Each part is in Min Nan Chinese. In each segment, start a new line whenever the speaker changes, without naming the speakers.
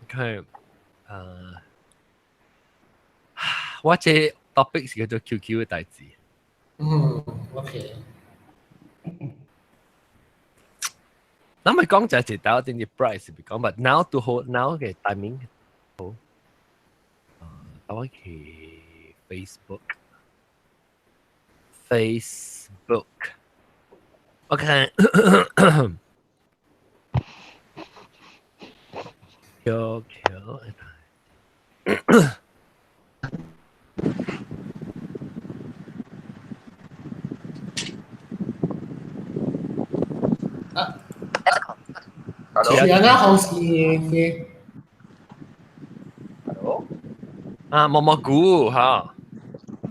看，我這 topic 是叫做 QQ 嘅代誌。
嗯，OK。
咱咪講就係一道定啲 price 是講，but now 都好 now 嘅 timing 好。我去 Facebook。Facebook。我看。QQ。
啊，是啊，那紅線嘅。
Hello。
啊，毛毛菇嚇。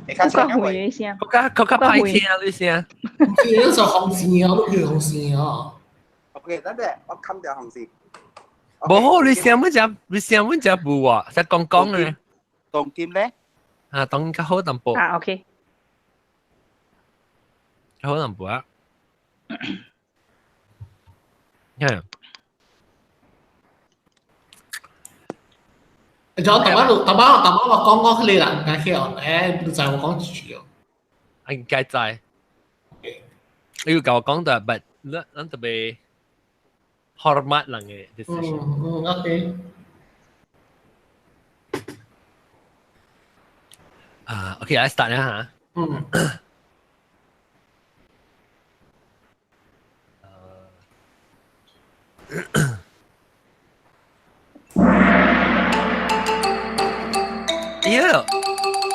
你較
較會嘅聲，
較較較歹聽你聲。
是那首紅線哦，都叫紅線哦。
OK，等陣我冚掉紅線。
無好，你聲乜只？你聲乜只無啊？才講講咧。
當今咧？
啊，當較好淡薄。
啊，OK。
較好淡薄啊。嗯。
仲有頭擺頭擺頭擺我講講你啦，唔敢去哦，誒，你知我講幾句哦？
應該知。你要教我講的，but 咱咱特別 hormat 人嘅 decision。
嗯嗯，OK。
啊，OK，I start 啦嚇。
嗯。
哎呀，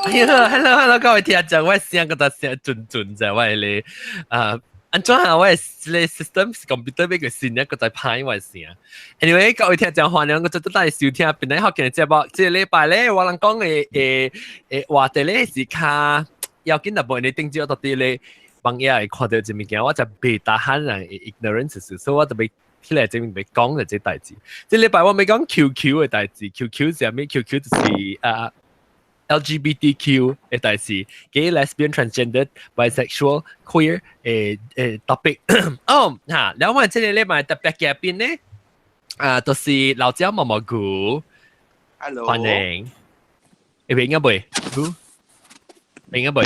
哎呀，hello hello，各位聽眾，我聲個聲準準就我咧啊，安怎啊？我嘅 system computer 俾佢新一個在拍我聲。Anyway，各位聽眾歡迎我做得來收聽本來學嘅節目。這個禮拜咧，我人講嘅誒誒話題咧是較要緊，特別你頂朝到底咧，網頁會看到這物件，我就袂打喊人 ignorance，所以我特別起來這邊欲講的這代誌。這禮拜我欲講 QQ 的代誌，QQ 是啥物？QQ 就是啊。LGBTQ 的代誌，gay、lesbian、transgender、bisexual、queer 誒誒 topic。哦，嚇，แล้ว我這個禮拜特別嘉賓呢，啊，就是老椒毛毛菇。
Hello。
歡迎。會明啊未？明啊未？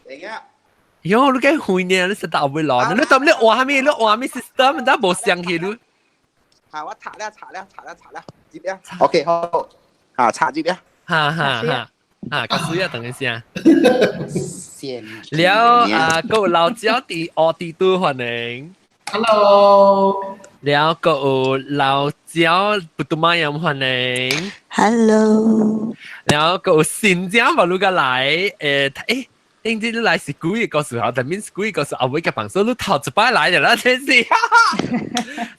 明啊。
喲，你計會呢？你實答會落，你當你換咩？你換咩 system？你無相去你。
嚇！我拆了，拆了，拆了，拆了，接了。OK，好。嚇，拆接了。
哈哈哈！啊，較水啊，等一下。
先。
了啊，閣有老椒佇奧迪都歡迎。
Hello。
了，閣有老椒不都馬樣歡迎。
Hello。
了，閣有新疆嘛，你個來，誒誒，頂次你來是幾個時候？但面是幾個時候？後尾嘅朋友你頭一擺來就啦，真是。誒，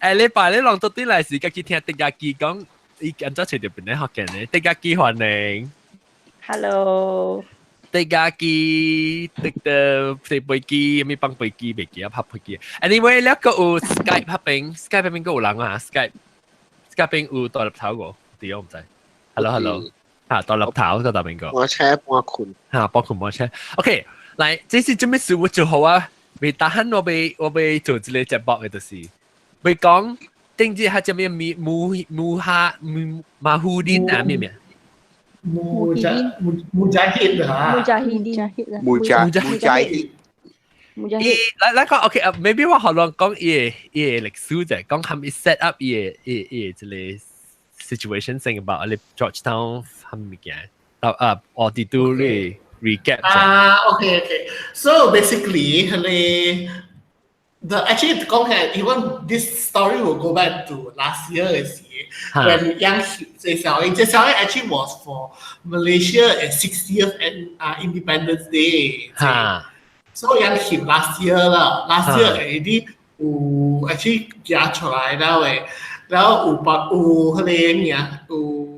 禮拜你攏到底來是家己聽迪家己講。伊按怎找著邊個福建的？迪家基歡迎。
Hello。
迪家基，迪的飛飛機，啥物放飛機袂記啊，拍飛機。Anyway，了閣有 Skype 彼邊，Skype 彼邊閣有人啊，Skype，Skype 邊有大粒頭無？對，我毋知。Hello，Hello，嚇大粒頭個大邊個？
半車半困。
嚇半困半車。OK，來，這是做咩事我做好啊？未打喊我欲我欲做這個節目的，就是欲講。頂日係叫咩？米穆穆哈穆馬胡林啊？咩咩？
穆扎穆穆扎希啊！
穆扎希
穆扎穆扎希。
穆扎希。
來來講，OK 啊，maybe 我可能講伊個伊個歷史就講含伊 set up 伊個伊伊個這個 situation 先 about 你 Georgetown 含物件，到啊我哋都咧 recap。
啊，OK OK，so basically 你。The actually 講起 even this story will go back to last year 嘅時，when 央這小英，這小英 actually was for Malaysia at 60th and Independence Day。
哈。
所以央翕 last year 啦，last year already 有 actually 寄出來了嘅，然後有把有彼個咩啊，有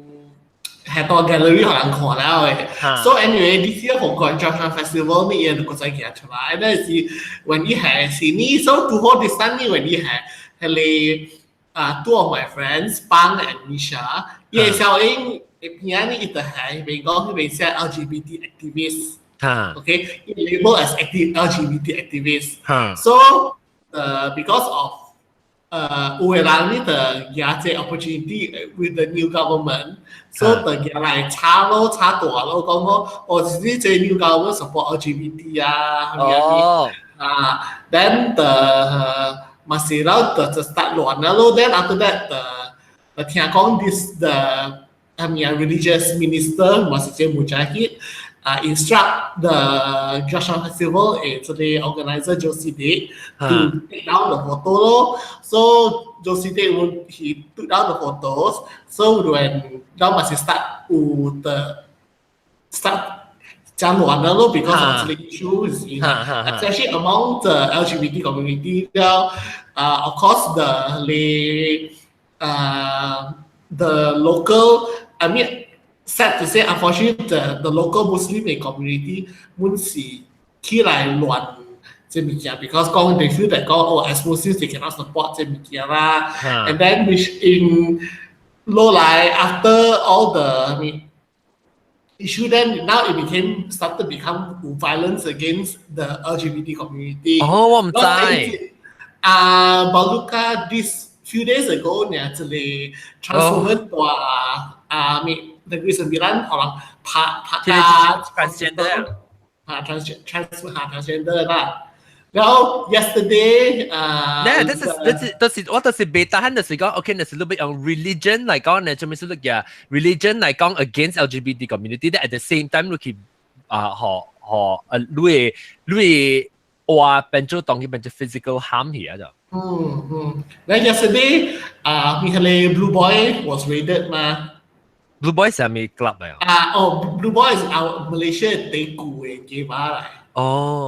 係到 gallery 予人看了嘅。So anyway, this year 紅館 Georgetown Festival 呢，伊就閣再寄出來。那是 when 伊係是呢，so 拄好 this time 呢，when 伊係彼個啊，two of my friends, Pang and Misha，伊個小英邊呢，伊就係邊講彼邊寫 LGBT activist。
哈。
Okay, label as active LGBT activist.
哈。
So, because of 有的人呢就舉這 opportunity with the new government，所以就舉來炒咯，炒大咯，講講哦，是呢這 new government support LGBT 啊，
哦，
啊，then the 嘛是了就 start 亂了咯，then after that the 聽講 this the I mean religious minister 嘛是這 Mujahid 啊 instruct the Georgetown Festival 誒這個 organizer Joe Sidek to take down the photo 咯。So Joe Sidek would he took down the photos. So when now must start 有 the start 講亂了咯，because of 這個 issues. Especially among the LGBT community 了，啊，of course the local, I mean, sad to say, unfortunately, the local Muslim community 滿是起來亂這物件，because 講 they feel that 講哦，as Muslims they cannot support 這物件啦，and then which in 落來 after all the I mean issue, then now it became started to become violence against the LGBT community.
哦，我毋知。
啊，Baluka this few days ago 呢，這個 trans woman 大啊，咪 Negeri Sembilan 可能拍拍啊
transgender
啊 trans 哈 transgender 啦。然後 yesterday 啊，
呢，this is 就是我就是袂 tahan，就是講，OK，就是你欲用 religion 來講呢，做咩事你嘅 religion 來講 against LGBT community，at the same time 你去啊，學學啊，你會話變做當佢變做 physical harm 去啊就。
嗯嗯，then yesterday 啊，咪係你 Blue Boy was raided 嘛？
Blue Boy 係咪 club 嚟啊？
啊，哦，Blue Boy 是 our Malaysia 第古嘅街吧嚟。
哦。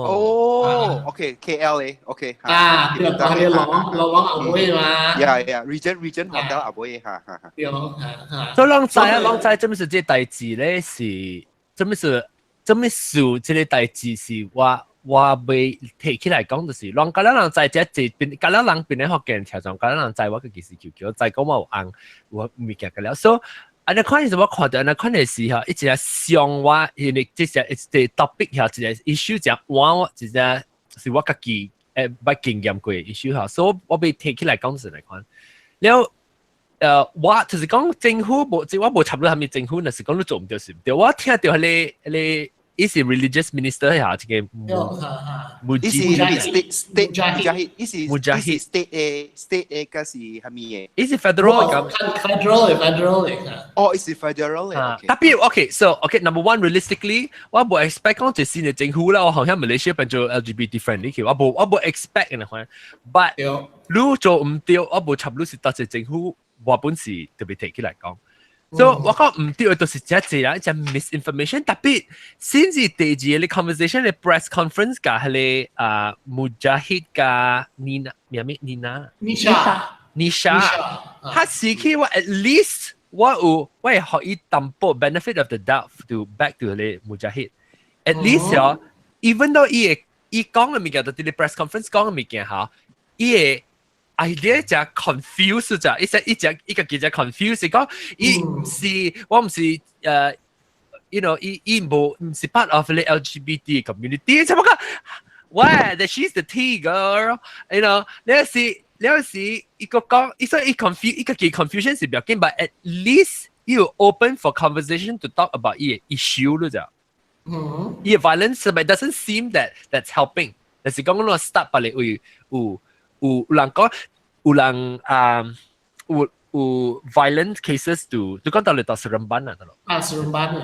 哦，OK，KL 咧，OK。
啊，對，係朗朗朗後尾嘛。
Yeah，Regent Hotel 後尾，哈哈哈。
對，哈哈。
所以攏知啊，攏知，這麼是這代誌咧是，這麼是，這麼數這個代誌是我未提起來講，就是攏甲咱人知這這邊，甲咱人邊咧福建聽眾，甲咱人知我個其實求求，知講我有紅有物件個了，所以。按呢款是我看著按呢款的時候，一直傷我，因為這隻一個 topic 嚇，一個 issue 正換我，一隻是我家己捌經驗過的 issue 嚇，所以我被提起來講是來看。了，我就是講政府無，我無插入啥物政府，若是講你做毋對是毋對。我聽著彼個伊是 religious minister 下這個
穆伊是 state Mujahid，伊是
Mujahid
state 的 state 的，個是啥物的？
伊是 federal
咁 federal 嚟㗎。
哦，伊是 federal 的。
Tapi okay，so okay number one realistically，我無 expect 講一新的政府啦，我好像 Malaysia 變做 LGBT friendly 去，我無 expect 嘅款。But 你做毋對，我無插你是當時政府，我本是特別提起來講。所以我講毋對，就是這濟人一隻 misinformation，特別先至第二個 conversation 的 press conference 甲彼個啊 Mujahid 甲 Nina 名咩 Nina
Nisha
Nisha，他時期我 at least 我有我會予伊淡薄 benefit of the doubt to back to 彼個 Mujahid，at least 哦，even though 伊會伊講的物件，就佇咧 press conference 講的物件嚇，伊會 idea 只 confuse 只，一隻一隻一個記者 confuse 講，伊是我毋是伊無毋是 part of the LGBT community，怎麼講？喂，that she's the tea girl，你是伊個講，伊說伊 confuse，伊個記 confusion 是不要緊，but at least you open for conversation to talk about 伊 issue 咯就。伊 violence but doesn't seem that that's helping。但是講我 start 別個有有有人講。有人啊有 violent cases 就就講到嚟到 Seremban 啊，得咯。
啊，Seremban 嘅。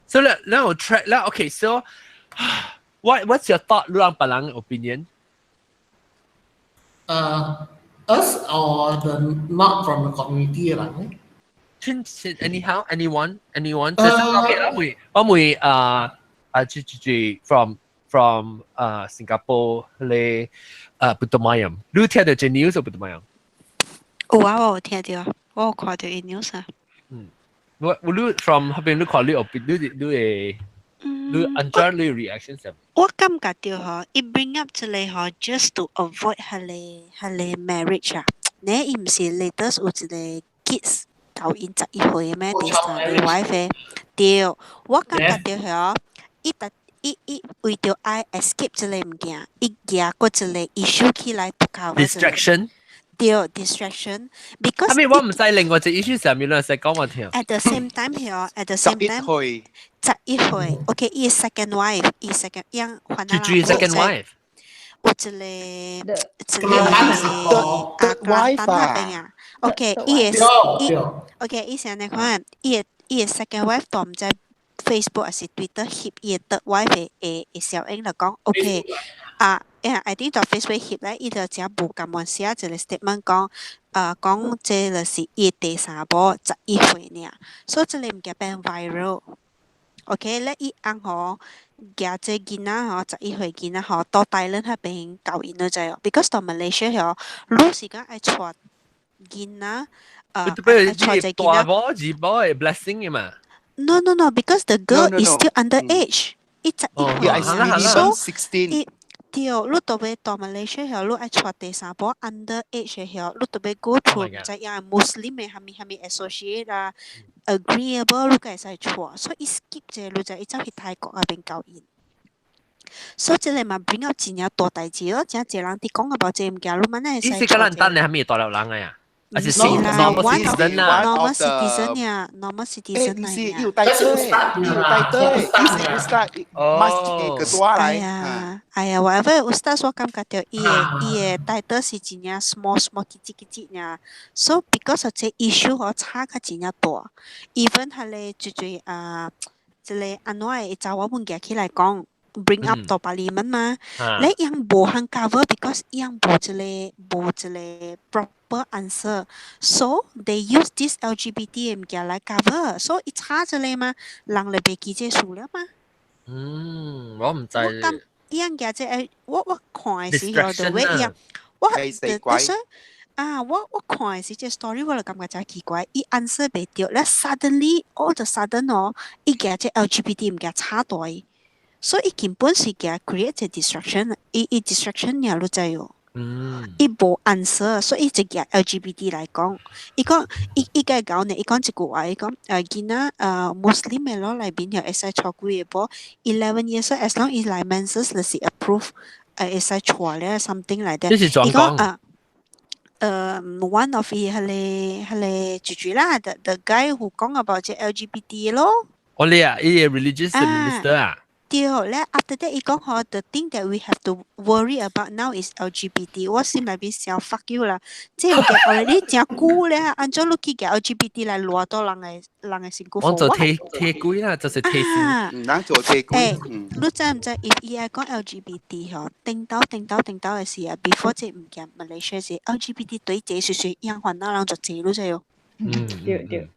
所以咧，咧我 track 咧，OK，so what's your thought？你讓別人 opinion？
Us or the not from the community 人？
Anyhow, anyone, anyone，就是 OK，我會啊啊，就就就 from 新加坡咧不都馬樣，你聽到這 news 不都馬樣？
有啊，我有聽到，我有看到伊 news 啊。
嗯，我你 from 嗰邊你看你有你會你按怎你 reaction 係？
我感覺到吼，伊 bring up 這個吼，just to avoid 彼個 marriage 啊。你伊毋是 latest 有一個 kids 到𪜶11歲咩？第三個 wife 對，我感覺到吼，伊特。伊伊為著愛 escape 這个物件，伊舉過一个 issue 起來 to cover
distraction。
對，distraction，because
後面我毋知另外一個 issue 上面，你使講我聽。
At the same time 嗬，at the same time
歲。
11歲，OK，伊 second wife，伊 second 樣還
最最 second wife。
有一個一個啊，格蘭丹那邊啊，OK，伊的伊，OK，伊是按呢款，伊的 second wife 都毋知 Facebook 還是 Twitter 翕伊的 third wife 的小英就講，OK，啊，I think 到 Facebook 翕咧，伊就真無甘願寫一個 statement 講，講這就是伊的第三某11歲爾，所以這个物件變 viral。OK，咧伊翁吼，舉這囡仔吼，11歲囡仔吼，到大倫彼邊教𪜶你知哦，because 到 Malaysia 吼，你是講愛帶囡仔，愛帶這囡仔。
大某二某的 blessing 的嘛。
No, because the girl is still underage，伊11歲，
so 16。
對，你特別到 Malaysia 吼，你愛帶第三某 underage 的吼，你特別 go through 毋知影 Muslim 的蝦米蝦米 associate 啦，agreeable 你才會使帶，所以伊 skip 這個，你知伊走去泰國那邊教𪜶。所以這个嘛 bring up 真正大代誌咯，真濟人佇講 about 這个物件，你嘛會使。
伊是簡單的，蝦米大陸人的呀？還是
normal
citizen 啊
？normal citizen 呀，normal citizen 來呀。
有帶隊，有帶隊，伊是 ustaz，masjid 個大來。
哎呀，哎呀，whatever ustaz 我感覺著伊的 title 是真正 small small 幾節幾節爾，so because of 這 issue 嗬差較真正大，even 彼个最最啊，這个按怎會查某物件起來講，bring up 到 parliament 嘛，你樣無通 cover，because 樣無這个 proper answer，so they use this LGBT 物件來 cover，so 伊查這个嘛，人就袂記這事了嘛。
嗯，我毋知。
我感伊樣舉這個，我看的時候就會樣，我就是啊，我看的時這 story 我就感覺真奇怪，伊 answer 袂著，咧 suddenly all the sudden 哦，伊舉這 LGBT 物件炒大。所以伊根本是驚 create distraction，伊 distraction 爾你知哦。伊無 answer，所以伊就舉 LGBT 來講，伊講伊伊個講呢，伊講一句話，伊講囡仔Muslim 的 law 內面會使娶幾个某，11 years as long 伊來 menses 就是 approve 會使娶咧 something like that。
這是怎講？
伊講啊。One of 伊彼个舅舅啦，the guy who 講 about 這 LGBT 咯。
哦，你啊，伊个 religious minister 啊。
對咧，after that 伊講吼，the thing that we have to worry about now is LGBT。我心內邊想 fuck you 啦，這個 already 誠久咧，按怎你去舉 LGBT 來亂到人的身軀？
我做鐵鐵鬼啦，就是鐵
線。人做鐵鬼。
你知毋知？if 伊愛講 LGBT 吼，頂到頂到頂到的時啊，before 這物件 Malaysia 是 LGBT 對這歲歲樣煩惱人就濟，你知無？
嗯，
對對。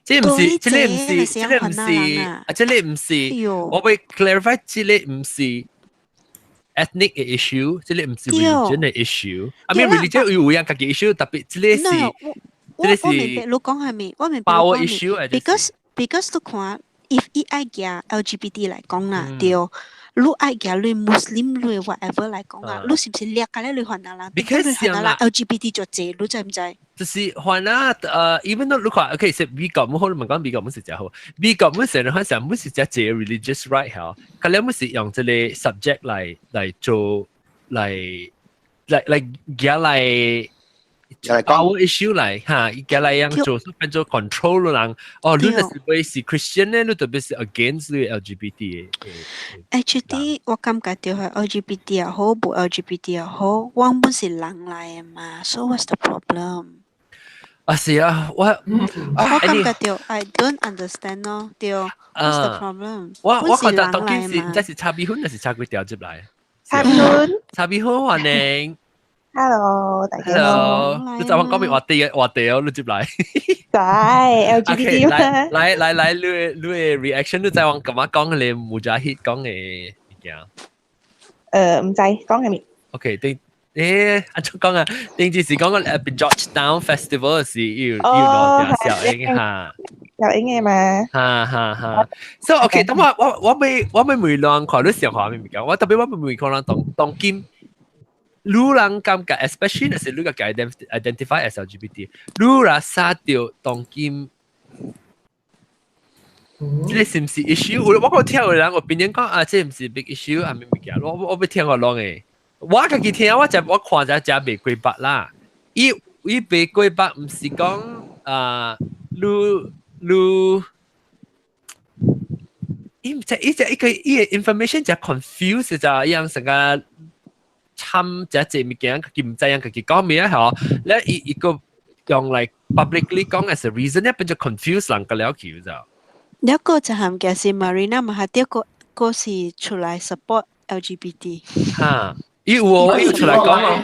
這毋是，這个毋是，這个毋是，啊，這个毋是，我會 clarify，這个毋是 ethnic 的 issue，這个毋是 religion 的 issue。I mean religion 有樣家己 issue，特別這个是，
這个是。我明白你講啥物，我明白
power issue。
Because 你看，if 伊愛舉 LGBT 來講啦，對。你愛舉你 Muslim 你 whatever 來講啊，你是毋是掠甲咧你番仔人
？Because
你番仔人 LGBT 就濟，你知毋知？
就是番仔even though 你看，OK，是美國，冇可能講美國冇是真好，美國本身嘅話，冇是真濟 religious right 嚇，佢哋冇是用這個 subject 來做，來舉來。power issue 來嚇，舉來樣做變做 control 人。哦，你若是會是 Christian 咧，你特別是 against 你 LGBT 的。
Actually，我感覺著係 LGBT 也好，無 LGBT 也好，我本是人來的嘛，so what's the problem？
啊是啊，我
我感覺著 I don't understand 咯，對，what's the problem？
我覺得當今是這是炒米粉，還是炒幾條入來？
炒米粉，
炒米粉歡迎。
Hello，大家好。
Hello，你昨晚講咩話題話題哦？你接來。
在 LGBT
來來來來，你的 reaction 你在往幹嘛講嘅？穆扎希講嘅物件。
毋知講係咩
？OK，對。按怎講啊？頂次是講個Georgetown Festival 是要攞條小英哈，
小英嘅嘛？
哈哈哈。So OK，咁我未問人看你想法咩物件？我特別我未問看人當當今。你人感覺，especially 若是你個 identify as LGBT，你若殺掉當今這個是毋是 issue？我個聽有人我邊人講啊，這毋是 big issue 啊，咩物件？我欲聽我講嘅，我家己聽我就我看就食袂過百啦。伊伊袂過百，毋是講啊，你你。伊毋知伊只一個伊個 information 就 confuse 就一樣成個參這這物件，佢毋知樣家己講咩啊？嗬，咧伊伊個用嚟 publicly 講 as a reason 咧，變咗 confuse 人個了去就。
一個就係嘅是 Marina 嘛，係第一個個是出來 support LGBT。
嚇！伊有哦，伊有出來講哦。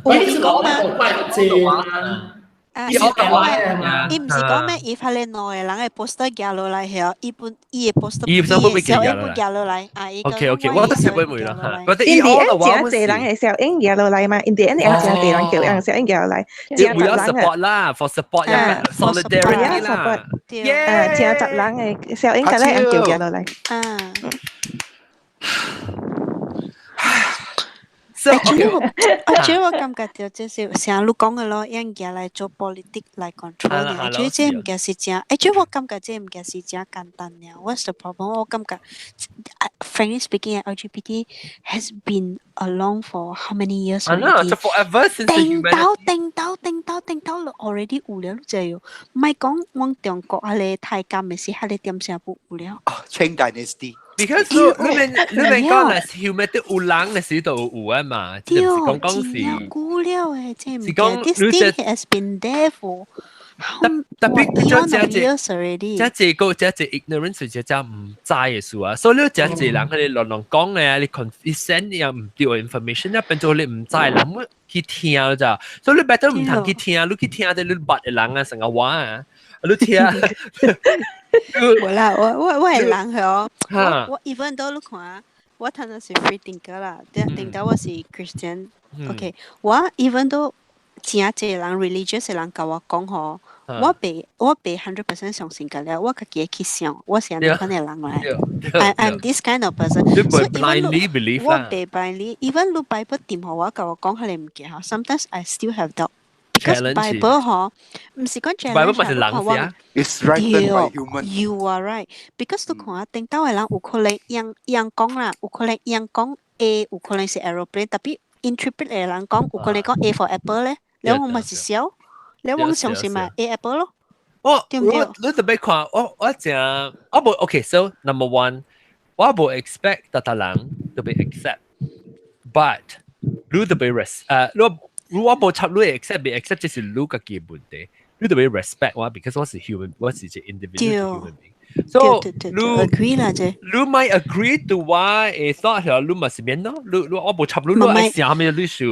我是講咩？怪這啊！
啊，是講咩？伊毋是講咩？伊發咧兩個人嘅 poster 寄落來，係伊本伊嘅 poster，
伊本會
小英本寄落來。啊，伊
OK OK，我都是會會啦嚇。我
印第安真濟人嘅小英寄落來嘛？印第安有真濟人叫人小英寄落來。
會有 support 啦，for support solidarity 啦。
啊，真濟人嘅小英寄來人叫寄落來。
啊。
So,
我覺得我感覺到這是像你講嘅咯，用嘢來做 politic 來 control 嘅。我覺得這物件是真，欸，這我感覺這物件是真簡單嘅。What's the problem？我感覺，frankly speaking，LGBT has been along for how many years
already？ forever since
定到定到定到定到 already 有了就有，唔係講往中國啊咧太監嘅時，係咧點聲不有了。
哦，Qing Dynasty。
Because 你你你你講係 human 有人嘅時就有啊嘛，就是講講是。
久了誒，這唔係。This thing has been there for
特別
咗這這
這這個這這 ignorance 這這毋知嘅事啊，所以你這這人佢哋亂亂講嘅，你 con 你 send 又毋對 information 啊，變做你毋知，人去聽咋，所以你 better 毋通去聽，你去聽啲你捌嘅人啊，成個話啊，你聽。
無啦，我係人係我我 even 都你看，我睇到是 free thinker 啦，頂到我是 Christian。OK，我 even 都真濟人 religious 嘅人共我講吼，我袂 100% 相信個了，我家己會去想，我是按呢款嘅人來。I'm this kind of person。
你袂 blindly believe
我袂 blindly，even 你 Bible 掂予我，共我講彼個物件吼，sometimes I still have doubt。Because Bible 嗬，毋是講
challenge Bible 咪是人寫。
It's written by human.
You are right. Because 你看頂頭嘅人有可能樣樣講啦，有可能樣講 A，有可能是 aeroplane，特別 interpret 嘅人講，有可能講 A for apple 咧，你我咪是笑，你我相信嘛 A apple 咯。
我
對唔對？
你特別看我我正我無 OK，so number one，我無 expect 逐逐人都欲 accept，but 你特別 res 你。如果無插你 accept 袂 accept，這是你家己嘅問題。你特別 respect 我，because 我是 human，我是一個 individual human being。So
你 agree 啦，這
你咪 agree to 我嘅 thought 係你咪是免咯。你你我無插你，你愛想咩你想。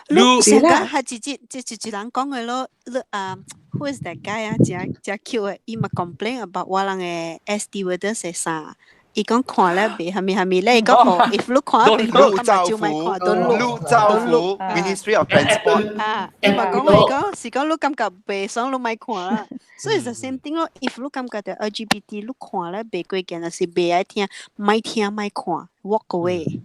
你成個係直接直接一人講嘅咯。你啊，who is that guy 啊？真真 cute 嘅，伊嘛 complain about 我人嘅 stewardess 嘅衫。伊講看咧袂蝦米蝦米咧，伊講吼，if 你看袂
陸兆福，陸兆福，Ministry of Transport。
啊，伊嘛講伊講是講你感覺袂爽，你莫看啦。所以就 same thing 咯，if 你感覺到 LGBT，你看咧袂過見，就是袂愛聽，莫聽莫看，walk away。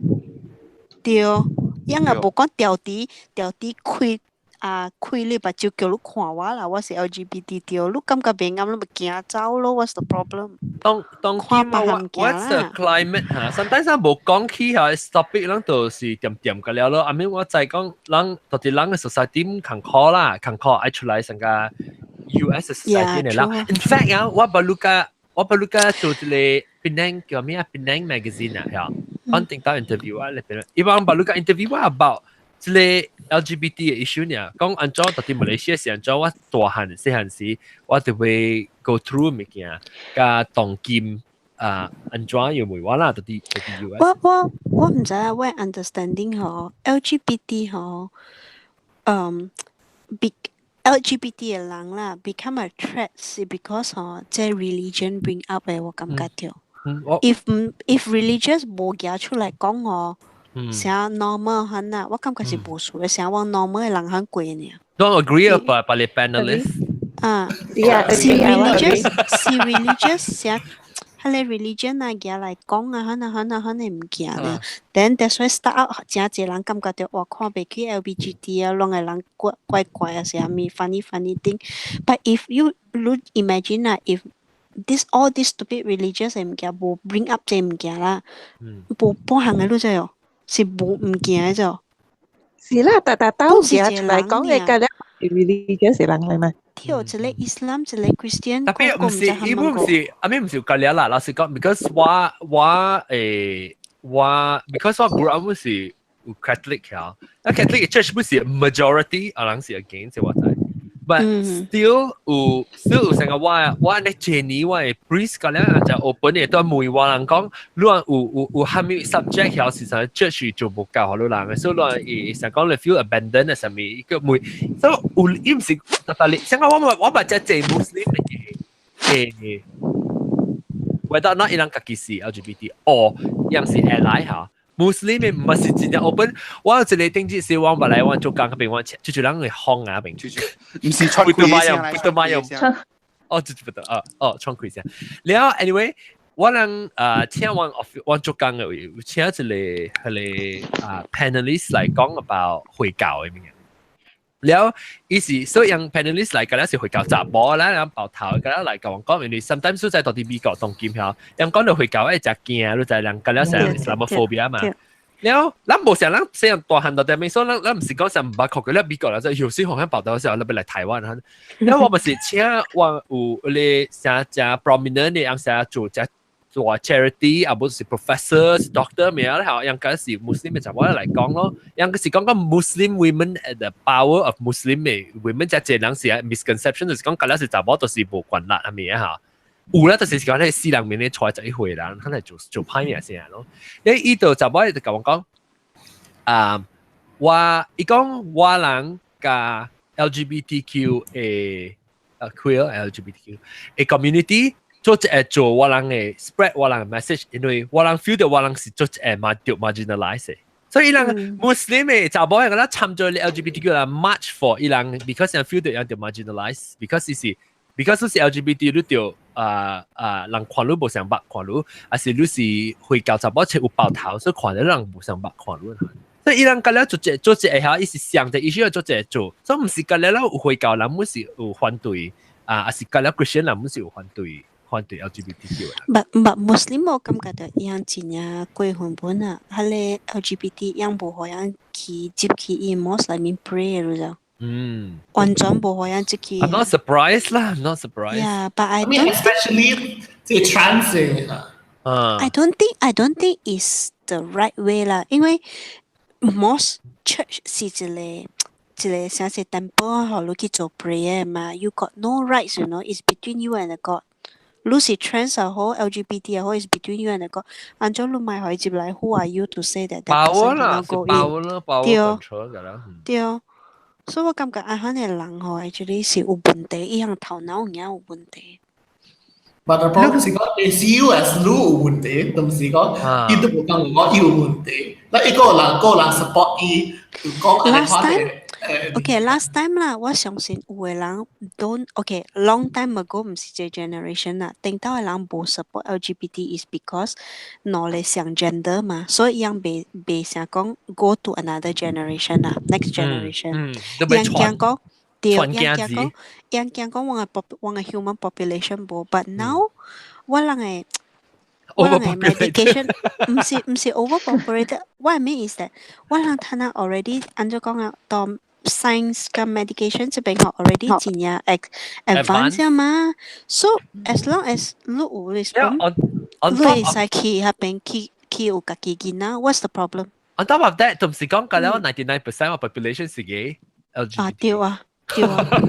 對，樣啊無講調啲調啲開啊開你目睭叫你看我啦，我是 LGBT 對，你感覺袂啱，你咪行走咯，what's the problem？
當當
看別項
what's the climate 嚇？sometimes 無講起嚇 topic，咱就是點點個了咯。I mean 我知講，咱到底咱嘅 society 毋共苦啦，共苦愛出來成個 US society 嘅啦。In fact 啊，我 baru 甲做一個 Penang 叫咩啊？Penang magazine 啊，嚇。講定到 interview 啊，你邊？伊講 baru 甲 interview 我 about 這個 LGBT 嘅 issue 呢，講按怎到底馬來西亞是按怎我大漢細漢時，我就會 go through 物件，佮當今啊按怎又袂我啦，到底到底 US。
我毋知啊，我 understanding 吼，LGBT 吼，be LGBT 嘅人啦，become a threat 是 because 吼，這 religion bring up 嘅，我感覺到。If if religious 無舉出來講吼，像 normal 很啊，我感覺是無數嘅，像往 normal 嘅人很貴呢。
Don't agree 啊，把你 panelist。
啊，是 religious，是 religious，像彼個 religion 啊，舉來講啊，可能可能可能毋驚咧。Then that's why start out 誠濟人感覺到哇，看袂起 LGBT 啊，攏個人怪怪怪啊，是啥物 funny funny thing。But if you 你 imagine 啊，if this all this stupid religious 嘅物件無 bring up 這物件啦，無半項嘅你知哦，是無物件嘅啫。
是啦，特特兜嘢出嚟講嘅，嘅咧 religious 人嚟嘛。
跳一個 Islam 一個 Christian，
特別唔是，伊本唔是，阿咩唔是隔離啦。老實講，because 我 because 我 grow up 是有 Catholic 啊，那 Catholic church 不是 majority 啊人是 against 我知。But still 有 still 有成個我咧 Jenny 我嘅 priest 個咧就 open 嘅都問我人講，你話有蝦米 subject 曉是啥 church 做無教予你人嘅，所以你會成講你 feel abandoned 啊啥物，個問，所以有伊毋是特別，成個我捌只濟 Muslim 嘅，whether or not 伊人家己是 LGBT 或伊人是 ally 嚇。Muslim 嘅唔係真正 open，我有一個頂節是我捌來我做工嗰邊，我就人會哄啊邊，
唔是穿開聲，
不得嘛用，哦，就不得啊，哦，穿開聲。然後 anyway，我人請我我做工嘅有請一個彼個啊 panelist 來講 about 回教嘅物件。了後伊是所以用 panelist 來講咧是回教查某啦，然後爆頭，佮來共我講，因為 sometimes 所在到佇美國當今吼，人講到回教會誠驚，你知人佮了成 Islamophobia 嘛。了後咱無像咱細漢大漢到頂面，所以咱咱毋是講啥毋捌看過了美國人，就有時好像報道時候，咱欲來台灣哈。了我嘛是請我有彼個啥誠 prominent 的人啥做誠做 charity 啊，無是 professor 是 doctor 咩啊？吼，人家是 Muslim 嘅查某來講咯，人家是講講 Muslim women the power of Muslim 嘅 women 這濟人是 misconception，就是講佮了是查某都是無權力啊咩啊嚇。有啦，就是講咧死人面咧揣11歲人，可能做做歹命先咯。你伊就查某就共我講，啊，我伊講我人佮 LGBTQ 嘅queer LGBTQ 嘅 community。做一個做我人嘅 spread 我人嘅 message，因為我人 feel 到我人是做一個嘛著 marginalize 嘅，所以伊人 Muslim 嘅查某個啦參咗 LGBTQ 啦 march for 伊人，because 人 feel 到人著 marginalize，because 是 because 是 LGBT 你著啊人看你無相目看你，還是你是回教查某切有爆頭，所以看到人無相目看你。所以伊人佮了做這做這個下，伊是想著伊需要做這做，所以毋是佮了有回教人，毋是有反對啊，還是佮了 Christian 人，毋是有反對。反對 LGBTQ 嘅。
But Muslim 我感覺到伊樣真正過分本啊，彼個 LGBT 樣無予人去入去伊 mosque 內面 pray 你知？完全無予人入去。
I'm not surprised 啦，I'm not surprised.
Yeah, but I
I mean, especially 這 trans 嘅。
啊。
I don't think is the right way 啦，因為 mosque church 是一個啥是 temple，予你去做 prayer 嘛。You got no rights. It's between you and the God. 你是 trans 又好，LGBT 又好，is between you and the God。按怎你莫予伊入來？Who are you to say that that person cannot go in？對，對。所以我感覺按款的人吼，actually 是有問題，伊樣頭腦有影有問題。
But the problem 是講，they see you as 你有問題，都毋是講伊都無講我有問題。那一個人個人 support 伊，就講按呢款的。
Okay, last time 啦，我相信有的人 don't okay long time ago 毋是這 generation 啦，頂頭的人無 support LGBT is because 兩个相 gender 嘛，所以伊樣袂想講 go to another generation 啦，next generation。伊樣驚講，對，伊樣驚講，伊樣驚講我的 human population 無，but now 我人的。我人的 medication 毋是 overpopulated，我 mean is that 我人睇下 already 按怎講啊，當 science 佮 medication 這邊吼 already 真正 advance 嘛，so as long as 你有 response，你會使去彼邊去去有家己囡仔，what's the problem？
On top of that，同時講緊了99% of population 是 gay LGBT。
啊對啊，對啊，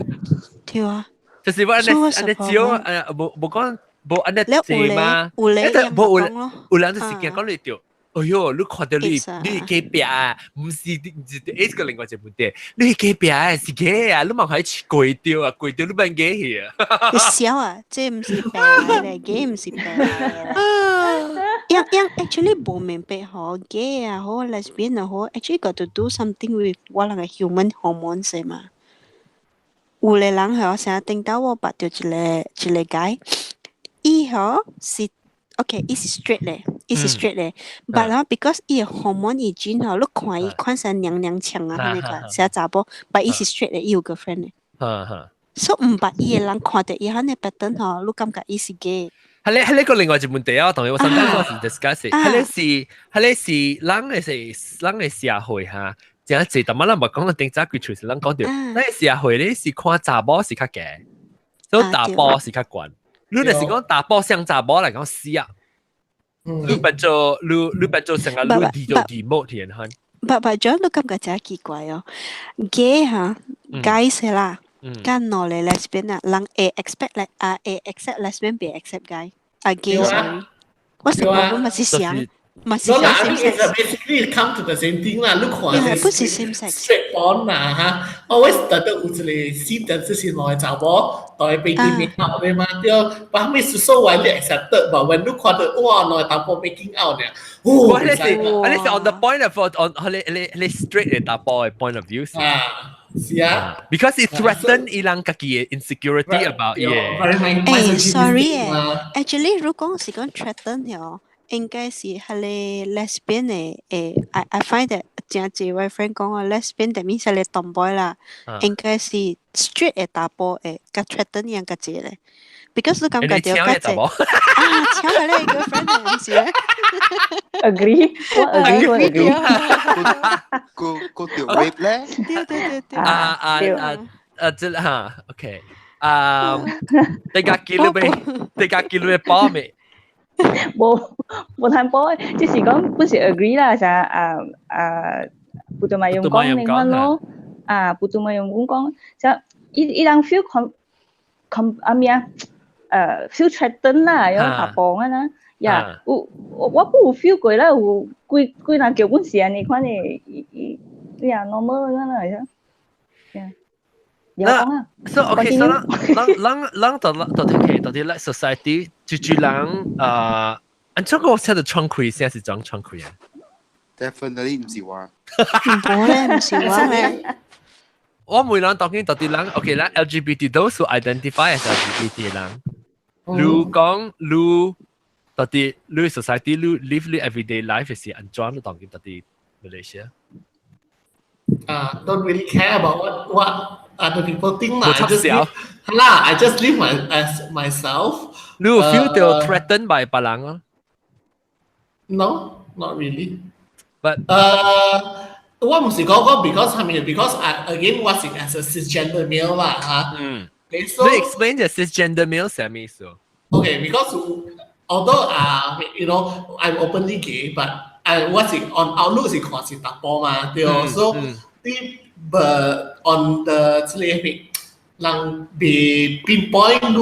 對啊。
就是話按呢按呢少無無講無按呢濟嘛，
有咧
無有有人就是驚講你著。哎喲，你看到你你隔壁啊，毋是毋是 AIDS 個另外一個問題，你隔壁啊是 gay 啊，你望喺過掉啊，過掉你變 gay 去啊。
你笑啊，這毋是病來的，gay 毋是病來的。樣樣 actually 無明白吼，gay 也好，lesbian 也好，actually got to do something with 我人的 human hormones 嘛。有個人吼，成日頂到我捌著一個一個 guy，伊吼是 OK，伊是 straight 咧，伊是 straight 咧，but 吼 because 伊的 hormone 伊 gene 吼，你看伊款成娘娘腔啊，彼個款，成查某，but 伊是 straight 咧，伊有 girlfriend 咧。
哈哈。
所以毋捌伊的人看著伊款的 pattern 吼，你感覺伊是 gay。
係你係呢個另外一問題啊，同你我上次我是 discuss，係你是人的社會哈，真濟，但係咱無講到頂早幾處是咱講到，咱的社會咧是看查某是較低，所以查埔是較懸。你若是講查埔像查某來講死啊，你變做你變做成個你跌做 demote 添哈。
But John 你感覺真奇怪哦，gay 哈，guys 啦，佮兩个 lesbian 啊，人會 expect 咧啊會 accept lesbian 袂 accept gay 啊 gay sorry，我是講我嘛是想，嘛是
No
想
啦，I
same
mean it's
sex。
basically come to the same thing 啦。你看
不是 same sex。
straight porn 啦哈，always 特登有一個 scene 就是兩個查某在邊啲 make out 的嘛，對，but 後面是 so widely accepted，but when 你看到哇兩個查某 making out 呢，
我你是我你是 on the point of on 你 straight 的查埔的 point of view
啊，是啊
，because it threaten 伊人家己的 insecurity about yeah。
誒，sorry 誒，actually 如果是講 threaten 哦，應該是彼个 lesbian 的誒，I find that 真濟我 friend 講啊，lesbian 等於是個 tomboy 啦，應該是 straight 的查埔會較 threaten 伊人較濟咧，because 你感覺著較濟啊，搶個你 girlfriend 毋是咧
？Agree，我 agree，我 agree。
個個條 rape 咧？
對對對對。
啊啊啊啊！這哈，OK，啊，你家記錄未？你家記錄會報未？
無無通報，只是講本是 agree 啦，啥啊啊，不做嘛用講另外咯，啊，不做嘛用講講，就伊伊人 feel com com 啊咩啊，feel threatened 啦，有下幫啊啦，呀，有我不有 feel 過啦，有幾幾人叫阮是按呢款的，伊伊呀 normal 啊啦，呀。
那 so okay so 咱咱咱咱就到底到底 like society 就就人啊，按這個我聽到窗開，現在是裝窗開啊
？Definitely 毋是我。
唔咧，毋是我咧。
我每人當然到底人，OK 啦，LGBT those who identify as LGBT 人，你講你到底你 society 你 live 你 everyday life 是按怎？你當然到底 Malaysia？
Don't really care about what other people think 啦。I just live, 啦，I just live my as myself。
你有 feel 到 threatened by 別人啊
？No, not really.
But
我毋是講講 because 係咪？Because I again 我是 as a cisgender male 啦嚇。
嗯。你 explain the cisgender male 係咩意思
？Okay, because although I'm openly gay, but I 我是 on outlook 是看是查埔嘛，對哦，so 你 but on the 這個人被 pinpoint 你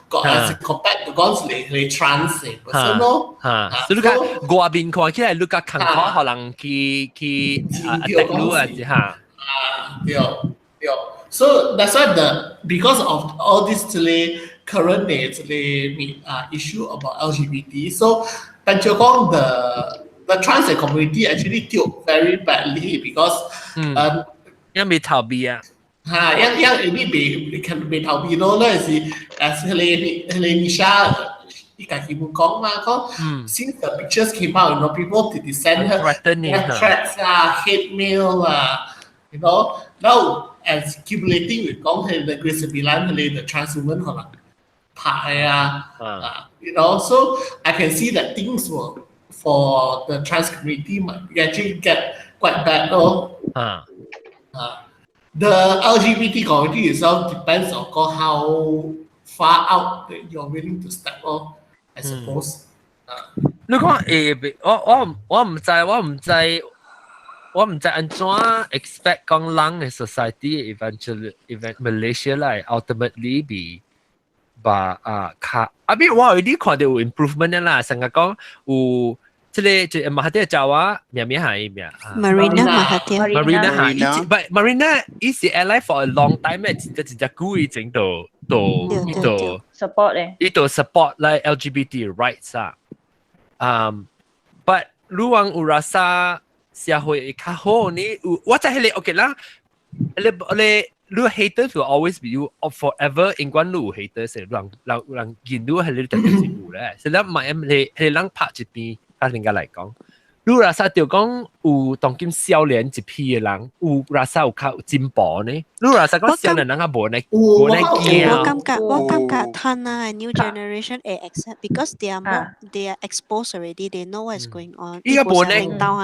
個是 compare to 講是你 trans 的 person 咯。
嚇，所以你講外面看起來你較艱苦，可能去去啊 attack 你啊，嚇。
啊，對對，so that's why the because of all this 這個 current 的這個啊 issue about LGBT, so 但就講 the trans community actually dealt very badly because
因為逃避啊。
嚇，因因為被被逃避咯，那是誒，彼個 Nisha 伊家己有講嘛，講 since the pictures came out, people did send her
threatening
threats 啊, hate mail 啊, now as accumulating with 講係 the Grace Bilan 彼個 trans woman 可能拍啊，啊，so I can see that things were for the trans community might actually get quite bad 咯。
啊
啊。The LGBT community itself depends on how far out that you're willing to step 咯，I suppose。
你講誒，我我我毋知，我毋知，我毋知按怎 expect 講人的 society eventually event Malaysia 來 ultimately be 把啊卡，啊邊我有啲看到有 improvement 啦，成日講有。這個就馬哈蒂查某名名係名
？Marina 馬哈蒂
Marina 嚇，but Marina 伊是 ally for a long time 咧，一一隻久以前都都伊都
support 咧，
伊都 support like LGBT rights 啊。But 你講有 rasa 社會會較好呢？有我知彼個 OK 啦，你你你 haters will always be you forever，永遠你有 haters，人人人見到係你特別是有咧，所以你買你係人拍一邊。啊，人家來講，你若使著講有當今少年一批的人，有若使有較進步呢？你若使講少年人較無呢，無呢驚。
我感覺，他那 new generation 會 accept because they are exposed already, they know what is going on。
依家無呢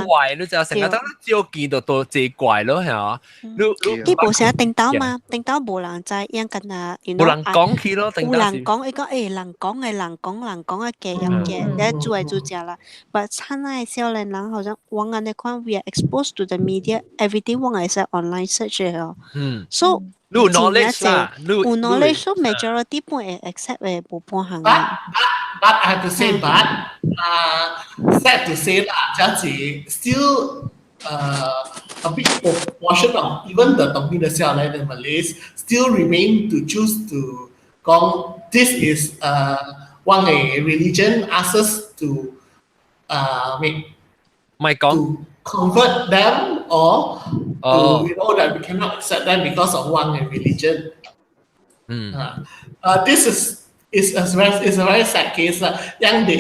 怪，你就成日當照見就多這怪咯，係嘛？你你
伊無啥頂到嘛？頂到無人知，樣跟啊，
無人講起咯，
有人講，伊講人講的人講人講啊假又假，你做來做食啦。But 親愛少年人好像我按呢款，we are exposed to the media, everything 我會使 online search 的哦。So
你有 knowledge 啦，
有 knowledge，所以 majority 半會 accept 的，無半項。
But I have to say, but sad to say 啦，就是 still a big proportion of even the 當地的少年的 Malays still remain to choose to 講 this is one a religion asks us to make
唔係講
to convert them or to you know that we cannot accept them because of one religion. This is a very sad case. Yang they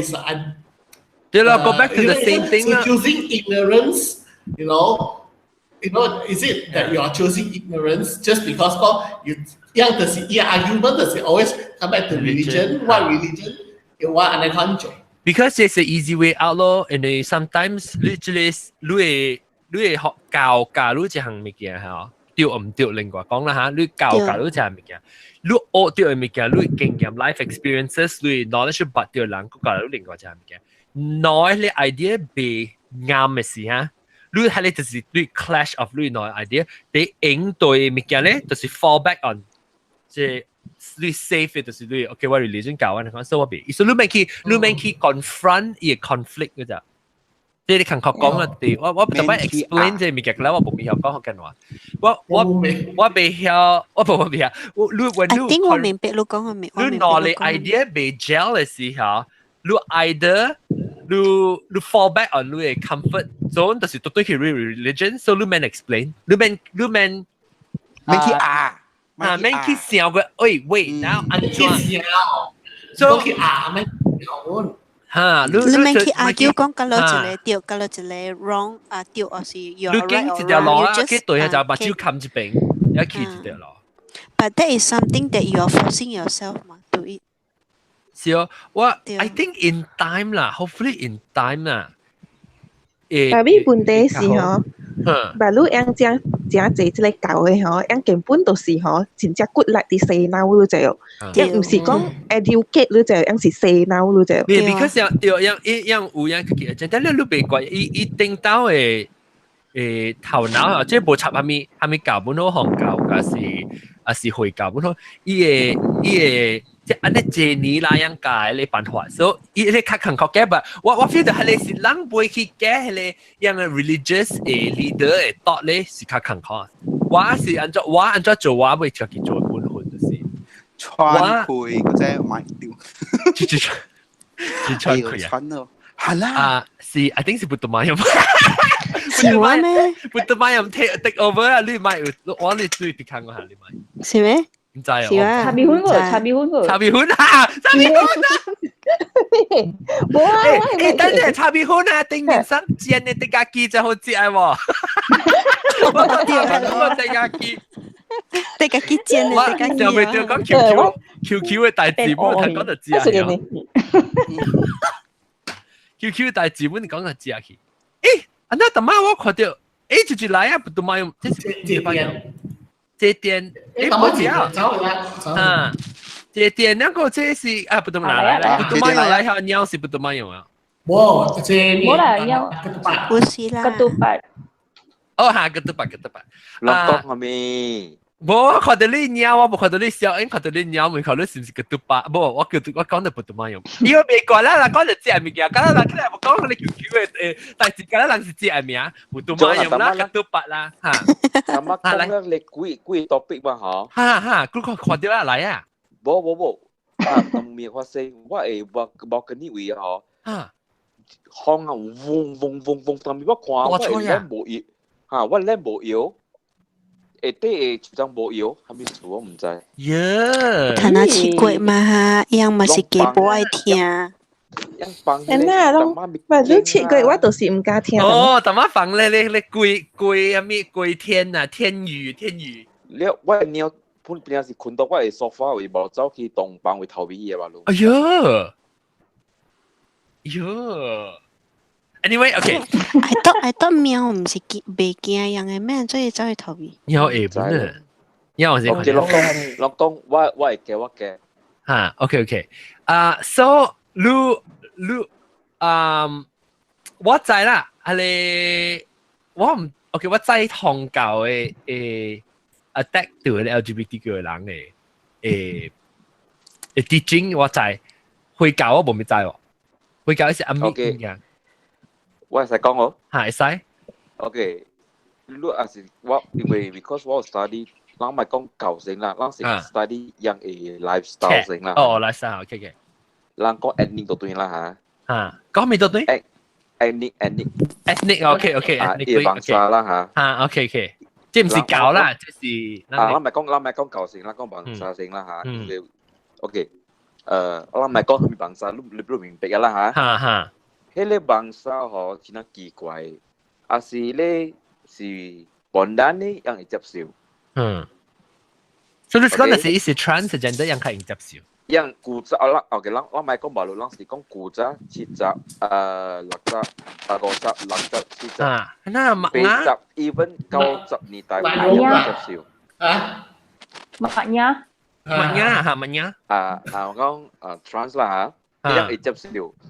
is
對啦，go back to the same thing
啦。 Choosing ignorance, is it that you are choosing ignorance just because oh you 樣就是伊 argument 就是 always come back to religion. What religion you want 按呢款做？
Because it's an easy way out 咯，因為 sometimes 你這個你會學教教你這項物件嚇，對毋對？另外講啦嚇，你教教你這項物件，你學著的物件，你經驗 life experiences，你 knowledge 捌著人，閣教你另外一項物件。兩个 idea 袂啱的時嚇，你係咧就是你 clash of 你兩个 idea，你應對物件咧就是 fall back on 即你 safe 的就是你 OK 我 religion 教我你講，所以我袂，所以你免去你免去 confront 伊个 conflict 嗰隻。即係你勤確講啊，對，我特別 explain 這物件啦，我無曉講福建話，我袂曉，我無我袂曉，我你when
你 I think 我明白你講嘅明，
你兩个 idea 袂 gel 的時候，你 either 你 fall back on 你的 comfort zone，就是對去 religion，所以你免 explain，你免你免
免去啊，
啊免去想過，喂喂，然後按怎？
所以去啊免想。
嚇，
你免去 argue 講甲落一個對，甲落一個 wrong 啊對，抑是 you
你經一條路啊，去對下就目睭冚一邊，一去一條路。
But that is something that you are forcing yourself 嘛，do it。
是哦，我 I think in time 啦，hopefully in time 啦。
但係問題是吼，但你樣正正濟這個教的吼，樣根本就是吼，真正骨力佇洗腦你知哦，樣毋是講 educate 你知，樣是洗腦你知。
Because 樣對樣一樣有樣佢嘅，但係你別怪伊伊頂到的頭腦啊，這無插蝦米蝦米教本好學教，還是還是會教本好，伊個伊個。即按呢這年那樣教的辦法，所以伊個較艱苦嘅吧。我 feel 到係個是人袂去改彼個樣的 religious 的 leader 的 thought 咧是較艱苦。我是按怎我按怎做，我袂家己做本分就是。
穿開嗰隻買掉，
是是穿開啊！
穿咯，係啦。
啊，是，I think 是 Putumayam。
是我咩
？Putumayam take over 啊！你買我你最別看過下你買。
是咩？
唔知啊。
是啊。
茶米粉個，茶米粉個。
茶米粉啊！茶米粉啊！
無啊！
誒，等陣茶米粉啊，頂面上煎的啲家雞真好食啊！喎，我我啲家雞，
啲家雞煎的啲家雞
就未對講 QQ QQ 的代誌，我頭講就知啊。QQ 代誌，我講就知啊去。誒，啊那當晚我看到，誒，就是來啊，不都買用，這是
這邊。
這店，誒，不知啊，啊，這店那個這是啊，不都拿來來，不都買用來下鳥是不都買用啊？
無，這
無啦，鳥，
不是啦，
ketupat。
哦，哈，ketupat ketupat。
老講係咪？
無，我看到你鳥，我無看到你小英，看到你鳥，問看你是毋是 ketupat？無，我叫我講到不都買用。伊個袂怪啦，講就這物件，敢若人起來無講你 QQ 的誒，但是敢若人是這個名，不都買用啦，ketupat 啦，嚇。
咁啊，講你幾幾 topic 嘛，嗬？
哈哈，佢看看到啊來啊！
無無無，啊，當面發生，我會無無跟你位嗬。
啊！
風啊，嗡嗡嗡嗡，但係我看我會咧無搖，嚇，我咧無搖，下底會一張無搖，啥物事我毋知。
耶！
睇那奇怪嘛，樣嘛是幾不愛聽。
放。
哎那攏，唔你7個月我就是毋敢聽。
哦，淡仔放咧咧咧歸歸啥物歸天啊，天雨天雨。
你我尿本平時睏到我的沙發位，無走去洞房位頭尾的嘛。
哎喲，喲。Anyway, okay.
I thought 貓毋是驚袂驚人的咩，所以走去逃避。
貓會本啊，貓是。
我攏講攏講，我會驚我驚。
哈，OK。啊，so 你你我知啦，啊你我毋 OK，我知唐教的attack 對 LGBTQ 的人的teaching 我知，回教我無咪知喎，回教是阿咩物件？
我會使講哦。
嚇，會使。
OK，你也是我因為 because 我 study，咱莫講教先啦，咱是 study 人的 lifestyle 先啦。
哦，lifestyle，OK。
咱講 ethnic 就對啦嚇。
嚇，講咩就對
？ethnic ethnic
ethnic，OK，
啊，伊文化啦嚇。
嚇，OK，這毋是教啦，這是。
啊，咱莫講咱莫講教先，咱講文化先啦嚇。OK，咱莫講啥物文化，你明白啦嚇。
哈哈。
彼个文化吼真正奇怪，抑是咧是本來呢人會接受。
嗯。所以你講的是伊是 transgender 人較會接受。
人古早啦，OK，咱我莫講馬路，咱是講古早70，60，50、60、70。
啊，那
80，even 90年代都接受。
啊？
乜嘢？
乜嘢嚇？乜嘢？
啊啊，我講啊 trans 啦嚇。一會接受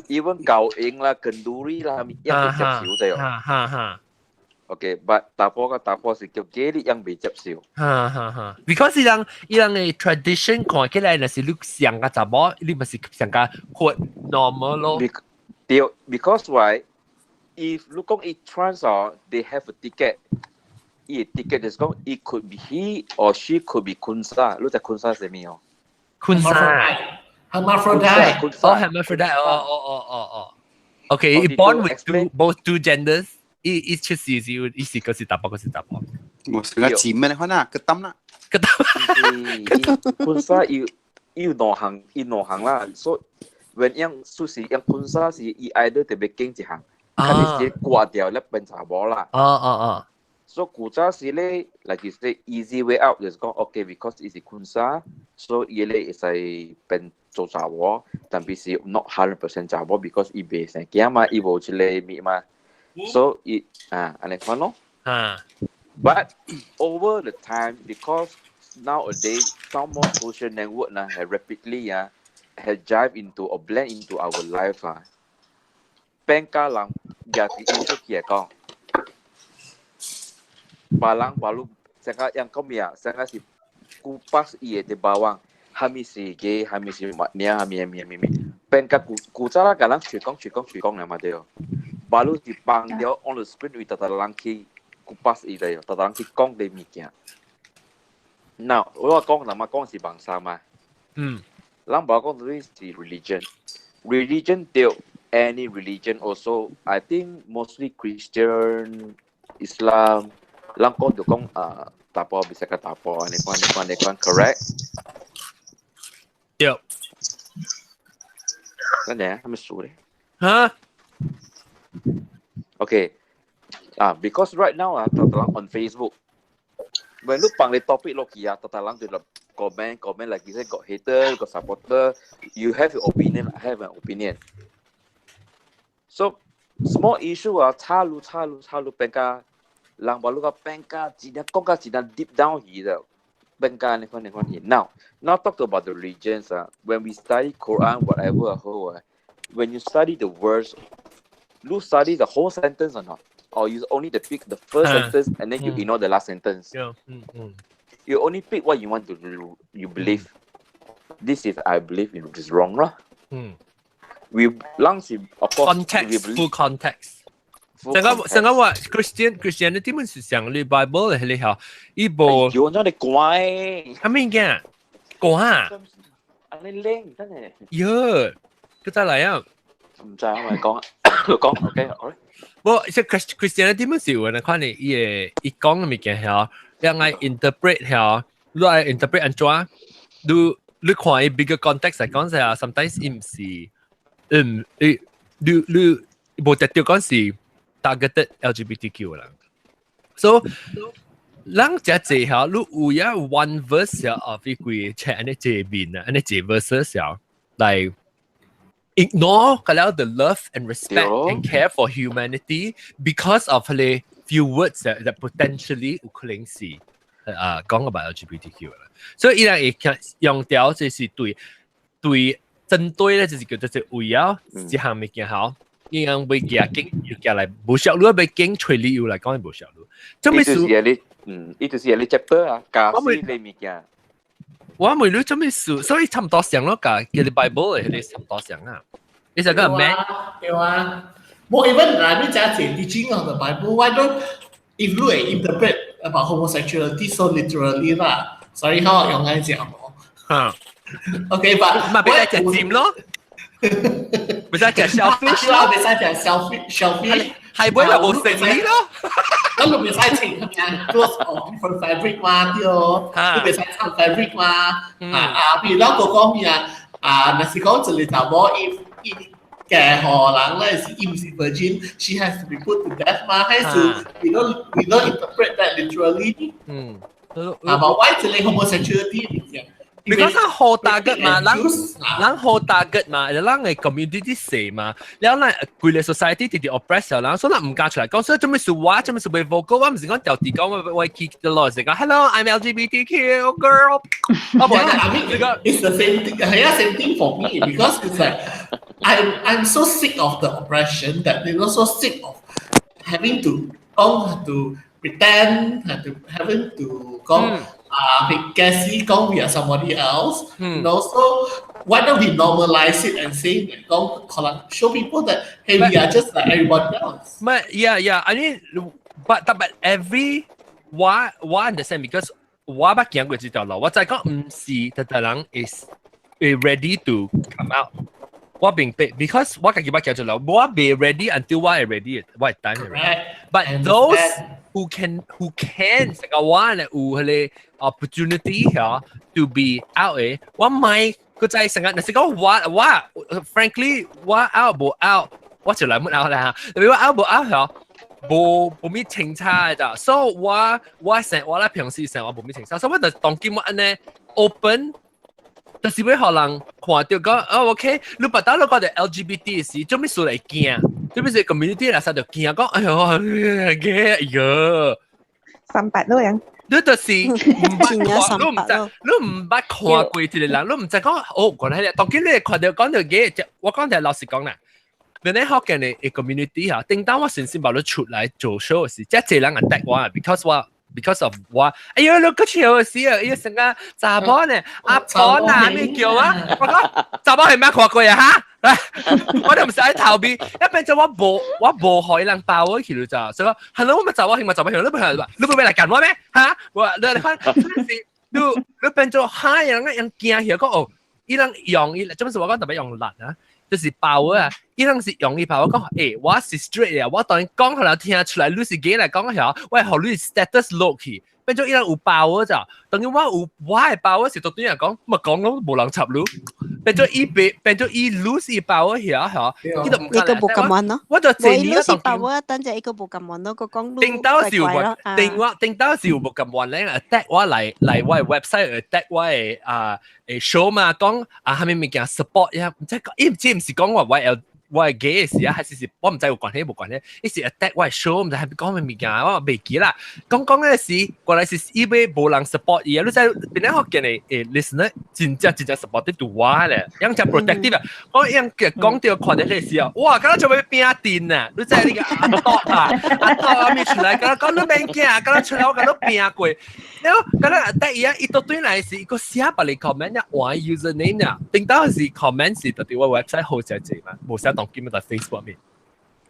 ，even 教英啦、kenduri 啦，一會接受就。
哈哈哈。
OK，but 查埔佮查埔是叫 gay 你樣未接受。
哈哈哈。Because 伊人的 tradition 看起來，若是你像個查某，你咪是像個活 normal 咯。
對，because why? If 你講伊 trans 哦，they have a ticket。伊 ticket 就是講，it could be he or she could be khunsa。你知 khunsa 是啥物哦
？khunsa。
Hermaphrodite。
哦，hermaphrodite。哦哦哦哦哦。Okay, he born with two both two genders。伊伊出世是伊是個是查埔，個是查埔。
我是個姊妹，看啦，個膽啦，
個膽。
khunsa 伊伊有兩項，伊兩項啦。所以，when 樣出世樣 khunsa 是伊 either 特別經一項，看你是割掉咧變查某啦。
哦哦哦。
所以古早時咧，like you say easy way out 就是講，OK，because 伊是 khunsa，所以伊咧會使變做查某，但係是 not 100% 查某，because 伊袂生囝嘛，伊無這個物嘛，所以啊，按呢款咯。
啊。
But over the time, because nowadays some more social network 啦，have rapidly 啊，have jive into or blend into our life 啊，變甲人也是因出去來講。別人baru 成個yang 講咩啊？成個是kupas 伊的bawang，蝦米是 gay，蝦米是乜嘢，蝦米蝦米蝦米米，變甲古古早啦，共人隨講隨講隨講了嘛對。baru 是放掉 on the screen 為逐逐人去 kupas 伊的，逐逐人去講這物件。Now 我講人嘛講是 bangsa 嘛，咱無講這是 religion，religion 對 any religion also I think mostly Christian Islam。咱講就講啊，查埔袂使佮查埔，按呢款按呢款按呢款，correct？
對。
等陣，係咪數咧？
嚇
？Okay，啊，because right now 啊，逐逐人 on Facebook，when 你放你 topic 落去啊，逐逐人就來 comment comment like you say got hater got supporter, you have your opinion, I have an opinion. So small issue 啊，插入插入插入變甲。人把你個變甲真正講甲真正 deep down 去的，變甲按呢款按呢款去。Now talk about the religions 啊，when we study Quran whatever 好啊，when you study the words, you study the whole sentence or not? Or you only the pick the first sentence and then you ignore the last sentence?
Yeah. 嗯嗯。
You only pick what you want to you believe. This is I believe in is wrong 啦。We 咱是 of course
context full context。上個上個話 Christian 點樣是上你 Bible 係你嚇，伊無。
叫我你乖。
係咩嘅？講啊！
啊你靚真係。
喲，佢再嚟啊！
唔知我咪講講 OK 好。
無，即 Christian 點樣是有人看你伊會伊講嘅物件嚇，你愛 interpret 嚇，你愛 interpret 按怎？你你看伊 bigger context 嚟講就係，sometimes 伊毋是。嗯，你你你無特掉講是 targeted LGBTQ 啦。So 咱這濟下，你有影 one verse 啊，of 伊規冊按呢這面啊，按呢這 verse 時候，來 ignore 個了 the love and respect and care for humanity because of 佢 few words that potentially 有可能是啊講 about LGBTQ 啦。所以伊人會用掉這是對對針對咧，就是叫做是為了這項物件好。伊人會寄經又寄來，無小路欲經揣理由來講無小路。做咩事？
你嗯，伊就是你 chapter 啊，教死你物件。
我問你做咩事？所以差唔多上咯，㗎，叫你 Bible 嘅，你差唔多上啊。你就講咩？
對啊，我 even 來面講這 teaching of the Bible，why don't if you interpret about homosexuality so literally 啦？所以我用來講哦。
嚇
，OK，but
咪俾你食尖咯。唔使食 shellfish
咯，唔使食 shellfish，
係本來無成理咯。
咁你唔使穿咩 clothes of different fabric 嘛，對哦，你唔使穿 fabric 嘛。啊啊，譬如講講咩啊？啊，若是講一個查某伊伊嫁予人咧是伊毋是 virgin，she has to be put to death 嘛？還是 we don't interpret that literally？
嗯。
啊，but why 這個 homosexuality 是這樣？
你講咱好 target 嘛，咱咱好 target 嘛，咱嘅 community 細嘛，然後咱規個 society 直直 oppress 人，所以咱唔敢出來講，所以做咩事我做咩事被 vocal，我唔是講掉地講我我去的咯，是講 Hello I'm LGBTQ girl。
我冇，I mean it's the same thing，係啊，same thing for me because it's like I'm so sick of the oppression that so sick of having to 講 to pretend have to having to 講。啊，被 guess 講 we are somebody else. So why don't we normalize it and say 講可能 show people that hey, we are just like everybody else.
But yeah, I mean, but every 我我 understand because 我捌行過這條路，我就係講毋是逐逐人 is ready to come out。我明白，because 我家己捌行出來，我未 ready until 我係 ready，我係等 ready。But those who can 成個我咧有彼個 opportunity 嚇 to be out 嘅，我唔係佢就係成日，若是講我我 frankly 我 out 無 out，我就來冇 out 啦嚇，特別我 out 無 out 嚇。無無咩清楚的咋，所以我我生我咧平時生活無咩清楚，所以我就當今我按呢 open，就是欲予人看著講哦 OK，你別當你講著 LGBT 時，做咩事來驚？做咩事 community 來煞就驚講，哎喲，嘅哎喲，
三八咯樣。
你就是毋捌看，你毋知，你毋捌看過這個人，你毋知講哦，原來當今你會看著講著嘅，我講著老實講啦。你咧福建的 community 嚇，頂當我先先把你出來做 show 時，遮濟人 attack 我，because 我 because of 我，哎呦，你個笑死啊！哎呦，成個查某呢，阿婆啊，咩叫啊？我講查某係咩看過啊？哈！我都毋是愛逃避，一變做我無我無予人包我去了咋，所以講，係咯，我咪查某係咪查某，你唔係你唔會來幹我咩？哈！我你你看，真是你你變做哈人人驚起講哦，伊人用伊，做咩事我講特別用力啊？就是包啊！伊人是用伊包，我講，欸，我是 straight 啊，我當然講予人聽出來，你是 gay 來講下，我會予你 status 落去，變做伊人有包咋？當然我有我的包是對人講，咪講咯，無人插你，變做伊變變做伊 lose 伊包遐嚇，伊就唔
一個無甘願咯。
我就
這年伊包啊，等陣一個無甘願咯，個講
頂到是有頂我頂到是有無甘願咧，attack 我來來我的 website attack 我的啊誒 show 嘛，講啊啥物物件 support 呀，毋知講伊毋知毋是講我我 L 我係 gay 嘅事啊，還是是我毋知有關係無關係，伊是 attack 我的 show，毋知係講咩物件，我袂記啦。講講嘅是，原來是伊欲無人 support 伊啊，你知邊個福建的誒 listener 真正真正 support 得到我咧，樣真 protective 啊。我樣講到看到彼時啊，哇，敢若像欲拼陣啊！你知你個阿多啊，阿多啊咪出來，敢若講你免驚，敢若出來我共你拼過。了後敢若 attack 伊啊，伊到對來是伊閣寫別個 comment 啊，換 username 啊，頂到是 comment 是特佇我 website 好寫濟嘛，無寫當今在 Facebook 面。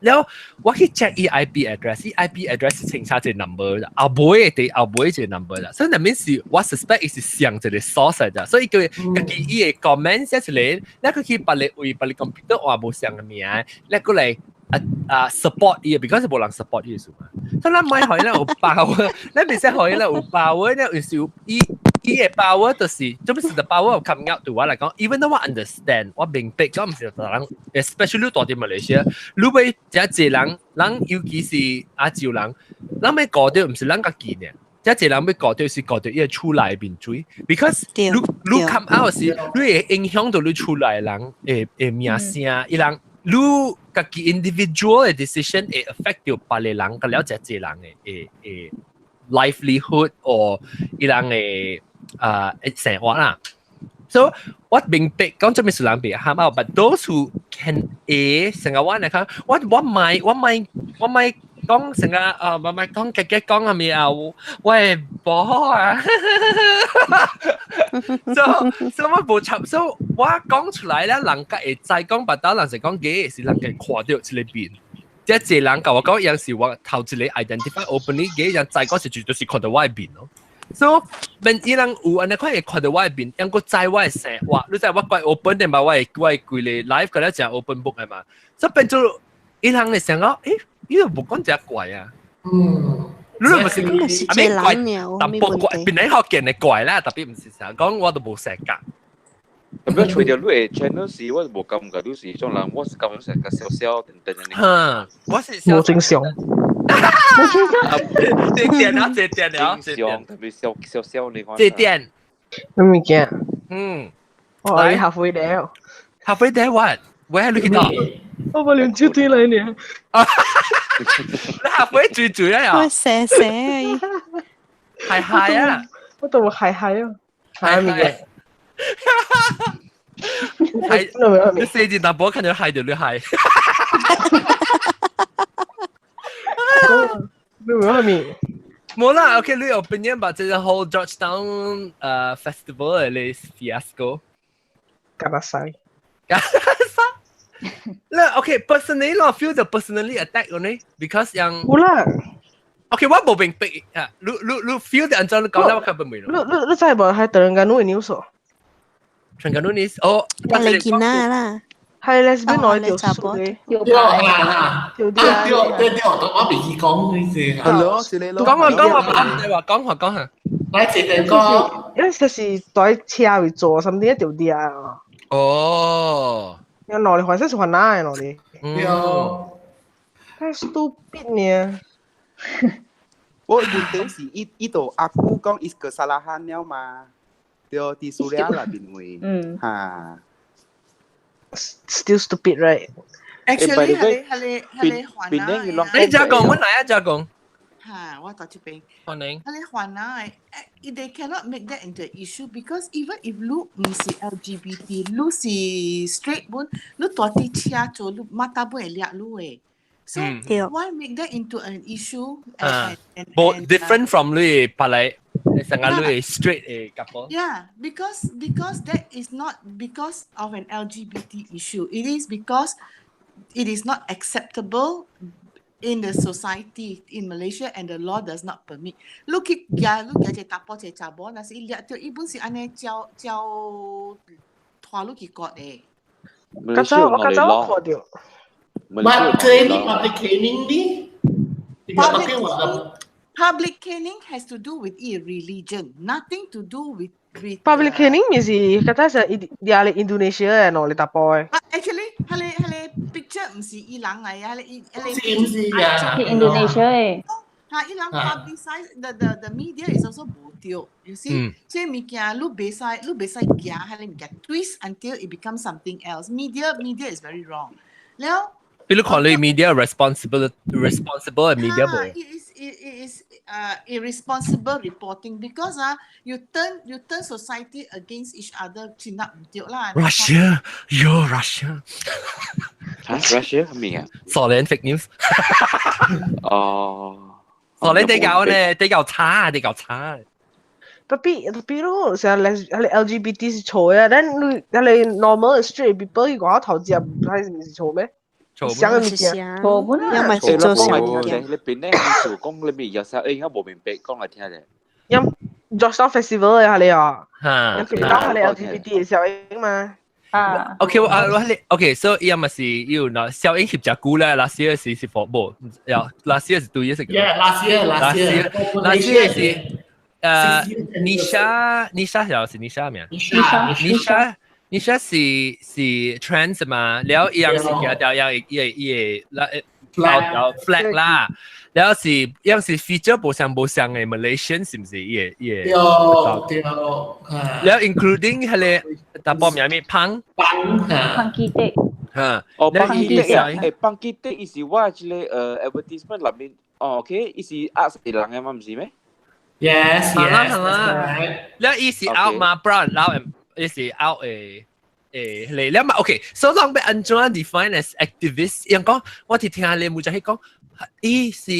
了我去 check 伊 IP address，伊 IP address 是清楚一個 number 啦，後尾的後尾一個 number 啦，所以那面是我 suspect 伊是上一個 source 來的，所以佢家己伊個 comment 寫出來，你佢去別個位別個 computer 換無相的名，你過來啊啊 support 伊，because 無人 support 伊是嘛，所以咱莫予伊咧有包，咱袂使予伊咧有包，咧有時伊。伊嘅 power 就是，做咩事 the power of coming out 對我嚟講，even though 我 understand，我明白講唔是人，especially 住佇馬來西亞，你欲遮濟人，人尤其是亞洲人，人欲顧著毋是咱家己呢。遮濟人欲顧著是顧著伊個厝內面水，because 你 come out 時，你會影響到你厝內人的名聲，伊人你家己 individual 的 decision 會 affect 到別个人，佮了遮濟人的 livelihood or 伊人的啊生活啦。So 我明白講做咩事人別喊out，but those who can 會成個我嚟講，我莫講成個啊，我莫講家己講係咪啊？我會無啊。So 我無插，so 我講出來咧，人家會知講，but 當人是講假，是人家看到這個面。這一個人共我講，樣是我頭一個 identify openly 嘅人知講是絕對是看到我的面咯。So 變伊人有按呢款會看到我的面，猶閣知我的生活，你知我怪 open 的嘛？我的規個 life 個咧誠 open book 的嘛。所以變做伊人會想講，欸，伊都無講這怪啊。你唔是
是這人
淡薄怪，變嚟學見的怪啦，特別毋是成日講我都無性格。
特別隨著你的 channel 時，我無感覺你是種人，我是感覺成個小小等等的。
哼，我是
無正常。
無正常。這點了，這點了，
正常，特別小小小你看。
這點。
咩物件？我
來
halfway there。
Halfway there what? Where 你去到？
我把臉就對來呢。
你 halfway 追追啊？
我寫寫。
係係啊！
我都係係啊。係物件？
係，你四字淡薄看到係就你係。
你有咩？
冇啦，OK，你有 opinion about 這個 whole Georgetown festival 的 fiasco？
加拿西。
加拿西。啦，OK，personally 我 feel the personally attack 呢，because 樣。
有啦。
OK，我無明白啊，你 feel 的按怎你講，我看不明。
你知無？係突然間你 news？
突然間你哦，
嚟見啦啦。
係 lesbian 內條數嘅。
對啊，對對對對，我未記講呢啲。
係咯，是你咯。
講話講話，你話講話講下。
來一個。
因為就是在車位坐，甚至一條啲啊。
哦。
有攞嚟還是還哪攞嚟？
對。
太 stupid 呢！
我問題是伊伊度阿姑講伊 kesalahan 了嘛？對，佇蘇聯那邊位。嚇。
Still stupid, right?
Actually，係你係你還啊！
你再講，我來啊，再講。
嚇，我到這邊。
歡迎。
係你還啊！They cannot make that into an issue because even if 你唔是 LGBT，你是 straight 本，你蹛佇車做，你馬達本會掠你的。So why make that into an issue?
But different from 你別來，成個你 straight 的 couple。
Yeah, because that is not because of an LGBT issue. It is because it is not acceptable in the society in Malaysia and the law does not permit. 你去舉你舉一個查埔一個查某，若是伊掠著伊本是按呢照照拖你去割的。
較早我較早我看著。
But caning, public caning ni?
Public caning has to do with e religion, nothing to do with
Public caning 咪是較早是伊佇咧 Indonesia 的喏，你查埔的。
Actually，彼個 picture 毋是伊人來啊，彼個伊彼個
是毋是啊？
是 Indonesia 的。
哈，伊人 publicize the media is also 無對，you see，這物件你袂使你袂使行，彼個物件 twist until it becomes something else. Media is very wrong. 了。
比如看你 media responsible media 無
It is irresponsible reporting because 啊，you turn society against each other，真係毋對啦。
Russia, you're Russia。
嚇，Russia 係咩啊？
蘇聯 fake news。
哦。
蘇聯比較呢，比較差，比較差。
Tapi tapi 你成日係 LGBT 是錯嘅，但你你 normal straight people 伊講頭接係唔是錯咩？
錯
嘅物件，
錯本
啊，因為做
講嚟聽你邊咧？你做講你咪有時應該無明白，講嚟聽者。
因 Georgetown Festival 嘅係你啊，
嚇，
因當係你 LGBT 嘅效應嘛。
啊
，OK 啊，我你 OK，所以伊嘛是有喏，效應翕隻久咧，last year 是是火無，呀，last year 是 2 years ago。
Yeah, last year, last year.
Last year 是。Nisha 又是 Nisha 名
？Nisha
Nisha 是 trans 嘛？了伊樣是寄掉樣伊伊伊啦，條 flag 啦。了是樣是 feature 無相無相嘅 Malaysian 是毋是？伊個伊
個對對。
了 including 彼個查埔名咩？胖
胖
胖基迪。
嚇。
哦，胖基迪啊！誒，胖基迪伊是我這個advertisement 內面，哦，OK，伊是壓死人嘅嘛，毋是咩？
Yes, yes.
係啦。了伊是 out 嘛，brown，然後伊是 out 誒。誒嚟了嘛，OK，所以人欲按怎 define as activist？人講我哋聽下你冇就係講，伊是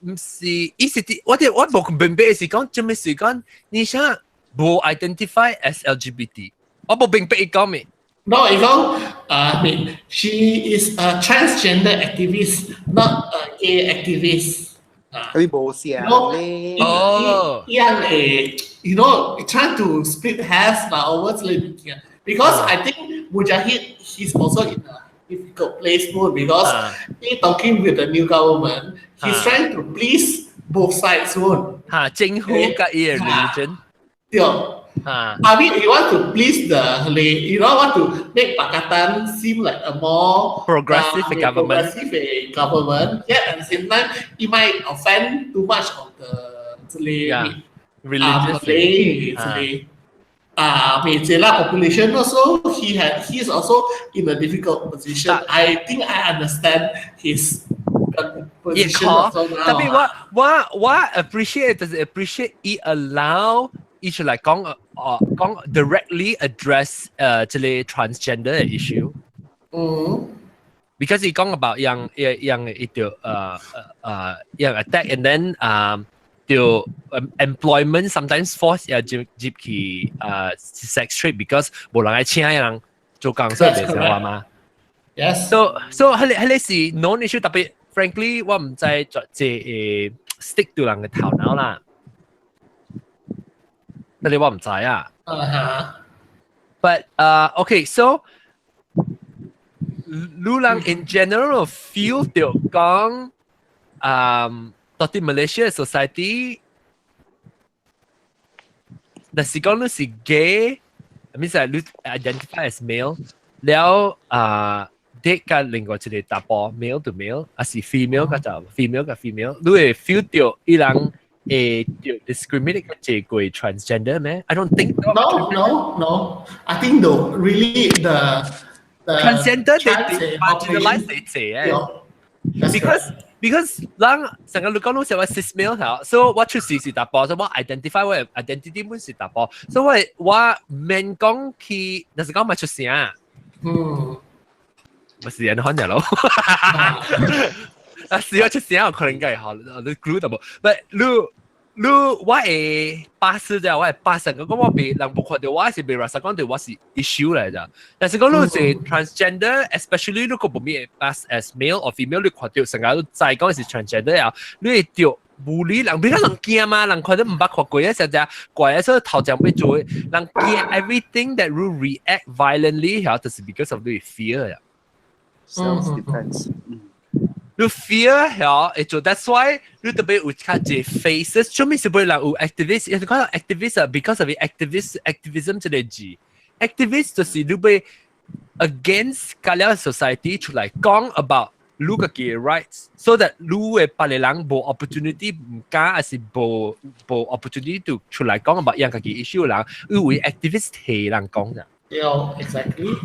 毋是伊是啲我哋我無明白是講，做咩是講你想無 identify as LGBT？我無明白伊講咩。
No，伊講啊，she is a transgender activist, not a gay activist.
佢無相咧。
哦，
伊樣誒，trying to split hairs 啦，over 這個物件。Because I think Mujahid, he's also in a difficult place more because he talking with the new government, he's trying to please both sides soon.
嚇，政府佮伊 religion。
對。
嚇。
I mean, he want to please the, want to make Pakatan seem like a more
progressive government.
Progressive government. Yet at the same time, it might offend too much of the
religious
Malay, 馬來 population also, he's also in a difficult position. I think I understand his position also now.
特別我 appreciate 就是 appreciate 伊 allow 伊出來講講 directly address 這個 transgender issue。Because 伊講 about 樣樣伊就樣 attack and then 就 employment sometimes force 也入入去sex trade because 無人愛請人做工，所以袂成話嘛。
Yes.
So 彼個是 known issue，特別 frankly 我毋知這會 stick 到人嘅頭腦啦。那你我毋知啊。But okay, so 路人 in general feel 到講，到底 Malaysia society，若是講你是 gay，I mean 係你 identify as male，了啊 date 佮另外一個查埔 male to male，還是 female 佮就 female 佮 female，你會 feel 到伊人會 discriminate 較濟過 transgender 咩？I don't think
so. No, no, no. I think the really the
transgender they marginalize 你濟誒，because 人成個你講你是話 cis male 嚇，所以我出世是查埔，所以我 identify 我 identity 本是查埔，所以我我免講去，若是講咪出聲，咪是人看嘅咯。啊，是我出聲可能該好，你估到無？但你你我會 pass 啫，我會 pass 個講我被人無看到，我是被 rasa 講到我是 issue 來咋。但是講你是 transgender，especially 你個無咩 pass as male or female，你看到成日都知講是 transgender 啊，你會著無理人，比較人驚嘛，人看到毋捌看過啊，實在怪啊，所以頭前欲做，人驚 everything that will react violently，嚇，就是 because of 你 fear 啊。
Self defense。
你 fear 嚇會做，that's why 你特別有較濟 faces，做咩是會人有 activist？有講 activist 啊，because of activist activism 這個字，activist 就是你欲 against 個了 society 出來講 about 你家己嘅 rights，so that 你嘅別個人無 opportunity 毋敢，還是無無 opportunity to 出來講 about 樣家己 issue 人，因為 activist 替人講咋。
對，exactly。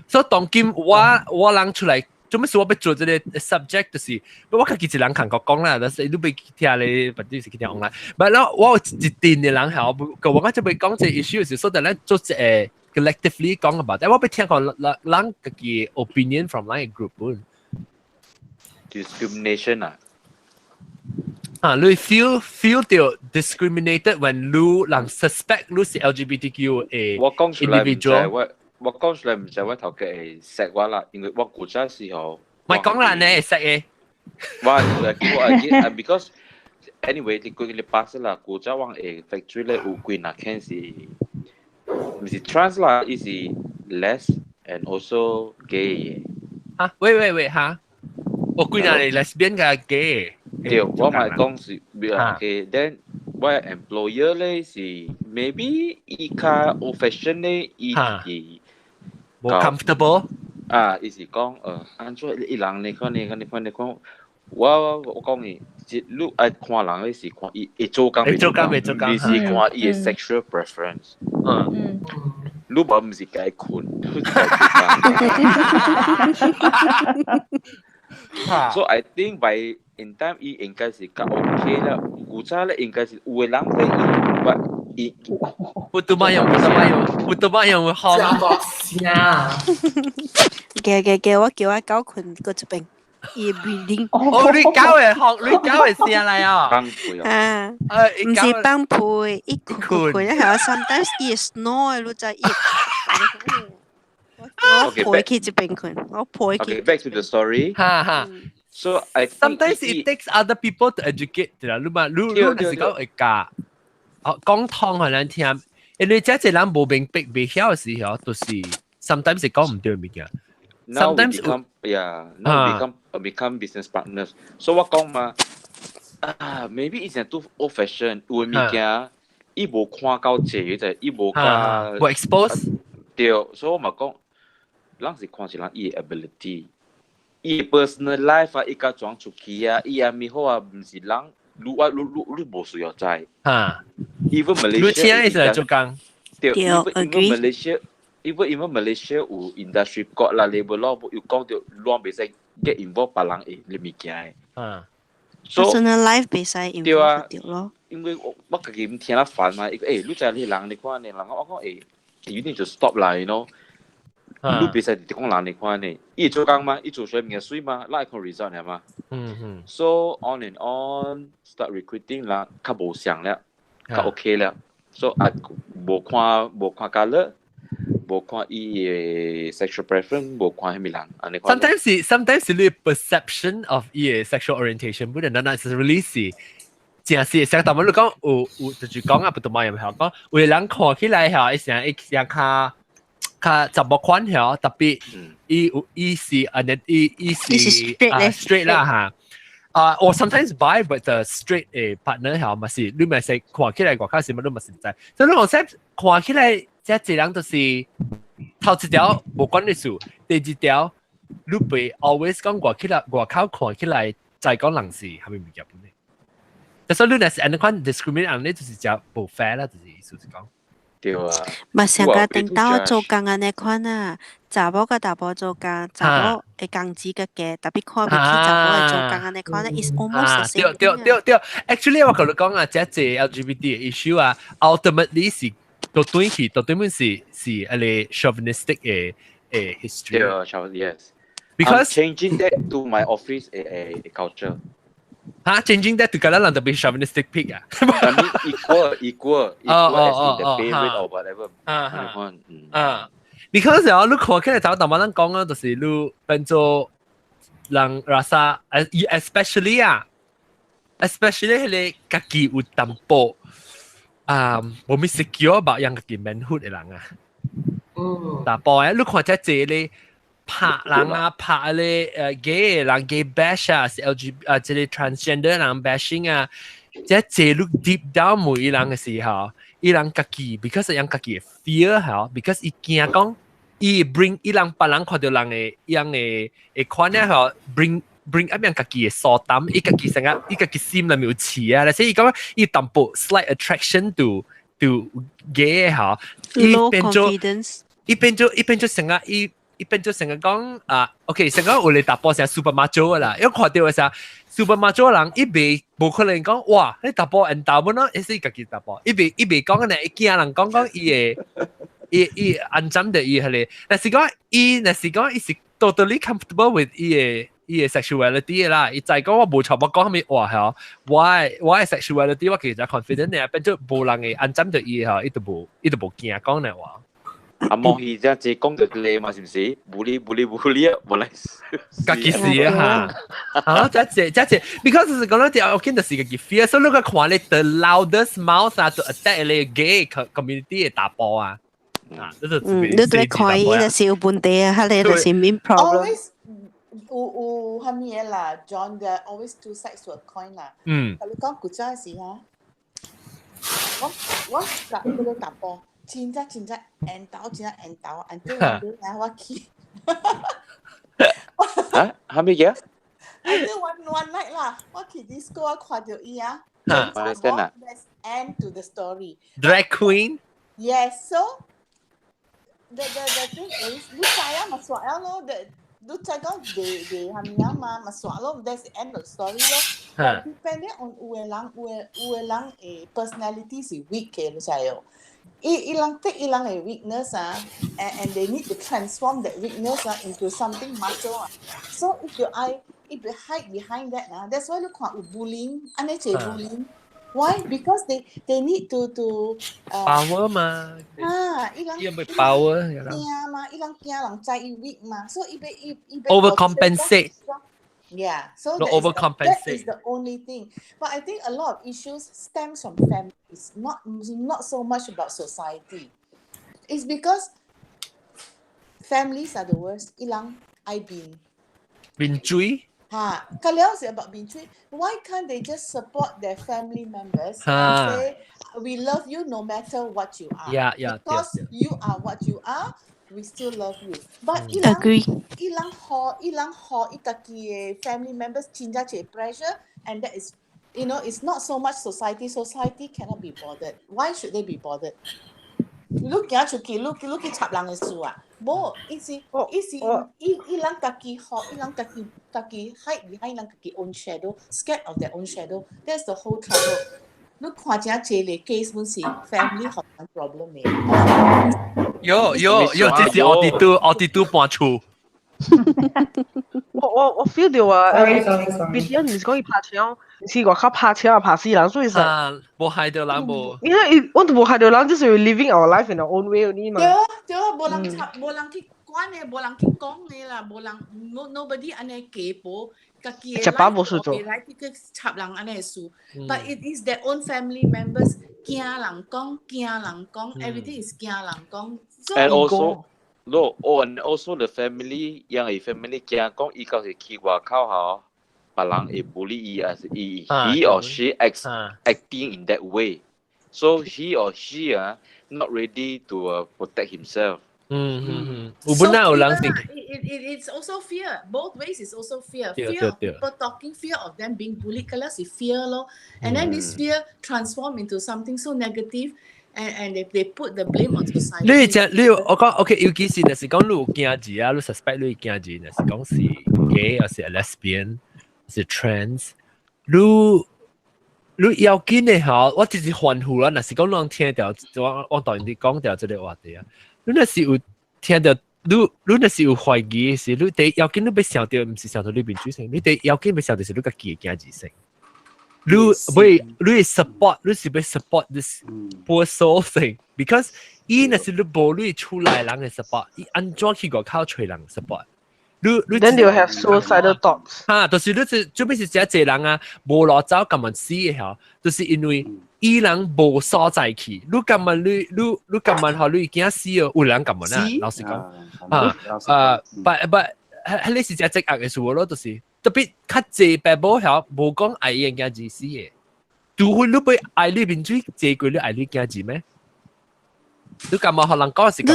所以當今我我人出來。做咩事我欲做這個 subject 就是，我家己一人韓國講啦，但是你欲聽咧，反正是去聽 online。但係我有一陣的人係我個我就欲講這 issue 是，所以咱做一個 collectively 講 about，但我欲聽講人人家己 opinion from 咱個 group 本。
Discrimination 啊？
啊，你 feel 到 discriminated when 你人 suspect 你是 LGBTQ 嘅
我講出來毋知我。我講出來毋知我頭家會錫我啦，因為我古早時候。
咪講啦，你會錫嘅。
我我記，because anyway 你過你 pass 啦，古早我會 factory 咧有幾若間是，毋是 trans 啦，伊是 les and also gay 嘅。
嚇？喂喂喂嚇！我幾若係 lesbian 佮 gay。
對，我咪講是，OK，then 我 employer 咧是 maybe 伊較 old fashion 咧，伊是
無 comfortable
啊，伊是講按怎伊人你看你看你看你看，我講你，你愛看人咧是看伊會做工
會做工會做工，
你是看伊嘅 sexual preference。你無毋是共伊睏，你是共伊做工。So I think by in time 伊應該是較 OK 啦。古早咧應該是有的人咧伊，伊
Putumayam，Putumayam， Putumayam 會
加多聲。
嘅嘅嘅，我叫我狗睏過一邊，伊 breathing。
哦，你狗會學，你狗會聲來啊？
放屁
啊！毋是放屁，伊睏睏一下，sometimes 伊 snore，你知伊。我陪去一邊睏，我陪去。
Okay, back to the story.
哈哈。
So I
sometimes it takes other people to educate 啦，你嘛，你你若是講會教，哦，講通予咱聽，因為這個人無明白袂曉的時候，就是 sometimes 是講毋對物件。
Now we
Sometimes
become yeah, now we become business partners. So 我講嘛，啊，maybe 以前都 old fashion，有的物件伊無看到濟，就伊無較
無 expose。
對，所以我嘛講，咱是看一人伊的 ability，伊 personal life 啊，伊甲怎出去啊，伊啊物好啊，毋是人，你我你你你無需要知。Even Malaysia，
你請伊是來做工。
對，even Malaysia。even Malaysia 有 industry code 啦，labor law 有講到亂袂使 get involved 別人的物件的。
personal life 袂使 involve 著咯。
因為我家己聽得煩嘛，伊講欸，你知你人你看呢，人我講欸，you need to stop 啦，you know。你袂使直講人你看呢，伊做工嘛，伊做出來物件媠嘛，咱愛看 result 係嘛。So on and on start recruiting 啦，較無相了，較 OK 了。So 啊，無看無看 colour。無看伊的 sexual preference，無看啥物人，按呢款。
Sometimes 是你 perception of 伊的 sexual orientation，不能 not necessarily 是真是像大們你講有有就是講啊，不同嘛又曉講，有的人看起來嚇，伊成伊成較較查某款曉，特別伊有伊是按呢伊伊是
啊
straight 啦嚇。啊，我 sometimes bi with the straight 的 partner 曉嘛是，你咪是看起來外口是乜你嘛是毋知，所以你講看起來。這一人就是頭一條無關你事，第二條你袂 always 講外起來外口看起來再講人是啥物物件本咧。所以你若是按呢款 discriminate 人咧，就是誠無 fair 啦，就是意思是講。
對啊。
嘛上個頂到做工按呢款啊，查某佮查甫做工，查某的工資較低，特別看袂起查某的做工按呢款咧，is almost the same。
對對對對，actually 我共你講啊，這這 LGBT 的 issue 啊，ultimately 是到對去，到對面是是一個 chauvinistic 的的 history。
對，yes。
Because
changing that to my office a culture。
嚇，changing that to 個咱人特別 chauvinistic pig 啊
？I mean equal equal equal as in the pay rate or whatever。
啊啊，because 啊，你看起來頭淡薄咱講啊，就是你變做人 rasa，especially 啊，especially 彼個家己有淡薄啊，無咪 secure 吧，讓家己 manhood 的人啊。查埔啊，你看這濟咧。拍人啊，拍咧gay 人 gay bash 啊，是 LG 啊，這個 transgender 人 bashing 啊，這濟你 deep down 每一人的時候，伊人家己，because 人家己的 fear 嚇，because 伊驚講，伊 bring 伊人別人看著人的伊人的會看咧嚇，bring up 人家己的蘇膽，伊家己成個伊家己心內面有刺啊，所以伊講伊淡薄 slight attraction to gay 嚇，伊變做伊變做伊變做成個伊。伊變做成個講啊，OK，成個有咧查埔成 super macho 啦，因為看著的時候 super macho 人伊袂無可能講哇，你查埔緣投本咯，伊是家己查埔，伊袂伊袂講呢，伊驚人講講伊會伊伊安怎的伊彼個，若是講伊若是講伊是 totally comfortable with 伊的伊的 sexuality 啦，伊知講我無錯，我講啥物話嚇，我的 sexuality 我其實 confident 呢，變做無人會按怎著伊吼，伊就無伊就無驚講呢話。
啊，莫去這這講就咧嘛，是毋是？無理無理無理啊，無來。
家己是啊哈，啊，這這這這，because 是講咱我見就是家己 fear，所以你個看咧 the loudest mouth 啊，to attack 咧 gay community 的查埔啊，啊，這就
嗯，你對看伊就是有問題啊，彼个就是 main problem。
Always 有有啥物的啦，John，there always two sides to a coin 啦。你講古早時啊，我甲嗰個查埔真正真正緣投，真正緣投，until one day 啊，我去。
嚇？係咩嘢？
Until one night 啦，我去 disco 我看到伊啊。
嚇，understand 啊
？That's end to the story.
Drag queen?
Yes, so the thing is，你知啊嘛煞了咯，你知講地地係咪啊嘛，嘛煞咯，that's the end of the story 咯。Depending on 有的人的 personality 是 weak 嘅，你知哦。伊人 take 伊人的 weakness 啊，and they need to transform that weakness 啊 into something macho 啊。So if you I if you hide behind that 啊，that's why 你看有 bullying，按呢濟 bullying。Why? Because they need to
power 嘛。
啊，伊人
伊咪 power
驚嘛，伊人驚人知伊 weak 嘛，所以伊欲伊伊欲
overcompensate。
Yeah, so
no
that is the only thing. But I think a lot of issues stems from families, not so much about society. It's because families are the worst. 伊人愛面。
面水。
哈，較了是 about 面水。Why can't they just support their family members and say we love you no matter what you are? Because you are what you are, we still love you. But 伊人伊人予伊家己的 family members 真正一個 pressure, and that is, it's not so much society. Society cannot be bothered. Why should they be bothered? 你行出去，你去插人的事啊？無，伊是伊人家己予，伊人家己 hide behind 人家己 own shadow, scared of their own shadow. That's the whole trouble. 你看這濟個 case 本是 family 予人 problem 的。
喲喲喲，這是奧迪都奧迪都搬厝。
我 feel 到啊，別人唔是講伊拍槍，是外口拍槍啊拍死人，所以是
無害到人無。
因為我都無害到人，就是 living our life in our own way 呢嘛。
對啊對啊，無人插，無人去管的，無人去講的啦，無人 no nobody 按呢家婆家己的 life 會來去插人按呢事。But it is their own family members 驚人講，驚人講，everything is 驚人講。
And also no, oh, and also the family，因為 family 驚講伊到時去外口吼，別人會 bully 伊，還是伊 he or she acting in that way. So he or she 啊 not ready to protect himself.
嗯嗯嗯，有本來有人是
It's also fear. Both ways is also fear. Fear of people talking, fear of them being bullied. 嗰是 fear 咯。And then this fear transform into something so negative. And they put the blame on society.
你只你我講 OK，尤其是若是講你有囝兒啊，你 suspect 你囝兒若是講是 gay，還是 lesbian，是 trans，你要緊的吼，我只是歡呼啦。若是講人聽著，我當然講著這個話題啊。你若是有聽著，你若是有懷疑是，你第要緊你欲想著，毋是想著你面水先，你第要緊欲想著是你家己的囝兒先。你會你 support，你是欲 support this poor soul thing，because 伊若是你無你厝內人的 support，伊按怎去外口揣人 support？你
Then they will have suicidal thoughts。
哈，就是你是做咩是這濟人啊，無路走甘願死的吼，就是因為伊人無所在去。你甘願你甘願予你囝死哦，有人甘願啊，老實講啊啊，but 彼個是真積壓的事咯，就是特別較濟爸母曉無講愛伊的囝兒死的，除非你欲愛你面水濟過你愛你囝兒咩？你感覺予人講是
你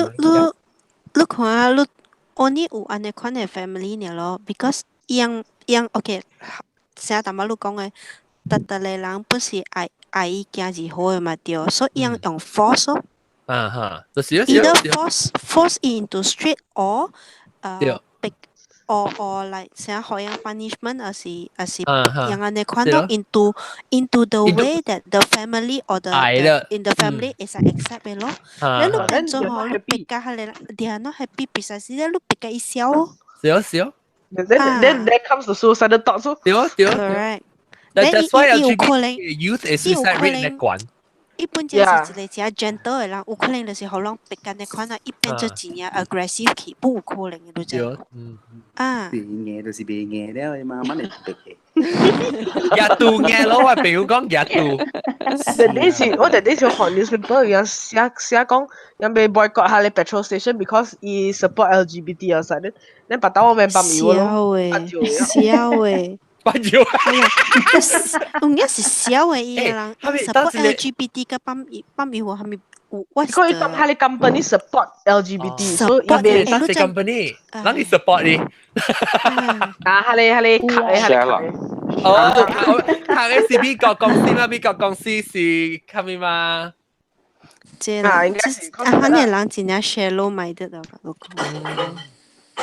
你看啊，你 only 有按呢款的 family 爾咯，because 伊樣伊樣 OK，成日淡薄你講的，逐逐個人本是愛愛伊囝兒好的嘛對，所以伊樣用 force 咯。
啊哈，就是
either force into straight or 逼 or like 成予人 punishment 還是用按呢款咯 into the way that the family or the in the family 會使 accept 的咯。你變做吼，你逼甲彼個人，they are not happy precisely，你逼甲伊痟哦。
是哦是哦。
Then there comes the suicidal thoughts 咯。
對哦對哦。
Correct。
That's why LGBT youth suicide rate 咧懸。
伊本正是一個誠 gentle 的人，有可能就是予人逼按呢款啊，伊變做真正 aggressive 去，不有可能的，你知？
嗯。
啊。
袂硬就是袂硬了，慢慢會逼的。
日度硬咯，我朋友講日度。
That 是我嗰陣時看 newspaper 有人寫講，人欲 boycott 彼个 petrol station because 伊 support LGBT 啊啥的，你別打我明白沒咯？
痟的，痟的。
放油。
有影是小的伊個人，support LGBT 佮放放油係咪？
我佢當係你 company support LGBT，所以
伊邊當是 company，咱你 support 你。
啊，係你係你卡你係你。
哦，卡嘅是美國公司嘛？美國公司是啥物嘛？
這啦，啊，反正人真正 shallow minded 啊，我講。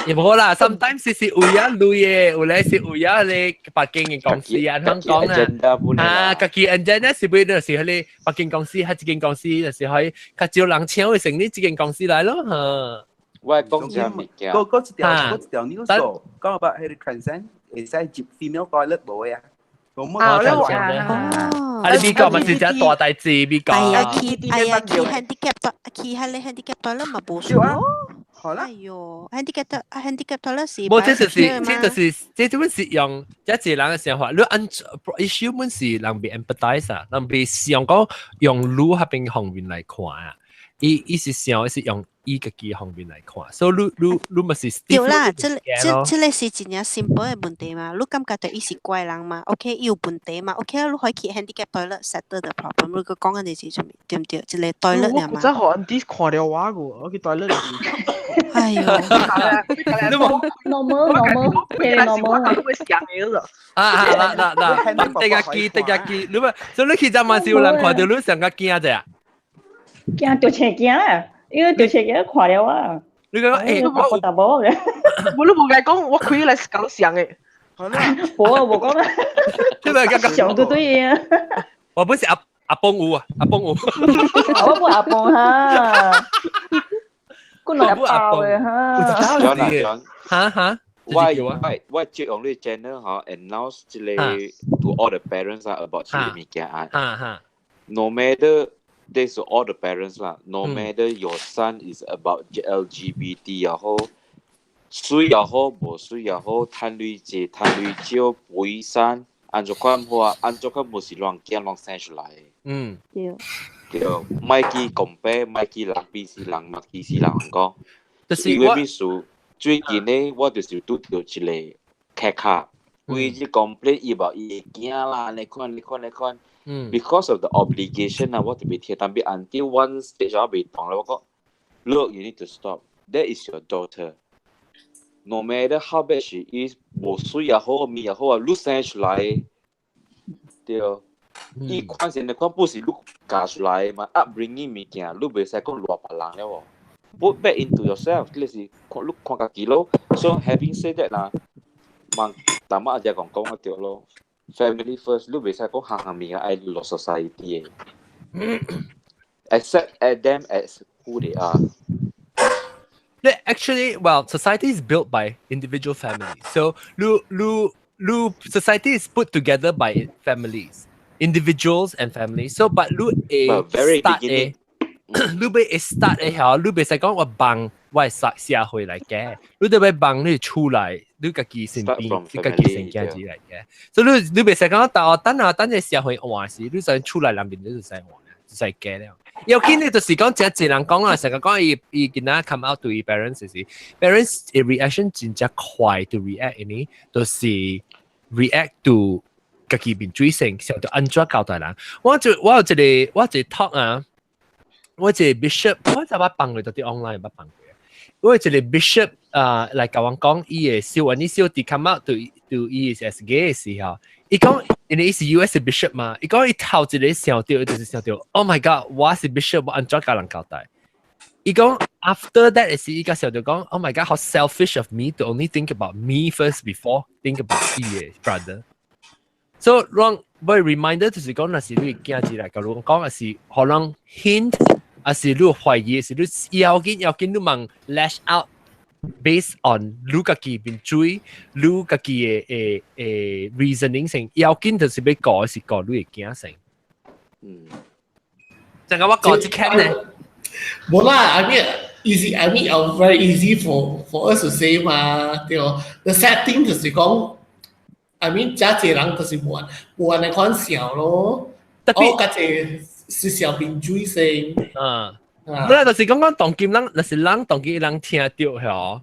也無啦，sometimes 是為咗鐳嘅，有咧是為咗你北京嘅公司啊，香港啊，啊，家己 agenda 是為就是彼個北京公司，還一間公司就是可以較少人請會成立這間公司來咯，嚇。
我講這物件，
嗰一條 news 講about 彼個 transgender 會使入 female toilet 無呀？
啊，你話啊，你美國咪是隻大代誌，美國。
哎呀，去哎呀去 handicap 去彼個 handicap toilet 嘛無數咯。
好啦。
哎喲，handicap handicap toilet 是。
無，這就是，這就是，這種是用這一個人嘅想法。你按 issue 本是人被 empathize 啊，人被想講用你彼邊方面來看啊。伊伊是想是用伊家己方面來看，所以你你你咪是。
對啦，這這這個是真正 simple 的問題嘛。你感覺到伊是怪人嘛？OK，伊有問題嘛？OK 啊，你可以去 handicap toilet settle the problem。你閣講緊是啥物？對毋對？這個 toilet
嘛。我真學啲看了我個，我去 toilet。
哎喲，
normal normal，normal。
啊啊嗱嗱嗱，得個機得個機，你咪所以你去就嘛是有人看到你上個驚者。
驚著車驚啦，因為著車驚看了啊。
你講
欸，我大波嘅，
我都冇解講，我開來是搞想嘅。
無啊，無講啊。
你咪講
想對對啊。
我本是阿阿邦有啊，阿邦有。
我不阿邦哈。我阿邦嘅哈。
哈哈。
我我接用呢 channel 嗬，announce 這個 to all the parents 啊 about 這個物件啊。
哈哈。
No matter this all the parents 啦，no matter your son is about LGBT 也好，水也好，無水也好，趁鐳濟，趁鐳少，肥瘦，按怎款好啊？按怎款無是亂驚亂生出來。
對。
對，莫去 compare，莫去人比是人，莫去是人講。
就是
因為秘最近呢，我就是拄著一個客客，規日 complain 伊無伊會驚啦，你看你看你看。Because of the obligation 啊，我特別聽，但係 until one stage 我未當啦，我講，look you need to stop. That is your daughter. No matter how bad she is，無水也好，物也好啊，你生出來，對。伊款先你看不是你教出來嘛，upbringing 物件，你袂使講賴別人了喎。Put back into yourself，這是看你看家己咯。So having said that 啦，嘛，大媽阿姐講講對咯。Family first，你袂使講行行物件愛落 society 的。Accept at them as who they are.
Actually, well, society is built by individual families. So, 你你你 society is put together by families, individuals and families. So, but 你會 start 的，你欲 start 的嚇，你袂使講我幫我社社會來嘅，你得欲幫你厝內，你家己身邊，你家己身家子來嘅。所以你你袂使講等等啊，等個社會換時，你使厝內內面你就使換，就使改了。要緊你就是講真濟人講啊，成日講伊伊囡仔 come out to 伊 parents 時，parents 的 reaction 真正快 to react 呢，就是 react to 家己面水性，想著按怎交代人。我就我有一個我一個 talk 啊，我一個 bishop，我就捌放過，到佇 online 捌放過。我一個 bishop 啊來共我講，伊的小伊小弟 come out to 伊是 as gay 的時候，伊講因為伊是 US bishop 嘛，伊講伊頭一個想著就是想著，Oh my God，我是 bishop，我按怎共人交代？伊講 after that 是伊個想著講，Oh my God，how selfish of me to only think about me first before think about 伊的 brother。So 讓我 reminder 就是講，若是你囝子來，假如講是可能 hint，還是你懷疑，是你要緊要緊你問 lash out based on 你家己面水，你家己的的的 reasoning 性，要緊就是欲顧是顧你的囝性。陣間我講一間呢。
無啦，I mean easy, I mean very easy for us to say 嘛，對。The sad thing 就是講，I mean 這濟人就是無無按呢款想咯。
特別
我較濟是想面水性。
嗯。本來就是講講當今人，若是人當今人聽著吼，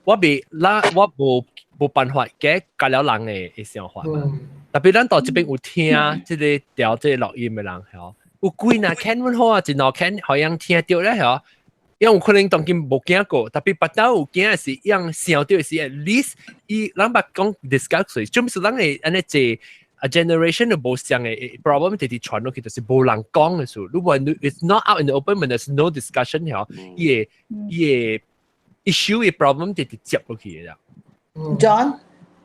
我未，咱我無無辦法嘅教了人的想法嘛。特別咱到這邊有聽這個調這個錄音的人，嗬，有幾若聽阮好啊，一兩聽好像聽到咧，嗬。因為有可能當今無驚過，特別別兜有驚是樣想到是 at least 伊人捌講 discuss，就是咱會按呢這 a generation 都無相的 problem 直直傳落去，就是無人講的事。如果 it's not out in the open, when there's no discussion 嗬，伊會 issue 的 problem 直直接落去的啦。
John,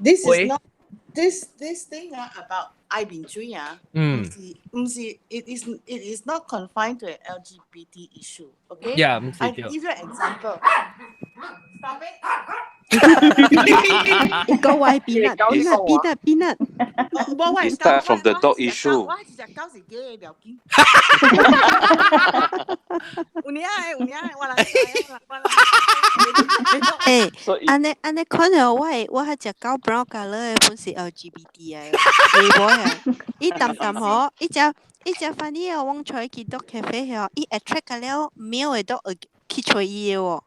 this is not this thing 啊 about 愛面水啊，毋是 it is not confined to an LGBT issue. Okay?
Yeah, 毋是
I give you an example. Stop it.
個位 peanut peanut peanut peanut。
無我
It start from the dog issue.
我一隻狗是假的，不要緊。有影的，有影的，我來我來。
欸，按呢按呢看到我我彼隻狗 brown colour 的本是 LGBT 的，下尾啊，伊淡淡吼，伊隻 funny 哦，我揣去 dog cafe 吼，伊 attract 了貓的 dog 去揣伊的喎，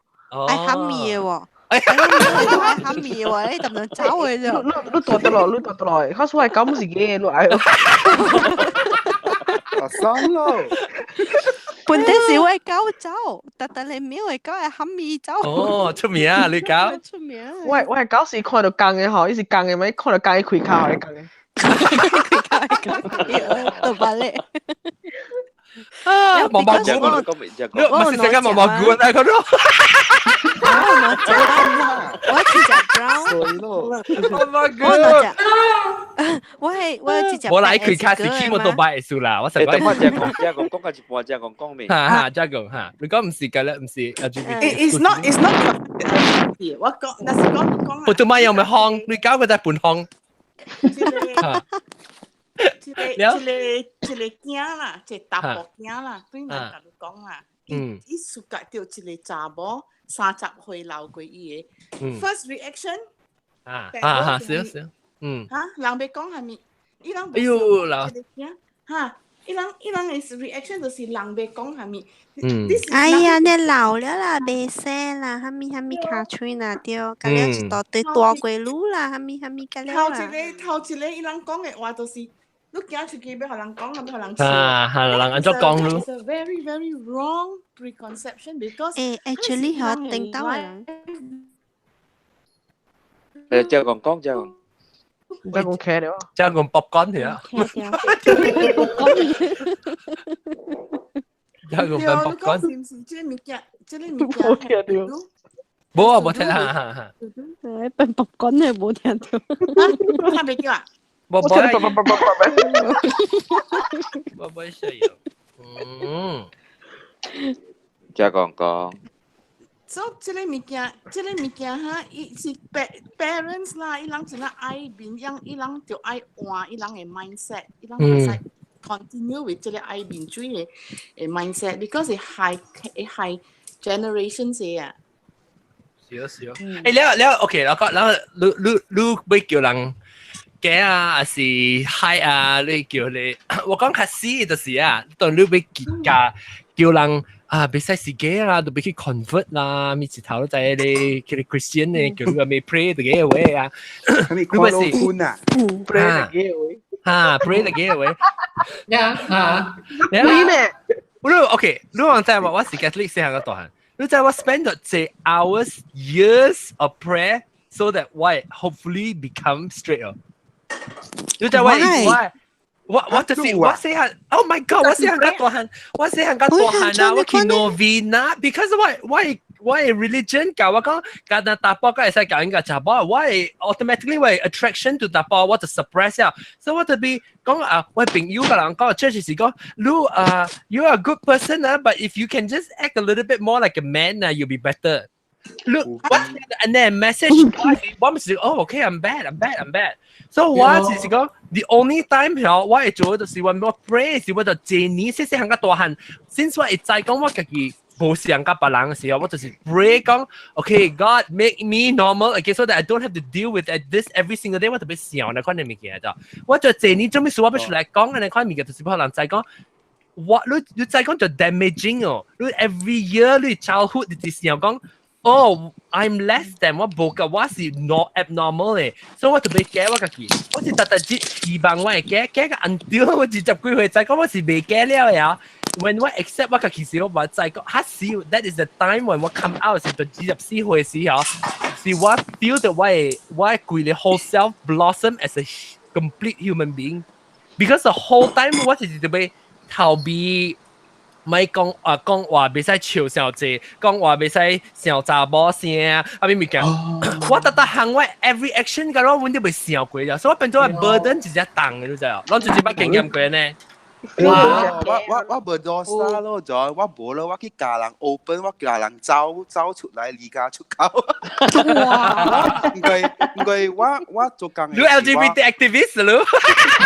愛喊伊的喎。哎，貓愛喊伊的喎，伊淡淡走的啫。
你你大得落，你大得落，我說係狗是假的，你愛。
啊，算咯。
本底是我狗走，但但係貓的狗會喊伊走。
哦，出名啊，你狗。
出名。
我我係狗是看到公的吼，伊是公的嘛，伊看到公的開口會公的。
開口會公，都巴咧。
啊，毛毛菇，你唔是成個毛毛菇啊？嗰種。
我只隻 brown。
毛毛菇。
我兩隻。我係我有一隻。
我來開卡是起摩托拜的數啦，我成
個。等我只講，只講講到一半，只講講未？
哈哈，只講哈，你講唔是㗎咧，唔是 LGBT。
It's not, it's not。我講，那是講講。
我做乜有咪烘？你搞個在半烘。
這個這個這個囝啦，這個查埔囝啦，對人共你講啦，伊伊觸覺著一個查某30歲老過伊的，first reaction
啊啊啊，是是，嗯，
哈，人欲講啥物？伊人
哎喲，老
這個囝，哈，伊人的 reaction 就是人欲講啥物。
嗯，
哎呀，你老了啦，袂使啦，啥物啥物尻喙啦，對，甲了一大堆大過女啦，啥物啥物甲了
啦。頭一個頭一個，伊人講的話就是。你行出去欲予人講，欲予人笑。
啊，係人按怎講咯。
It's a very very wrong preconception because
誒，actually 嗬，頂到人。
誒，只講講只講。
只講茄了。
只講 popcorn 添啊。只講 popcorn。
是毋是？這個物件，這個物件。
無聽著。
無啊，無聽哈哈哈。
誒，笨 popcorn 係無聽著。
聽袂著啊？
無無，無無需要。嗯。
只講講。
所以這個物件，這個物件哈，伊是 parents 啦，伊人真正愛面樣，伊人就愛換伊人的 mindset，伊人袂使 continue with 這個愛面水的 mindset，because 會害 generations 的啊。
是啊是啊。欸，了了 OK，然後然後你你你欲叫人假啊，還是嗨啊？你叫你，我講較死就是啊，當你欲教叫人啊，袂使是假啦，都欲去 convert 啦，咪一頭都知你叫你 Christian 呢，叫你咪 pray the gay away 啊，
你看老坤啊
，pray the gay away，
哈，pray the gay away，
呀哈，
你咩？你 OK，你講知我我是 Catholic 細漢個大漢，你知我 spend 咗這 hours years of prayer so that 我 hopefully become straight 哦。你知我我我我就是我細漢，Oh my God！我細漢較大漢，我細漢較大漢啊！我去 novena，because 我我我 religion 教我講，教那查埔會使教人家查埔，我 automatically 我 attraction to 查埔，我就 suppress 啊，所以我特別講啊，我朋友個人講，church 是講，你啊，you are a good person 啊，but if you can just act a little bit more like a man 啊，you'll be better。Look, what and then message 我毋是哦，okay, I'm bad, I'm bad, I'm bad. So 我就是講，the only time 嗬，我會做就是我 pray 是我就這年細細漢較大漢，since 我會知講我家己無像佮別人的時候，我就是 pray 講，okay, God make me normal again so that I don't have to deal with this every single day。我特別想那款的物件就，我就這年做咩事我欲出來講，那款物件就是予人知講。我你你知講就 damaging 哦，你 every year 你 childhood 你就是想講。哦，哦，I'm less than 我無個，我是 not abnormal 嘅，所以我特別驚我家己，我是特特只希望我會驚驚個 until 我20幾歲知講我是袂驚了呀。When 我 accept 我家己時，我嘛知講，哈是 that is the time when 我 come out 是到24歲時候，是我 feel 到我的規個 whole self blossom as a complete human being。Because the whole time 我是特別逃避。咪講啊講話袂使笑傷濟，講話袂使傷查某聲，啊咩物件。我特特行我 every action 個我阮都袂想過啦，所以我變做 burden 一隻重嘅，你知哦？攏就是捌經驗過呢。
我無做啥咯，就我無咯，我去教人 open，我教人走走出來離家出口。哇！唔該唔該，我做工。
你 LGBT activist 咯？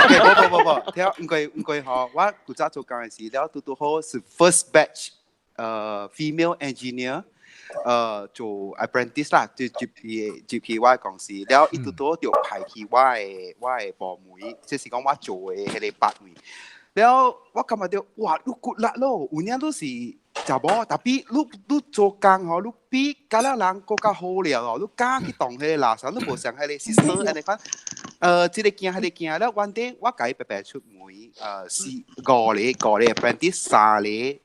無無無無，聽唔該唔該嗬，我古早做工嘅時，了拄拄好是 first batch，female engineer，做 apprentice 啦，就入去我的公司，了伊拄拄就派去我的部門，就是講我做的彼個範圍。了我感覺到哇，你骨力咯，有影都是查某，tapi 你做工吼，你比佮人閣較好了咯，你敢去動彼個垃圾，你無像彼個 sister 按呢款，這個驚彼個驚，了 one day 我共伊白白出門，四五個 apprentice，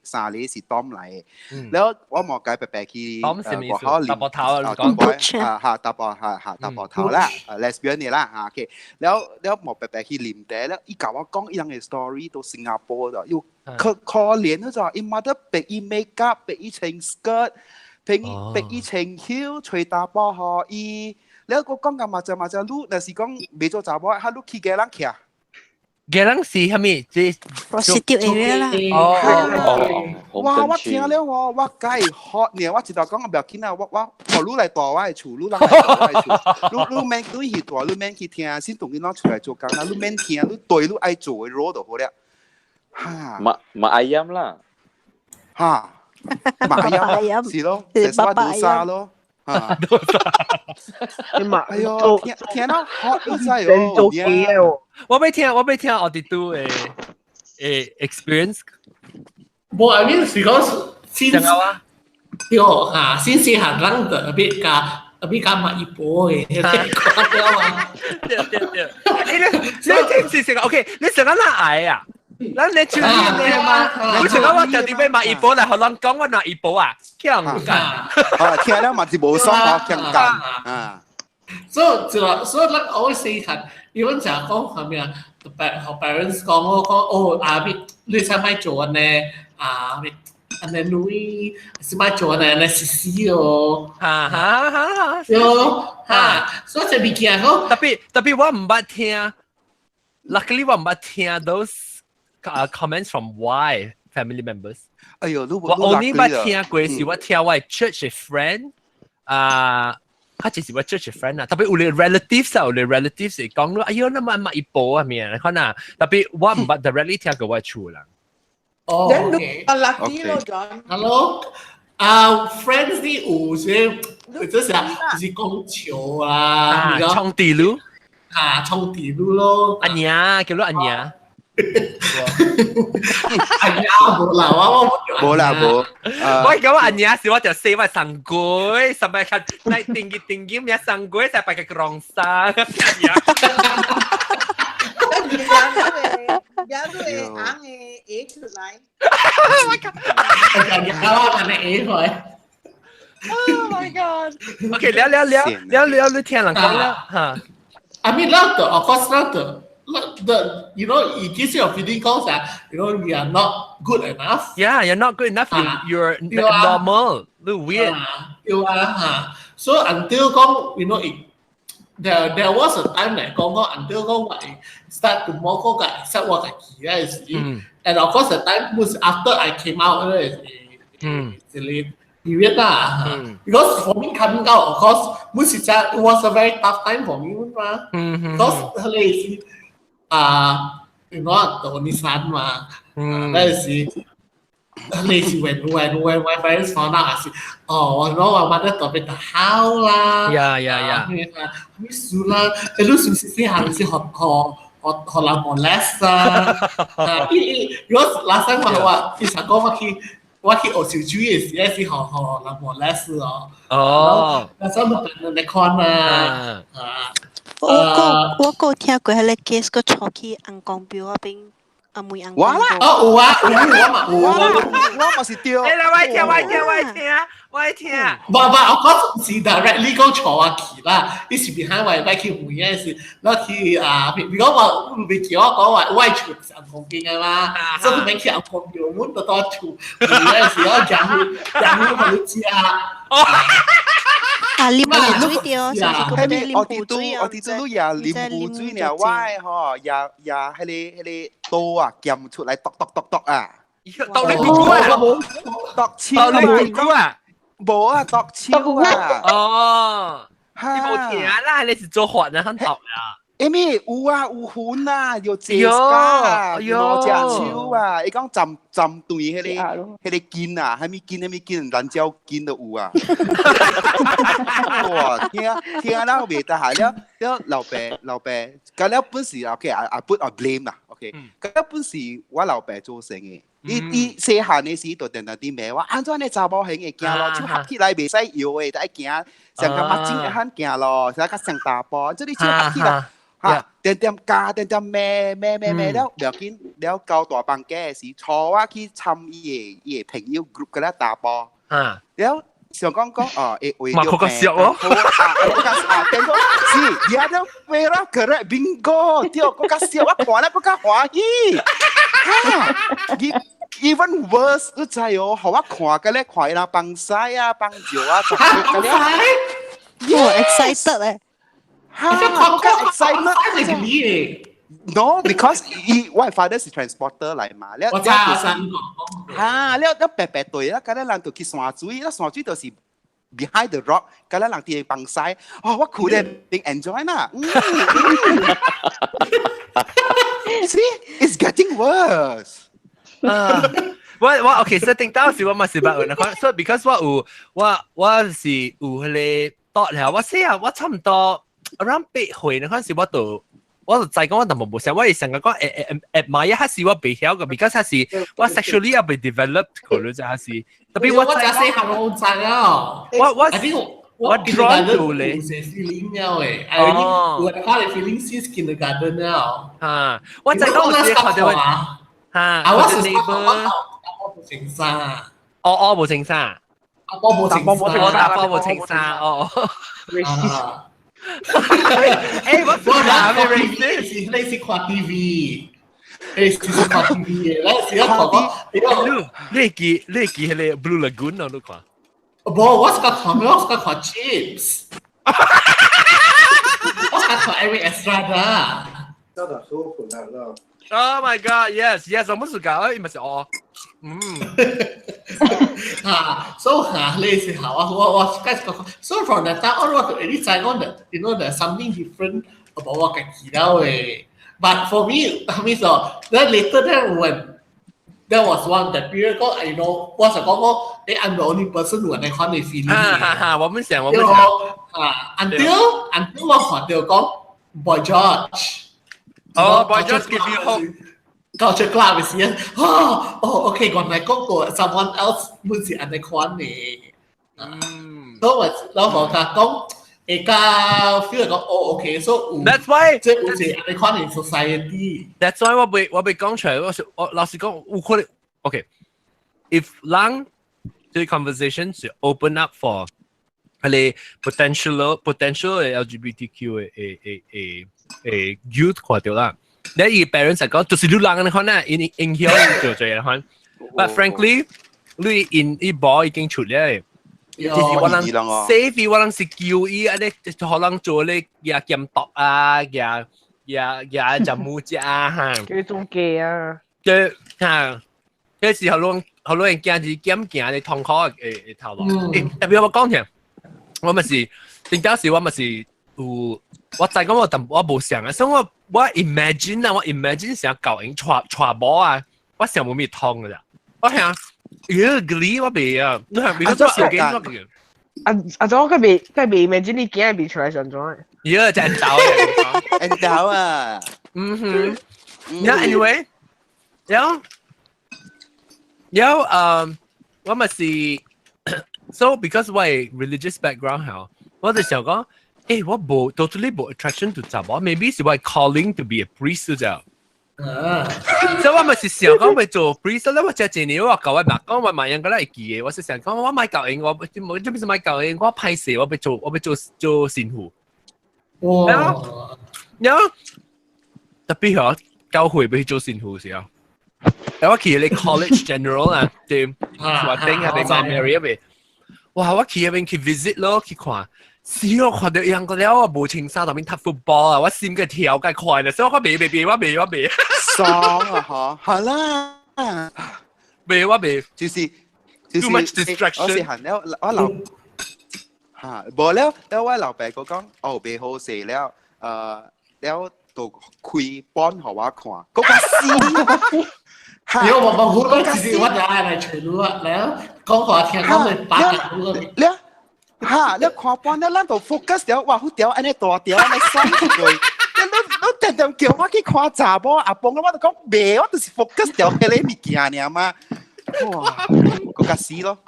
三個是 Tom 來的，了我無共伊白白去
Tom 是咩意思？大波頭啊，你
講啊哈，大波哈哈大波頭啦，lesbian 的啦，嚇 OK，了了無白白去啉茶，了伊共我講伊人的 story 到新加坡的，又可可憐嗰種，伊媽的逼伊 make up，逼伊穿 skirt，逼伊穿 heel，揣查某予伊，了我講甲嘛就嘛就，你若是講袂做查某，哈你去雞人徛。
雞人是啥物？這
prostitute area 啦。
哦。
哇！我聽了我我梗係學呢，我一頭講毋要緊啊，我予你來蹛我的厝，你人來蹛我的厝，你你免你去蹛，你免去聽，先當囡仔出來做工啦，你免聽，你對你愛做的 role 就好了。哈。
Mak mak ayam 啦。
哈。mak ayam 是咯，就是我dosa 咯。啊，
你嘛，
哎呦，聽聽到好，你知哦，
做機哦。
我欲聽，我欲聽我哋都的 experience。
無，I mean 是講先
啊，
對嚇，先細漢人就比較嘛一波嘅，看到嘛？
對對對，你你是成個 OK，你成個哪愛啊？咱你處理咩嘛？你成個我特別欲罵伊婆來，予人講我罵伊婆啊，強幹。
啊，聽了嘛是無爽，強幹啊。
所以就所以咱我細漢，伊阮成日講啥物啊？特別予 parents 講我講哦，啊，你使莫做按呢啊，按呢女是莫做按呢按呢死死哦。
哈哈哈哈！
喲哈，所以這物件講，
Tapi tapi 我毋捌聽，luckily 我毋捌聽 those comments from 我 family members。
哎呦，
我 only 捌聽過是我聽我 church friend 啊。較就是我 church friend 啊，特別有啲 relatives 啊，有啲 relatives 會講咯，哎呦，那麼罵伊婆啊咩，你看啊，特別我毋捌 directly 聽過我厝人。
哦
，then 你 lucky 咯，John。
Hello，啊，friends 啲有些，就是啊，就是講笑啊，
創地路，
啊，創地路咯。
阿娘，叫做阿娘。
阿娘無啦，我
無啦無。
我講阿娘是我就 say 我送鬼，sampai 看naik tinggi tinggi 咩送鬼才pakai kerongsang。阿娘。
也都會紅的鞋出來。
阿娘我問你鞋出來。
Oh my god! OK，聊聊聊聊聊，你聽人講啦嚇。
I mean, 咱的 of course 咱的 the it gives you a feeling 講啥，we are not good enough.
Yeah, you're not good enough. You're abnormal. You weird.
對啊嚇。So until 講 it there was a time 嚟講講 until 講我 start to more 講個 accept 我家己嗰陣時，and of course the time was after I came out 嗰陣時，一個 period 啦。Because for me coming out, of course，每時真 it was a very tough time for me 嘛。Because 佢哋是啊，到尼山嘛，嗰陣時。你是 when my parents found out 是，哦，我講我媽特別好啦， 咩咩事啦，你都是唔是先行是學學學學人 molest 啊？啊，伊伊如果 last time 我話，伊成講我去我去學小水嘅時咧，是學學人無 less 哦。
哦，
那時候你看啊，啊，
我個聽過彼个 case 個坐去紅光錶嗰邊，阿妹紅
我啦，
哦有啊有我嘛有，
我嘛是對。
欸來，我聽我聽我聽我聽。
無無，我講是 directly 講坐我去啦，伊是 behind 我擺去問嘅是，我去啊，比如講我未叫我講話我厝是紅光景嘅嘛，所以免去紅光錶，阮就到厝問嘅是我行去行去互你食。
啊，啉湖水對，是
係咪？我哋都我哋都也啉湖水呢，我吼也也彼個刀啊，劍出來剁剁剁剁啊！
剁你屁股啊！
剁手
你屁股啊！
無啊，剁手啊！
哦，你無聽啦，你是做法啊，很剁啊！
因為有啊，有痕啊，有這個，有隻手啊，伊講浸浸斷彼個筋啊，啥物筋啥物筋，辣椒筋都有啊。哇，聽聽了袂得閒了，了老爸老爸，佮了本是 OK 啊啊 put 啊 blame 啦，OK，佮了本是我老爸做成的。伊伊細漢的時就定定佇罵我，按怎呢查某型會行路，手合起來袂使搖的，就愛行，上較目鏡會罕行路，上較上大步，這你手合起來。嚇，點點教，點點罵罵罵罵了，袂要緊，了交大房間的時，帶我去參伊的伊的朋友 group 佮了大步，了想講講哦，會為
著病，
啊，啊，變講是，也了飛了 correct bingo，對，閣較笑，我看了閣較歡喜，哈，even worse，你知哦，予我看佮咧看伊人放屎啊，放尿啊，
嚇，放屎，
哇，excited 咧！
哈，我較 excited。No, because 伊我 father 是 transporter 來嘛，了
我知
哈，了了白白對啦，佮咧人就去山水，了山水就是 behind the rock，佮咧人佇放屎，哦，我看咧變 enjoy 啦。See, it's getting worse.
啊，我我 OK，所以頂到時我嘛是捌有人講，所以 because 我有我我是有彼個 thought 了，我說啊，我差唔多 around 8歲那陣時我就我就知講我淡薄無想，我會想講誒誒誒買一下是我袂曉個，because 係是我 sexually 也未 developed 過，你知還是特別我
我真細漢攏知啊，
我我
我
drawn to 咧，
有 feeling 了誒，I already 有那個 feeling since kindergarten 了。
啊，我知講我自己看到哈，
啊，我是 neighbor，我無穿衫。
哦哦，無穿衫。
阿波無穿衫，
我阿波無穿衫，哦。欸，我
我那 racist 是你是看 TV，你是看 TV 的，你是看講，
你你記你記彼個 Blue Lagoon 啊？你看？
無，我是看我是看 Chips，我是看 Eric Estrada。
Oh my god! Yes, yes，我們是講，伊嘛是哦，嗯，
啊，所以哈，你是好啊，我我開始講，so from that time on，我就你知講的，you know there's something different about 我家己了誒。But for me，係咪說，then later then when there was one that period 講，you know，我就講講，誒，I'm the only person who 能看你 feeling。
哈哈哈，我們想，我們想，
啊，until 我看到講 Boy George。
哦，Boy George give you hope。
Culture Club 嘅時，哦，哦，OK，原來講過 someone else 本是按呢款嘅。嗯，所以我老婆佢講，會較 feel 講，哦，OK，so
That's why
即係有是按呢款嘅 society。
That's why 我未講出來，我我老實講，有可能，OK，if 人這個 conversation 是 open up for 係 potential potential 嘅 LGBTQ 嘅嘅嘅嘅嘅 youth 看到啦。你伊 parents 係講，就是你人嘅款啊，影影響就這樣款。But frankly，你因伊無已經出嚟，就是我人 save 我人是叫伊啊，你可能做咧也監督啊，也也也就母只啊哈。
叫中介啊。
對嚇，嗰時候攏好多人驚是減驚你痛苦嘅嘅頭腦。欸，特別我講聽，我咪是頂當時我咪是有，我知講我淡我無想啊，所以我我 imagine 啊，我 imagine 成舊影揣揣波啊，我想無咩痛㗎咋，我想，咦，Glee 我未啊，你係咪講小幾我嘅？
啊啊！咗佢未佢未 imagine 你驚未出來上咗。
咦，真係走
啊！走啊！
嗯哼，Yeah, anyway，有有誒，我咪是，so because 我係 religious background 嚇，我就想講，我無 totally 無 attraction to 查某，maybe 是我 calling to be a priest 就。所以我咪是想講要做 priest 咧，我這一年我教我媽講，我媽應該會記嘅，我是想講我買教應，我冇做咩是買教應，我歹勢，我欲做神父。
哇！
然後特別嗬，教會欲去做神父時候，我去你 college general 啊，對，話頂下邊 Mount Mary 嗰邊，哇！我去嗰邊去 visit 咯，去看。是我看到樣個了，我無穿衫，當面踢 football 啊，我心個跳較快啦，所以我袂袂袂，我袂我袂。
爽啊！嗬，係啦，
袂我袂，
就是
too much distraction。
我是行了，我老嚇，無了，了我老爸個講，哦，袂好勢了，了就開本予我看，嗰個死。
如果我冇好多，其實我就愛來揣你啊，了講話聽講你八個
了。哈！你看半了，咱就 focus 了，哇！好條按呢大條按呢爽一句，你你定定叫我去看查某阿公，我就講袂，我就是 focus 掉彼個物件爾嘛。哇！閣較死咯，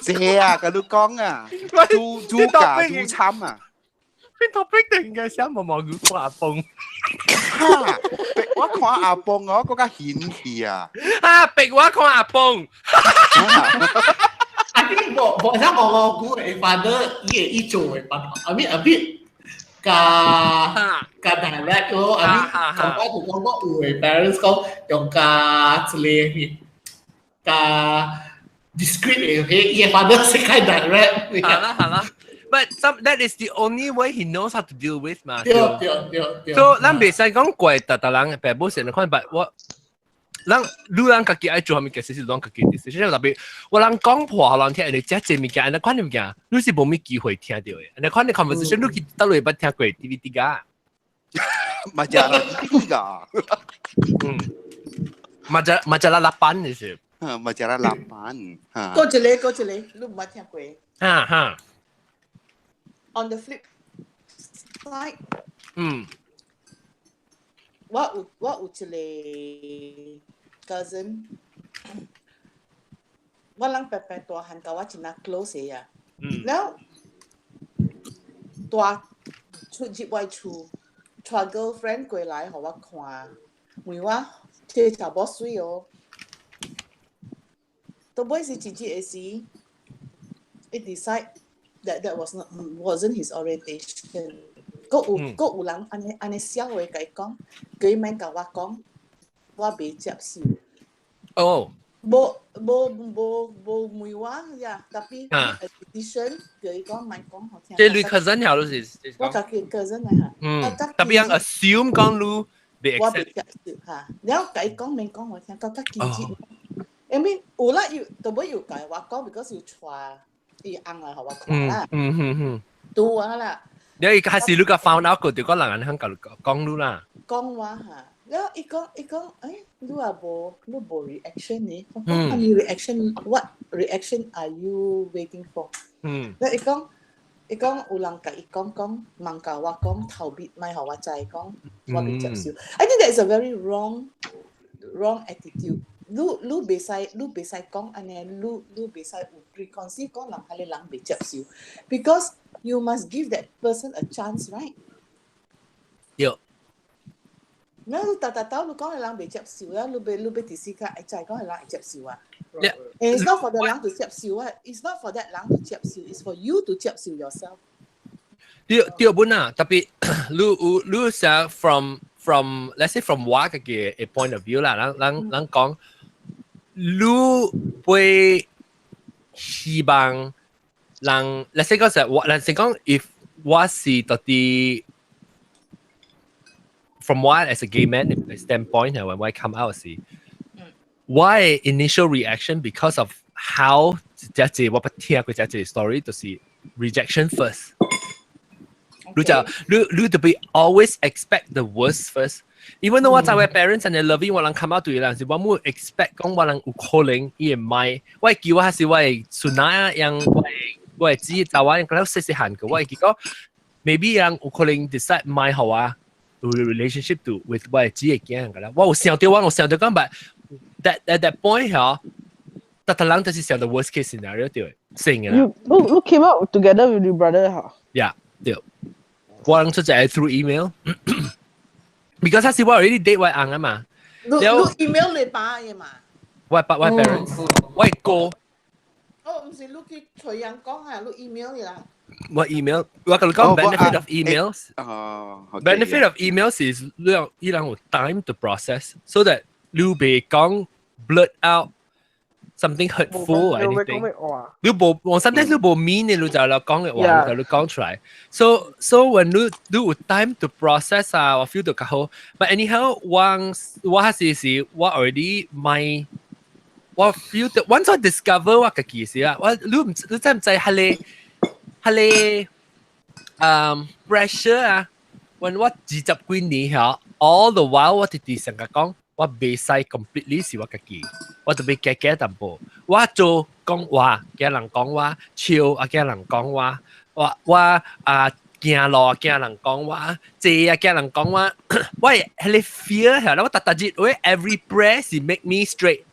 這啊，共你講啊，愈愈教愈慘啊！
邊 topic 定嘅想毛毛佢看阿公？
哈！我看阿公我閣較興趣啊！
哈！逼我看阿公。
I think 我我像我我估嘅 father 伊會伊做嘅辦法，I mean a bit 加加 direct 咯，I mean 講講就講講有嘅 parents 講用加一個加 discreet 嘅，伊嘅 father 是較 direct。
好啦好啦，but some that is the only way he knows how to deal with 嘛。
對對對對。
所以咱袂使講怪逐逐人爸母先看，but 我。咱你人家己愛做啥物，其實是咱家己 decision。特別我人講破予人聽，你食這物件，按呢款物件，你是無咩機會聽到的。按呢款的 conversation，你去佗落捌聽過 DVD 噶？
Majalah tiga。
嗯，majalah 8就是。
Majalah 8。
過一個，過一個，你毋捌聽過？
哈哈。
On the flip side，我有一個 cousin，我人伯伯大漢佮我真若 close 的啊，了大出入我厝，帶 girlfriend 過來予我看，問我這個查某媠哦，到尾是真正的時，伊 decide that that was not wasn't his orientation。閣有閣有人按呢按呢痟話共伊講，叫伊免共我講，我袂接受。
哦。
無無無無問我呀，tapi decision 叫伊講莫講予聽。
這你 cousin 了就是？
我家己 cousin 來嚇。
tapi 人 assume 講你袂
我袂接受嚇，了共伊講免講予聽，較較緊急。I mean 有啦，有到尾又共我講，because 有帶伊翁來予我看啦。拄啊啦。
你伊開始你個 found out 過，就講人肯共講你啦。
講我嚇，了伊講伊講，你也無你無 reaction 呢？我講啥物 reaction？What reaction are you waiting for？了伊講伊講有人共伊講講，問共我講頭尾，莫予我知講，我袂接受。I think that is a very wrong attitude。你袂使講按呢，你袂使有 preconceive 講人彼个人袂接受，because you must give that person a chance, right？
對。
那你逐逐兜你講彼人袂接受啊，你欲佇時間會知講彼人會接受啊。And it's not for the 人 to 接受啊，it's not for that 人 to 接受，it's for you to 接受 yourself。
對對本啊，特別你有你想 from let's say from 我嘅 point of view 啦，咱咱講，你會希望人，let's say 講實，我 let's say 講，if 我是到底 from 我 as a gay man standpoint when I come out 時，我 initial reaction because of how 這這我捌聽過這這 story 就是 rejection first。你就你你就 be always expect the worst first。Even though 我知我 parents 按呢 loving 我人 come out 對人是我無 expect 講我人有可能伊會買，我會記我還是我的孫仔啊，樣我的姊查某，個了細細漢個，我會記講 maybe 人有可能 decide 買予我有 relationship to with 我的姊的囝個啦，我有想到我有想到講，but that at that point 嗬，逐逐人就是想 the worst case scenario 對，成嘅啦。
You came out together with your brother 嚇？
Yeah，對。我人出就係 through email。because 係我 already date 我翁啊嘛。
你 email 你爸嘅嘛？
我爸我 parents，我哥。
哦，唔是你去隨人講啊，你 email 你啦。
我 email，我共你講 benefit of emails。
哦
，benefit of emails is 你有伊人有 time to process，so that 你袂講 blurt out something hurtful or anything。你無我 sometimes 你無 mean 嘅，你就嚟講嘅話，你就你講出來。So when 你有 time to process 啊，我 feel 到較好。But anyhow，我我係是我 already my 我 feel 到 once I discover 我家己時啊，我你唔你知唔知係你係pressure 啊？when 我20幾年嚇，all the while 我直直成日講。我袂使 completely 是我家己，我特別驚驚淡薄。我做講話驚人講話，笑啊驚人講話，我我啊行路驚人講話，坐啊驚人講話，我係彼个 fear 係啦，我逐逐日我 every breath 是 make me straight。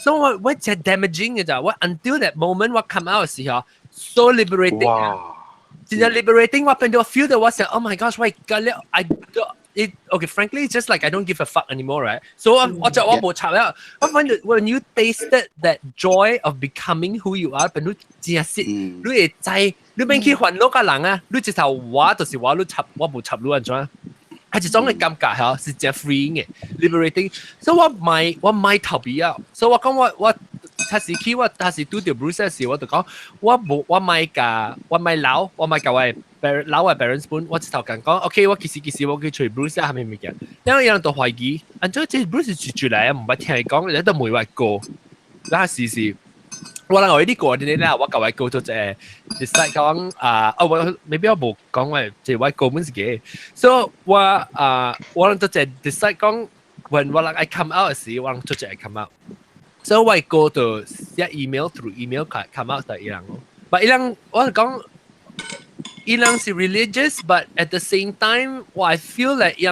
所以我我真 damaging 嘅咋，我 until that moment 我 come out 嘅時候，so liberating 啊！真正 liberating 我變到 feel 到我想，oh my gosh，我個了，I it okay frankly it's just like I don't give a fuck anymore, right? So 我我就我無插啦，我 find that when you tasted that joy of becoming who you are，變到真實，你會知，你免去煩惱個人啊，你直頭我就是我，你插我無插你按怎？係一種嘅感覺嚇，是真 freeing 嘅 liberating。所以我莫我莫逃避啊，所以我講我我他時去我他時拄著 Bruce 時，我就講我無我莫共我莫留，我莫共我老我 parents 本，我直頭共講，OK，我其實其實我去揣 Bruce 係咩物件，然後伊人就懷疑，按怎這 Bruce 是出來啊，毋捌聽伊講，你都問我哥，那時是。我人我呢個啲咧，我舊位哥做隻 decide 講啊，哦我 maybe 我無講我這我哥本是嘅，所以我啊我人做隻 decide 講，when 我人愛 come out 時，我人做隻愛 come out，所以我哥就寫 email through email come out 就伊人咯，but 伊人我講。伊人是 religious，but at the same time，我 I feel like 伊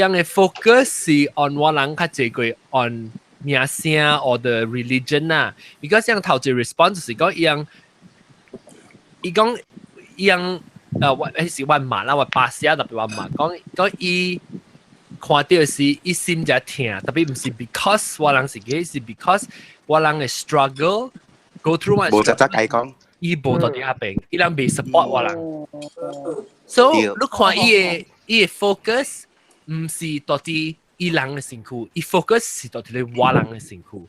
人的 focus 是 on 我人較濟過 on 名聲 or the religion 啊。because 像頭一 response 是講伊人，伊講伊人我彼是我媽啦，我爸寫特別我媽講講伊看到是伊心就疼，特別毋是 because 我人是 gay，是 because 我人的 struggle go through 我
無實質解講。
伊無到佇遐邊，伊人袂 support 我人。所以你看伊的 focus 毋是到底伊人的身軀，伊 focus 是到底我人的身軀。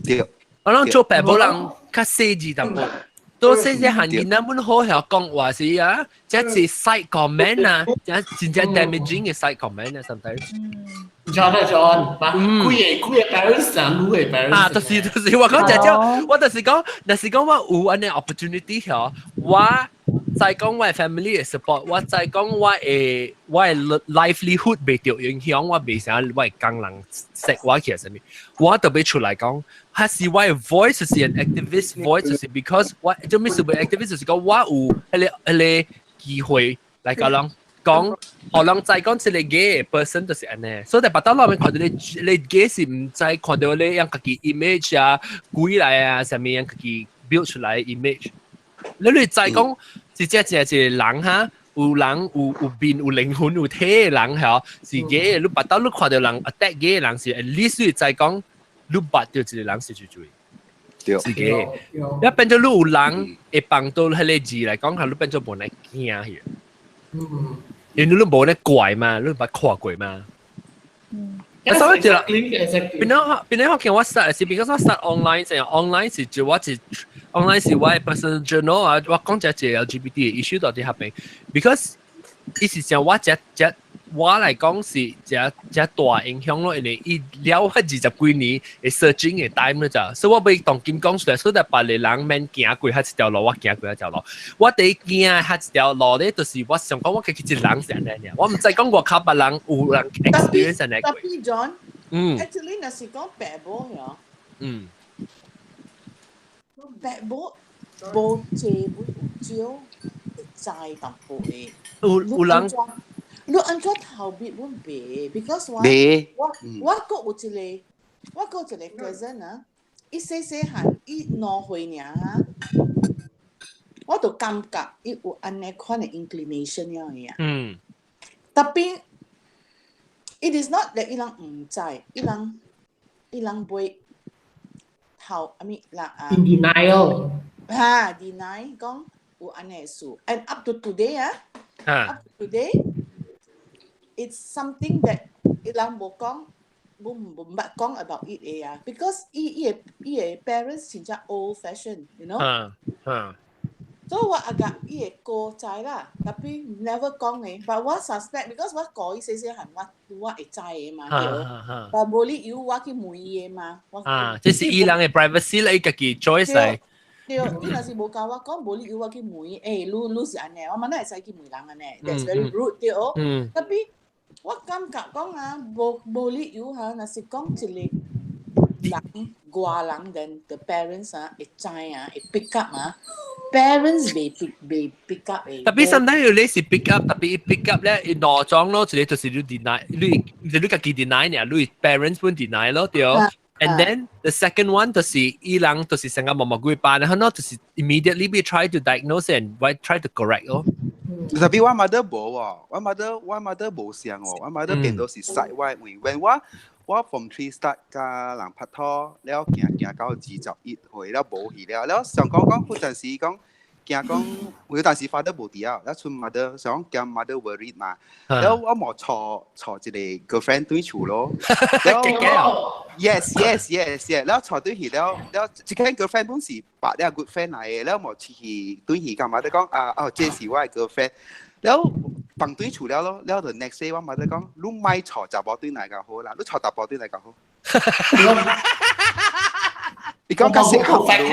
對。
我諗做爸母人較細緻淡薄，多細細漢囡仔本好曉講話是啊，這是 side comment 啊，這真正 damaging 嘅 side comment 啊，sometimes。
John 啊 John，把幾個幾個 parents 啊，女嘅 parents
啊，就是就是，我講這種，我就是講，就是講我有按呢 opportunity 嗬，我再講我 family 嘅 support，我再講我的 livelihood 袂著影響，我袂啥我的工人識我其實啥物，我特別出來講，還是我的 voice 是 an activist voice，就是 because 我做咩事為 activist 就是講我有彼個機會來講人。講，予人知講這個 gay person 就是按呢，所以別到路面看到你你 gay 是毋知看到你樣家己 image 啊，鬼來啊，啥物樣家己 build 出來 image，你知講是這這一個人哈，有人有有面有靈魂有體的人嚇，是 gay，你別到你看到人 attack gay 的人是 at least 你知講你捌著一個人是最最。是 gay，一變做你有人會幫到彼個字來講，你變做無咧驚去。因為你無咧怪嘛，你捌看過嘛。啊，所以就變咗變咗，我見我 start 是，because 我 start online 成 online 是就我是 online 是我 personal journal 啊，我講這個 LGBT 的 issue 到底遐邊，because 伊是像我這這我來講是這這大影響咯，因為伊了我20幾年的 searching 的 time 了咋，所以我欲當今講出來，所以別個人免行過彼一條路，我行過彼條路。我第一行彼一條路咧，就是我想講我家己一人是按呢，我毋知講外口別人有人 experience 按呢過。
Tapi John，actually 若是講爸母嗬，爸母無濟會有少會知淡薄的。
有有人。
你按怎逃避阮袂？because 我
袂
我我閣有一個，我個一個 cousin 啊，伊細細漢，伊2歲爾啊，我就感覺伊有按呢款的 inclination 樣嘅啊。Tapi it is not that 伊人毋知，伊人袂頭，I mean 啦啊。
In denial。
哈，deny 講有按呢事，and up to today 啊，up to today it's something that 伊人無講，無捌講 about it 的啊，because 伊的 parents 真正 old fashion。所以我 agak 伊會哥知啦，tapi never 講的，but 我 suspect because 我顧伊細細漢，我會知的嘛，對。但無理由我去問伊的嘛。
啊，這是伊人的 privacy 啦，伊家己 choice 嚟。
對，伊若是無共我講，無理由我去問伊，欸，你是按呢，我嘛哪會使去問人按呢？That's very rude 對。Tapi 我感覺講啊，無理由哈，若是講一個人外人，then the parents 啊會知啊，會 pick up 啊，parents 袂 pick up 的。
Tapi sometimes 你是 pick up，tapi 伊 pick up 咧，伊兩種咯，一個就是你 deny，你家己 deny 呢，你 parents 本 deny 咯，對。And then the second one 就是伊人就是成個默默幾班，然後就是 immediately be try to diagnose and try to correct 咯。
Tapi 我 mother 無喎，我 mother 無相喎，我 mother 變到是 side 我，因為我 form three start 佮人拍拖，了行行到21歲，了無去了，了想講講，有陣時講驚講，有陣時 father 無佇啊，了賰 mother 想驚 mother worried 嘛，了我無娶一個 girlfriend 轉厝咯，了 yes，了娶轉去了，了這間 girlfriend 本是白了 good friend 來的，了無出去轉去佮 mother 講啊哦，這是我的 girlfriend，了放轉厝了咯，了 the next day 我 mother 講，你莫娶查某轉來較好啦，你娶查埔轉來較好。你講較適合
你。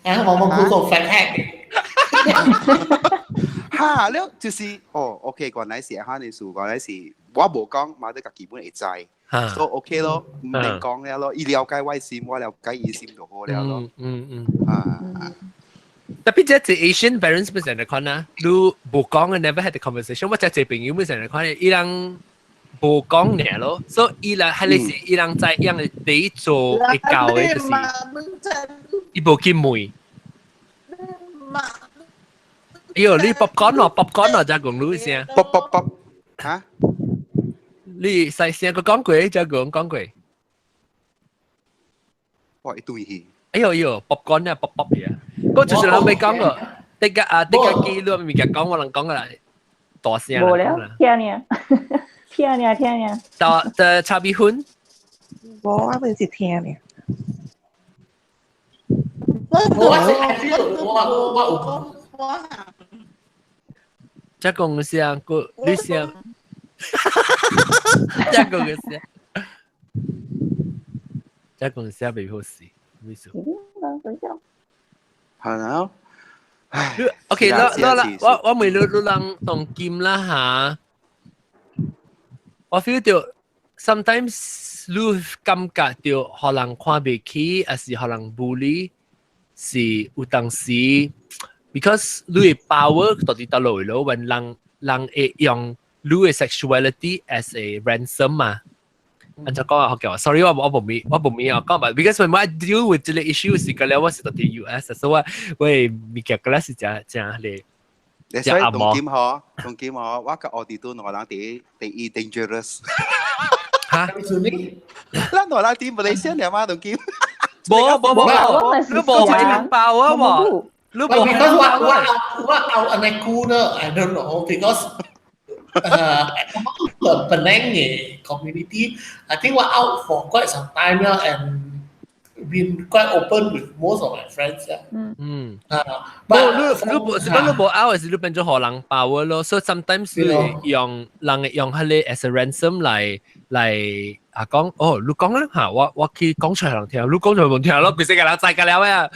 啊，我冇 Google fact hack。
哈，了就是哦，OK，原來是哈，你數原來是我無講，mother 家己本會知，所以 OK 咯，毋免講了咯，伊了解我心，我了解伊心就好了咯。啊。
Tapi 這這 Asian parents 不是按呢款啊，你無講 never had the conversation，我這這朋友不是按呢款，伊人無講爾咯，所以伊人係你是伊人知樣的第一做會教的就是，伊無去問。哎呦，你 popcorn 哦，popcorn 哦，才講你聲。
pop pop pop，嚇？
你細聲個講過，才講講過。
哇，一對去。
哎呦呦，popcorn 啊，pop pop 嘅。嗰就是人未講過，得個啊，得個記錄物件講，我能講個啦，大聲。
無了，聽呢，聽呢，聽呢。
到的茶米粉。
無，我本是聽呢。
我是 I feel 我有。
這講聲個你聲，這講個聲，這講聲袂好勢，咩事？
係啦。唉
，OK，啦啦啦，我問你，你人當今啦嚇，我 feel 到 sometimes 你感覺到予人看袂起，還是予人 bully，是有當時，because 你的 power 到底佗落咯，when 人會用你的 sexuality as a ransom 嘛。按怎講啊？學叫，sorry，我無咪啊講嘛，because when I deal with 這個 issue 是個了，我是到佇 US，所以我物件個了是誠誠咧。
所以當今嗬，當今嗬，我佮奧迪都兩個人第一 dangerous。
嚇？
咱兩個人佇馬來西亞嘛，當今。
無無無，你無係包啊無？你無
because 我 out 按呢久呢，I don't know because among the Penang community, I think we're out for quite some time now and been quite open with most of my friends. Yeah.
無你無是講你無 out，是你變做予人 power 咯。所以 sometimes 你用人會用彼個 as a ransom 來啊講，哦，你講啦嚇，我去講出來人聽，你講出來無聽咯，規世個人知個了啊。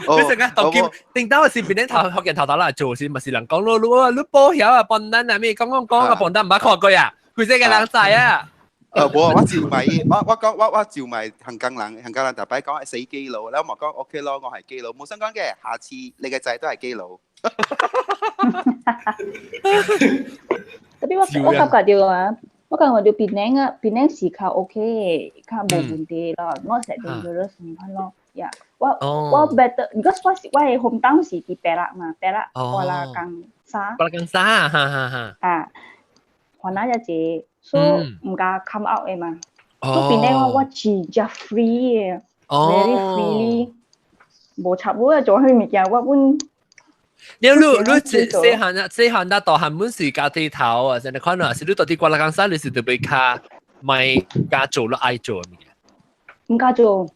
你成個當今頂到是變頭學人頭頭啦，做是咪是人講咯？你保險啊，笨蛋啊咩？講講講啊，笨蛋毋捌看過啊，規世個人知啊。
無，我照咪，我講我照咪香港人，香港人特別講係死基佬，你我講 OK 咯，我係基佬，冇相干嘅，下次你嘅仔都係基佬。
Tapi 我感覺到啊，我感覺就檳城啊，檳城是較 OK，較無問題啦，not that dangerous 咁款咯。呀，我 better，because 我是我的 hometown 是佇白蘭嘛，白蘭瓜拉江沙。
瓜拉江沙，哈哈哈。
啊，番仔一濟，所以毋敢 come out 的嘛。所以檳城我真正 free 的，very freely，無插我做啥物物件，我阮。
你細漢啊，細漢啊，大漢本是家己頭啊，成日看啊，是你到底瓜拉江沙，你是特別較莫敢做你愛做的物件。
毋敢做。
做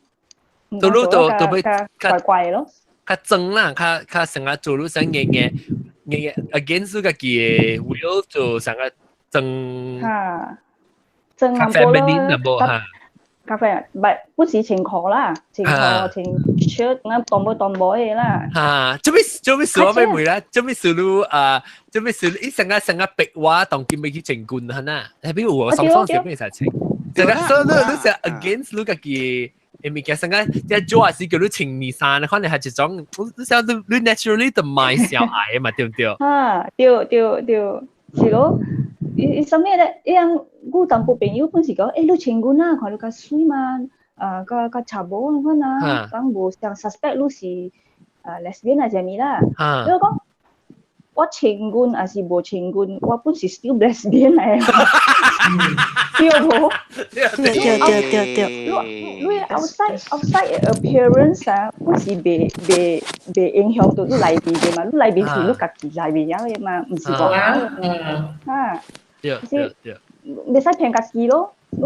你都特別
較怪怪咯。
較裝啦，較較成日做你想硬硬硬硬 against 家己的 will 做成個裝。
哈，裝
較 feminine 啦無哈。
咖啡，唔係，不是穿褲啦，穿褲穿 shirt 咁當背當背的啦。
哈，做咩做咩事我欲問啦？做咩事你啊？做咩事你成個成個白話當今欲去穿軍哈呐？彼邊有雙雙是咩使穿？這個所以你你是 against 你家己的物件，成個這做也是叫你穿呢衫，可能係一種，你想你你 naturally 就莫小愛嘛，對毋對？
哈，對對對，是咯。伊伊啥物咧？伊人我淡薄朋友本是講，欸，你穿軍啊，看你較媠嘛，啊，較較查某款啊，講無像 suspect 你是啊 lesbian 啊啥物啦。你講我穿軍還是無穿軍，我本是 still lesbian 來。對無？
對對對對對。
你你 outside outside appearance 啊，本是袂袂袂影響到你內面的嘛，你內面是你家己內面的嘛，毋是講啊。
對對對，
袂使騙家己咯，你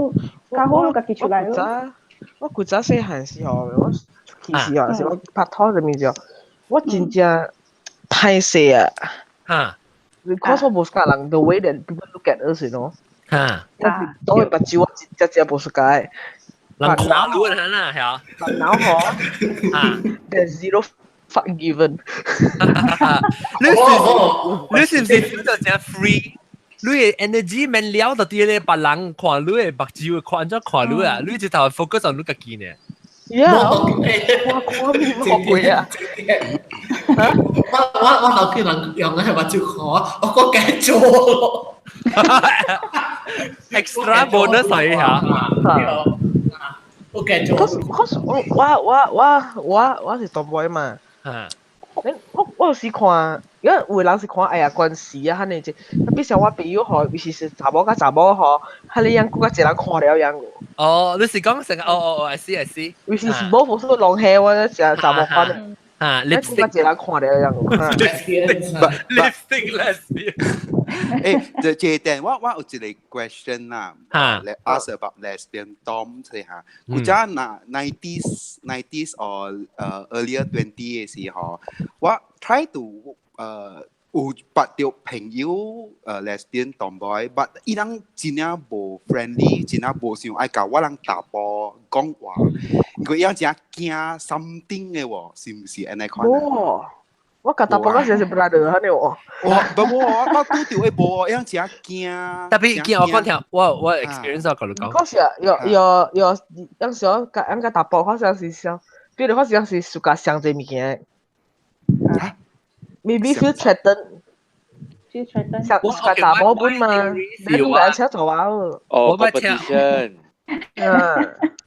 較好你家己出來咯。
我古早細漢時候，我出去時候，是我拍拖啥物時候，我真正歹勢啊！
哈
，because 我無 suka 人 the way that people look at us，you know。
哈，
當佢目睭我真正真無 suka。
人看你啦，係啊。
然後嗬，
啊
，there's zero fuck given。
你是唔是 feel 到真 free？你的 energy 免了到啲咧，別人看你的目睭看怎看你啊？你直頭 focus on 你家己呢？
Yeah，我看面好貴啊！
我我我頭見人用嘅係目睭看我，我個繼做咯。
Extra bonus 係嚇。
我繼做。
Cause 我我我我我是 tomboy 嘛。我我有時看，因為有的人是看哎呀關係啊，遐爾濟。比如我朋友吼，尤其是查某佮查某吼，彼個樣閣較濟人看了樣。
哦，你是講成個哦哦哦，I see I see。
尤其是無無說long hair，我成查某款。
啊
，lipstick 較濟人看了樣。
lipstick lesbian。
誒，這這點我我有一個 question 啦，來 ask about lesbian dom 這下，古早那 nineties or earlier 20 的時候，我 try to 有捌著朋友lesbian tomboy，but 伊人真正無 friendly，真正無想愛共我人查埔講話，因為伊人真驚 something 的喎，是毋是按呢款？
無，我共查埔嗰時是 brother 按呢喎。
我不我我拄著會無，伊人真驚。
特別驚我講聽，我我 experience 我共你講。
嗰時啊，有有有，當時我共俺共查埔，好像是想，比如好像是自家想這物件。Maybe feel threatened。
feel threatened。
想自家查某本嘛，你都來車做啊。
哦，competition。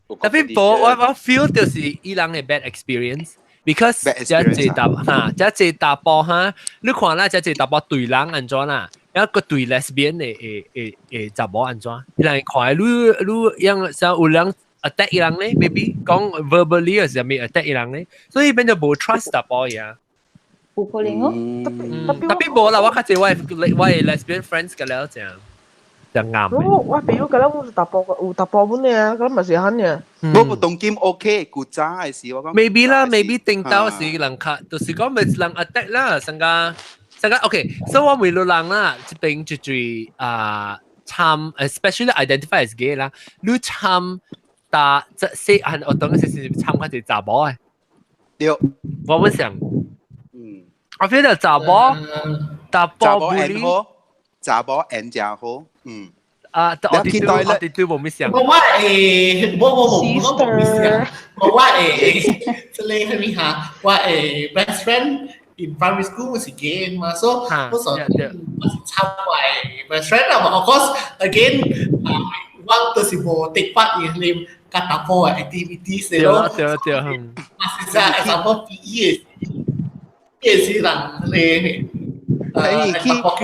特別無，我我 feel 就是伊人的 bad experience。because 這濟查哈，這濟查埔哈，你看啦，這濟查埔對人按怎啦，然後個對 lesbian 的會會會查某按怎，伊人看你你樣像有人 attack 伊人咧，maybe 講 verbally 還是啥物 attack 伊人咧，所以變做無 trust 查埔呀。
有可能哦。
特別無啦，我較濟我我的 lesbian friends 個了這樣。就啱。
我我朋友覺得我是查埔有查埔本嘅，覺得嘛是很嘅。
我無當今 OK，古早的時我講。
Maybe 啦，maybe 頂到時人較，就是講咪人 attack 啦，成個成個 OK。所以我問路人啦，這邊就最啊參，especially identify as gay 啦，你參打這細漢我當時是參較濟查某的。
對。
我會想，我 feel 到查某，查埔
查某緣好，查某緣誠好，嗯。
啊，我哋對我哋對無咩想。
我我會，我我無我無咩想，我我會，這個係咩哈？我的 best friend in primary school 是 gay 嘛，所以我說我是參我的 best friend 啦。Of course, again，我就是無 take part in 你較淡薄嘅 activities 咯。
對對對。
啊，是啊，example PE 嘅是人你。誒，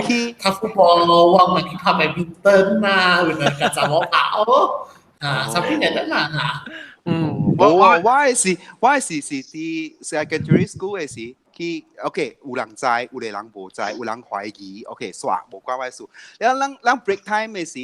去打 football 咯，我咪去拍 badminton 啊，或者較查某拍哦，啊，something like that 啦嚇。
嗯，
我我是我是是佇 secondary school 嘅時，去 OK 有人知，有個人無知，有人懷疑，OK 煞無關我事。了咱咱 break time 嘅時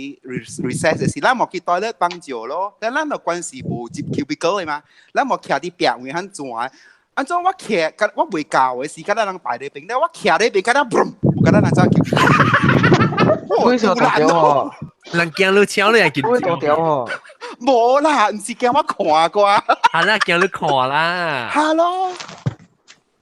，recess 嘅時，咱無去 toilet 放尿咯。但咱就關係無入 cubicle 嘅嘛，咱無徛佇壁位遐轉。按怎我徛，我未教嘅時，敢若人排咧邊，了我徛咧邊，敢若 boom，敢若人走 cubicle。
為什麼大條哦？
人驚你搶你係
會大條哦？
無啦，毋是驚我看過。
係啦，驚你看啦。
係咯，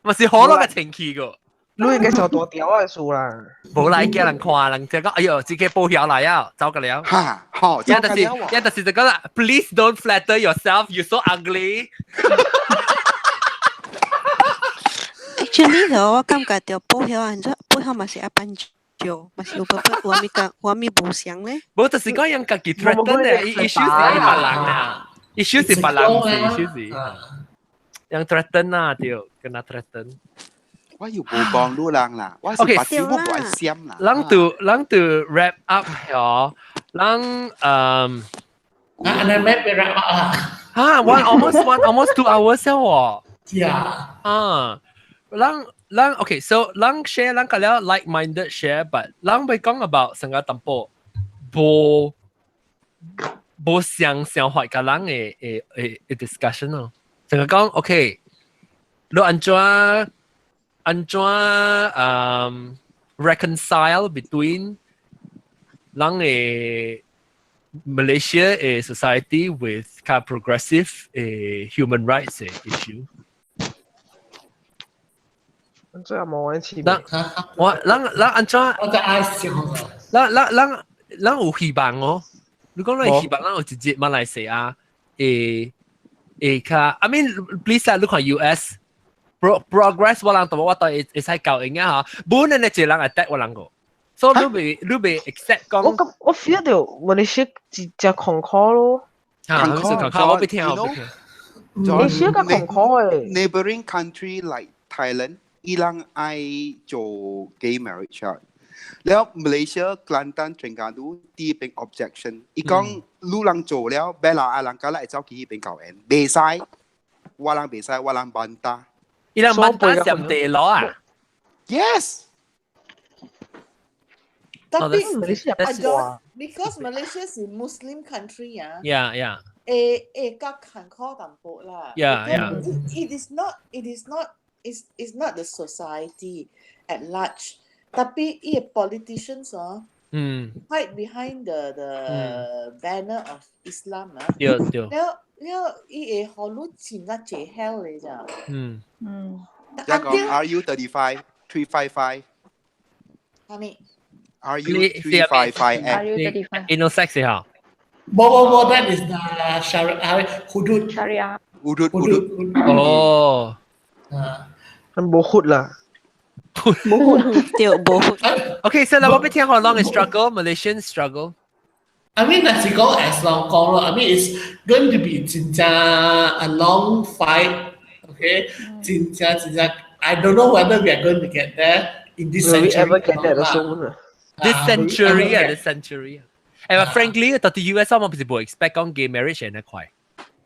咪是好多個情氣個。
你應該做大條嘅事啦。
無啦，驚人看，人就講，哎喲，自己報曉來啊，走個了。
嚇，好，
一就是一就是就講啦，Please don't flatter yourself, you so ugly。
Actually 我感覺到報曉按怎，報曉嘛是一般少，嘛是有部分有啥物講，有啥物無相咧。
無就是講人家己 threaten 咧，issue 是別人啊，issue 是別人，唔是 issue 是。人 threaten 啊，對，跟他 threaten。
我又無講路人啦，我是把手我不愛閃啦。
咱就咱就 wrap up 咗，咱
啊，你咩俾 wrap up 啊？
啊，one almost 2 hours 喎。
Yeah。
啊，咱咱 OK，so 咱 share 咱個了 like-minded share，but 咱會講 about 成個淡薄無無相想法個人嘅嘅嘅嘅 discussion 咯。成個講 OK，你按怎按怎reconcile between 人嘅 Malaysia 嘅 society with 較 progressive 嘅 human rights 嘅 issue。
最後冇玩錢。
咱我咱咱按怎？
我在愛笑。
咱咱咱咱有希望哦。如果咱希望，咱有一日馬來西亞會會較，I mean please 啊，你看 US progress 我人同我對會使教應啊嚇，本來呢一個人 attack 我人個，所以你未 accept 講。
我感我 feel 到馬來西亞真真坎坷咯。
嚇，坎坷，我未聽，我未聽。
馬來西亞較坎坷誒。
Neighboring country like Thailand，伊人愛做 gay marriage 啊。了 Malaysia、Kelantan、Terengganu 啲邊 objection，伊講你人做了，別人阿人家來走去彼邊搞緣，袂使，我人袂使，我人 bantah。
伊人 bantah 上地攞啊
？Yes。
Tapi because Malaysia 是 Muslim country 啊。 會會較坎坷淡薄啦。 It is not the society at large. Tapi 伊個 politicians 哦，hide behind the banner of Islam 啊。
對對。
了了，伊會予你真正濟 hell 嘅咋。
一個 RU 35 355。
係咪
？RU 355
F。
Intersex 嚇。
無無無，that is the Sharia hudud。
Sharia。
Hudud hudud。
哦。
啊。
無活啦。
無活，對，無活。
Okay, so 我欲聽 how long is struggle, Malaysian struggle.
I mean, 若是講 as long 講咯，I mean it's going to be 真正 a long fight, okay? 真正真正，I don't know whether we are going to get there in this
Will we
century.
ever get there also?
This century 啊，this century 啊。誒，frankly，到底 US 我唔是無 expect 講 gay marriage 係快。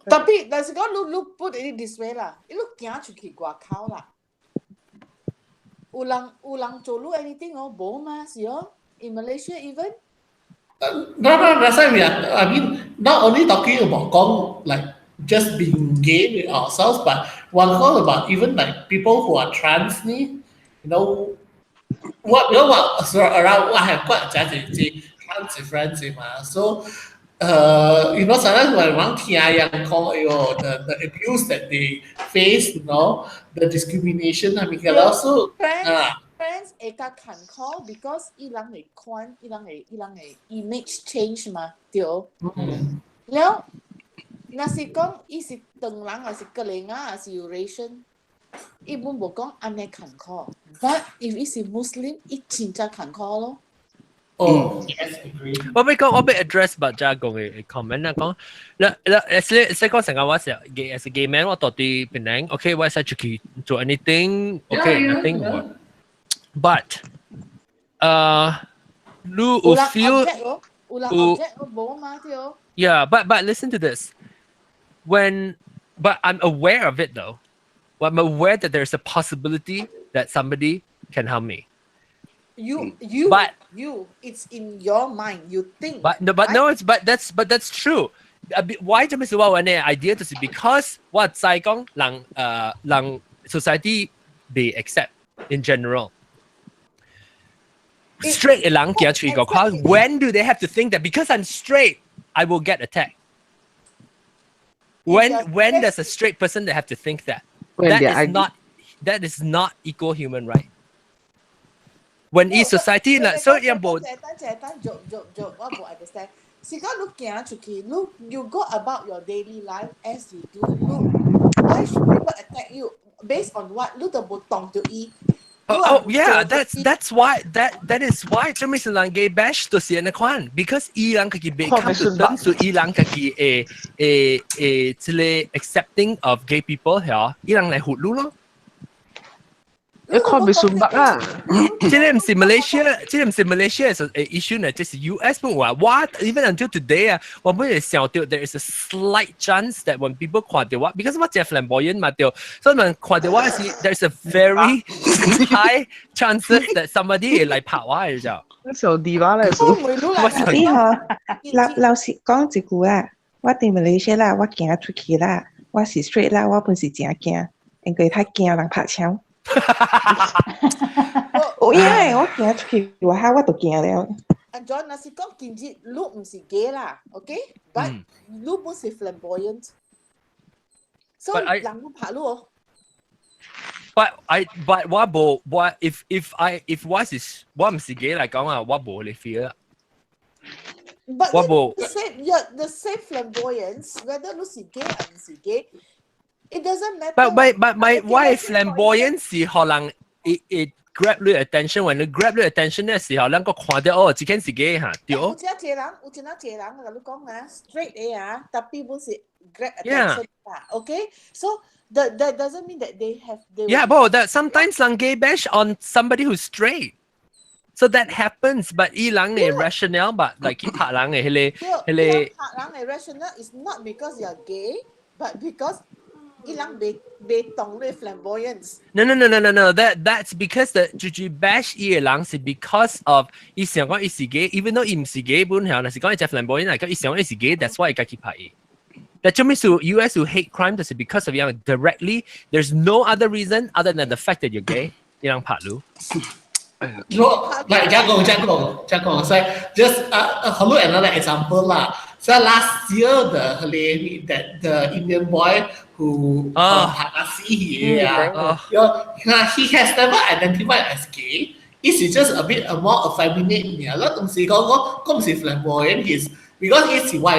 Tapi 若是講你你 put it this way 啦，你行出去外口啦，有人有人做你 anything 哦，無嘛是哦，in Malaysia even。
No, that's why we are. I mean, not only talking about 講 like just being gay with ourselves, but one call about even like people who are trans 呢, what you know what so around 我係骨就係這 trans friends 嘛，so sometimes when 我聽人講，哎喲，the abuse that they face, the discrimination 係咪嘅咯？So 啊。
Friends 會較坎坷，because 伊人會看，伊人會伊人會 image change 嘛，對。了，若是講伊是唐人，還是格林啊，還是 Eurasian，伊本無講按呢坎坷。But if 伊是 Muslim，伊真正坎坷咯。
Oh, yes, agree.
我欲講，我欲 address 捌遮講嘅 comment 啦，講，啦啦，誒，說講成個我是 gay as a gay man，我到佇檳城，OK，我會使出去做 anything，OK，nothing。But，你有 feel
有人 object 無嘛對。
Yeah, but listen to this. But I'm aware of it though. I'm aware that there's a possibility that somebody can harm me.
You
But
you it's in your mind. You think.
But no, but
right?
no, it's but that's true. Why 這麼說我呢 idea 就是 because 我知講人人 society 袂 accept in general. Straight 嘅人行出去個看，when do they have to think that because I'm straight, I will get attacked? When does a straight person that have to think that?
When
That
they
is
argue.
not that is not equal human right. When in society 啦，所以無
等陣等陣，做做做，我無 understand。是講你行出去，你 you go about your daily life as you do。你 why should people attack you based on what？你都無動到伊。
Oh yeah, that's why that is why 做咩是人 gay bash 就是按呢款，because 伊人家己袂 come to terms 伊人家己會會會這個 accepting of gay people 嚇，伊人來唬你咯。
你看袂順目啊！
這個毋是 Malaysia，這個毋是 Malaysia 嘅 issue 呢，這是 US 本話。我 even until today 啊，我本會想到 there is a slight chance that when people 看到我，because 我真 flamboyant 嘛對，所以人看到我是 there's a very high chances that somebody 會來拍我嘅就。
你小弟吧咧，
我
你嗬，老老實講一句啊，我佇馬來西亞啦，我行出去啦，我是 straight 啦，我本是真驚，因為太驚人拍槍。有影的，我行出去外口我就驚了。
阿 John，若是講今日你毋是 gay 啦，OK？But 你本是 flamboyant，所以人會拍你哦。
But 我無我 if 我是我毋是 gay 來講啊，我無咧 feel。
But
我無
the same, yeah, the same flamboyance, whether 你是 gay 還是 gay，it doesn't matter.
But my 我 flamboyant 是可能 it grab 你 attention，when 你 grab 你 attention 嘅時候，咱個看到哦，這件是 gay 嚇，對。
有一個人，有一個人，我共你講啊，straight 的啊，tapi 本是 grab attention 啦，OK？So that doesn't mean that they have they
Yeah, but that sometimes 人 gay bash on somebody who's straight. So that happens, but 伊人嘅 rationale, but like 去拍人嘅彼個彼個
拍人嘅 rationale is not because you're gay, but because 伊人袂袂懂你 flamboyance。
No. That's because the 住住 bash 伊個人是 because of 伊想講伊是 gay，even though 伊毋是 gay 本係，若是講伊隻 flamboyant 嚟講，伊想講伊是 gay，that's why 伊家己拍伊。但做咩事 US 有 hate crime 就是 because of 樣 directly there's no other reason other than the fact that you're gay，伊人拍你。
No, like 這講這講這講，所以 just 好 another example 啦。So last year the that the Indian boy who 拍阿死佢啊，he has never identified as gay. He's just a bit more effeminate 爾，咱毋是講講講毋是 flamboyant, he's because 伊是我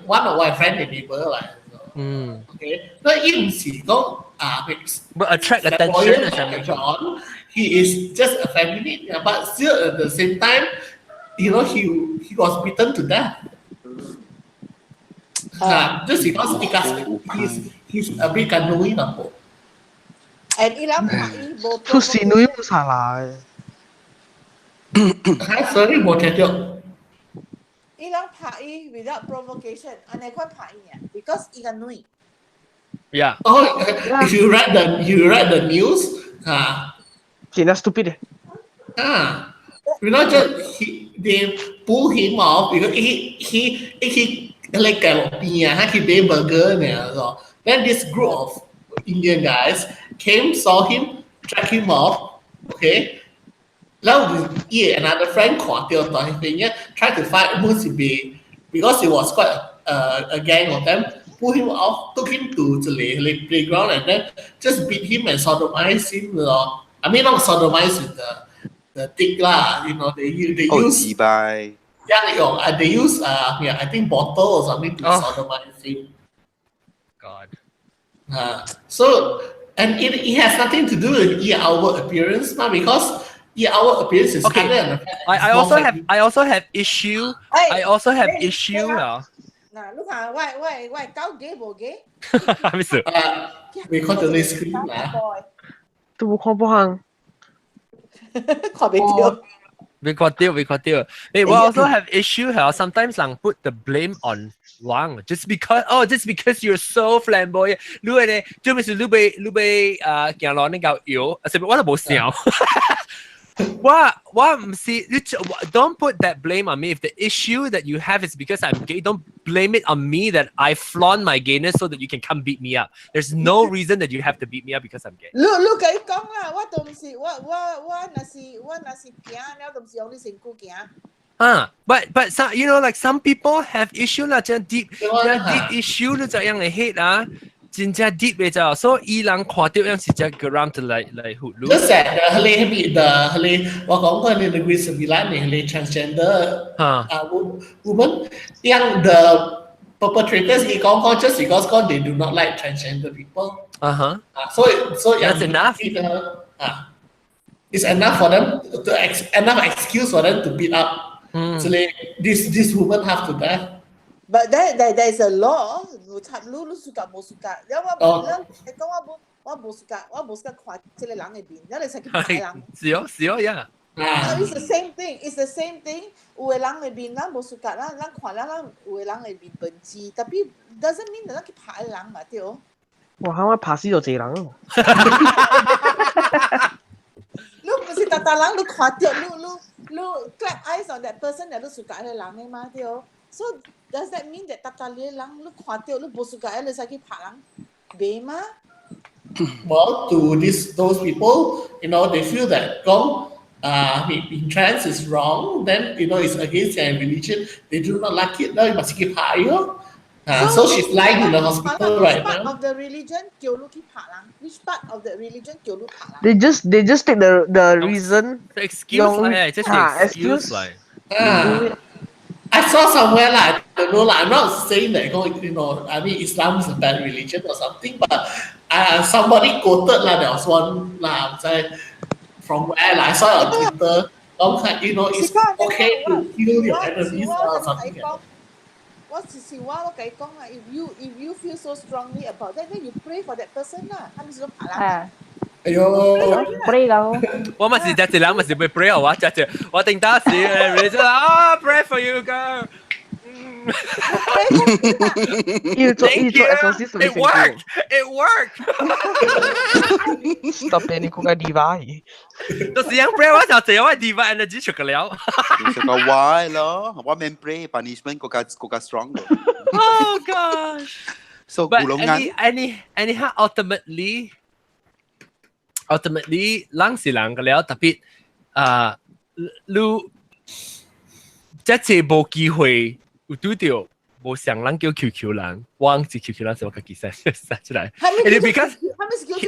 one of my friend 的 neighbor 來。OK，那伊毋是講啊
，but attract attention
啊 John, he is just effeminate, but still at the same time, he was beaten to death. Just because he's a bit 女淡薄。
And 伊人拍伊無。
出是女冇啥啦。
Sorry，無聽著。
伊人拍伊 without provocation，按呢款拍伊爾，because 伊個女。
Yeah.
Oh, if you read the news, 啊，
真係 stupid
啊，just they pull him off because he like 街路邊啊，他去買 burger 呢，so then this group of Indian guys came, saw him, drag him off, okay. 然後伊 another friend 看到在邊嘅 try to fight 本是被 because it was quite a gang of them, pull him off, took him to the playground and then just beat him and sodomize him 咯。I mean, not sodomize with the dick 啦, they use
自拜。
Yeah, they use yeah, I think bottle or something to sodomize him.
God.
So and it has nothing to do with 伊 outward appearance 嘛, because 伊 outward appearance is
Okay.
other than the fact
I
it's more
also have
likely
I also have issue I also have issue 啦。
嗱，你看我狗 gay 無 gay？
係咪事？
未看到你 screen 啦。
都冇看不行。
看袂著。
未看到，未看到。誒，我 also have issue 係 sometimes 人 put the blame on 人，just because oh just because you're so flamboyant，你咧，就咪是你被啊行路你夠搖，啊，是我都冇想。我唔是你 don't put that blame on me. If the issue that you have is because I'm gay, don't blame it on me that I flaunt my gayness so that you can come beat me up. There's no reason that you have to beat me up because I'm gay.
你共伊講啦，我都毋是我我我若是我若是行，了都毋是用你身軀行。
啊，but some like some people have issue 啦，真 deep 真 deep issue 你就樣嚟 hate 啊，真正 deep 嘅就，所以伊人看到樣是只 geram 就來來唬你。
Just that the 彼彼 the 彼我講過你 Negeri Sembilan 你彼 transgender 啊 woman 樣 the perpetrators 伊講講 just because 講 they do not like transgender people 啊，所以所以
That's enough.
啊，it's enough for them to enough excuse for them to beat up 這裡 this woman have to death.
But there is a law，無插你你 suka 無 suka，了我了你講我無我無 suka，我無 suka 看這個人的面，了你才去拍人。
是哦是哦呀。
It's the same thing. It's the same thing. 有的人的面咱無 suka，咱咱看了咱有的人的面笨舌，tapi doesn't mean 咱去拍人嘛對。
哇！我拍死咗一個人。
你毋是逐逐人你看著你你你 clap eyes on that person，你 suka 彼個人的嘛對。So does that mean that 逐逐個人你看著你無 suka，你使去拍人？袂嗎？
Well, to those people, they feel that 講 being trans is wrong, then it's against their religion. They do not like it. Now you must keep 拍咯。So she's lying in the hospital right
Which part
now.
of the religion 叫你去拍人？Which part of the religion 叫你拍人？
They just take the reason
excuse 嚟，這是 excuse 嚟。
啊 I saw somewhere lah, I don't know lah. I'm not saying that I mean Islam is a bad religion or something, but somebody quoted lah, there was one lah, 在 from where lah, I saw it on Twitter. 講係 it's okay to kill your enemies or something like that.
我是我我共伊講啊，if you feel so strongly about that, then you pray for that person 啦，他們是講拍人。
啊，
哎呦
，pray 咯。
我咪是只一人，咪是會 pray 我只只，我定當時你就啊 pray for you girl。
要做要做 exorcist。
It worked. It worked.
Stop 你講個 diva。
就是樣 pray 我就這我 diva energy 出個了。
就個 why 咯，我免 pray punishment 更加更加 strong。
Oh gosh.
So
But anyhow ultimately 人是人個了，特別啊，你這次無機會有拄著無上人叫 QQ 人，我是 QQ 人，是我家己寫寫出來。
Because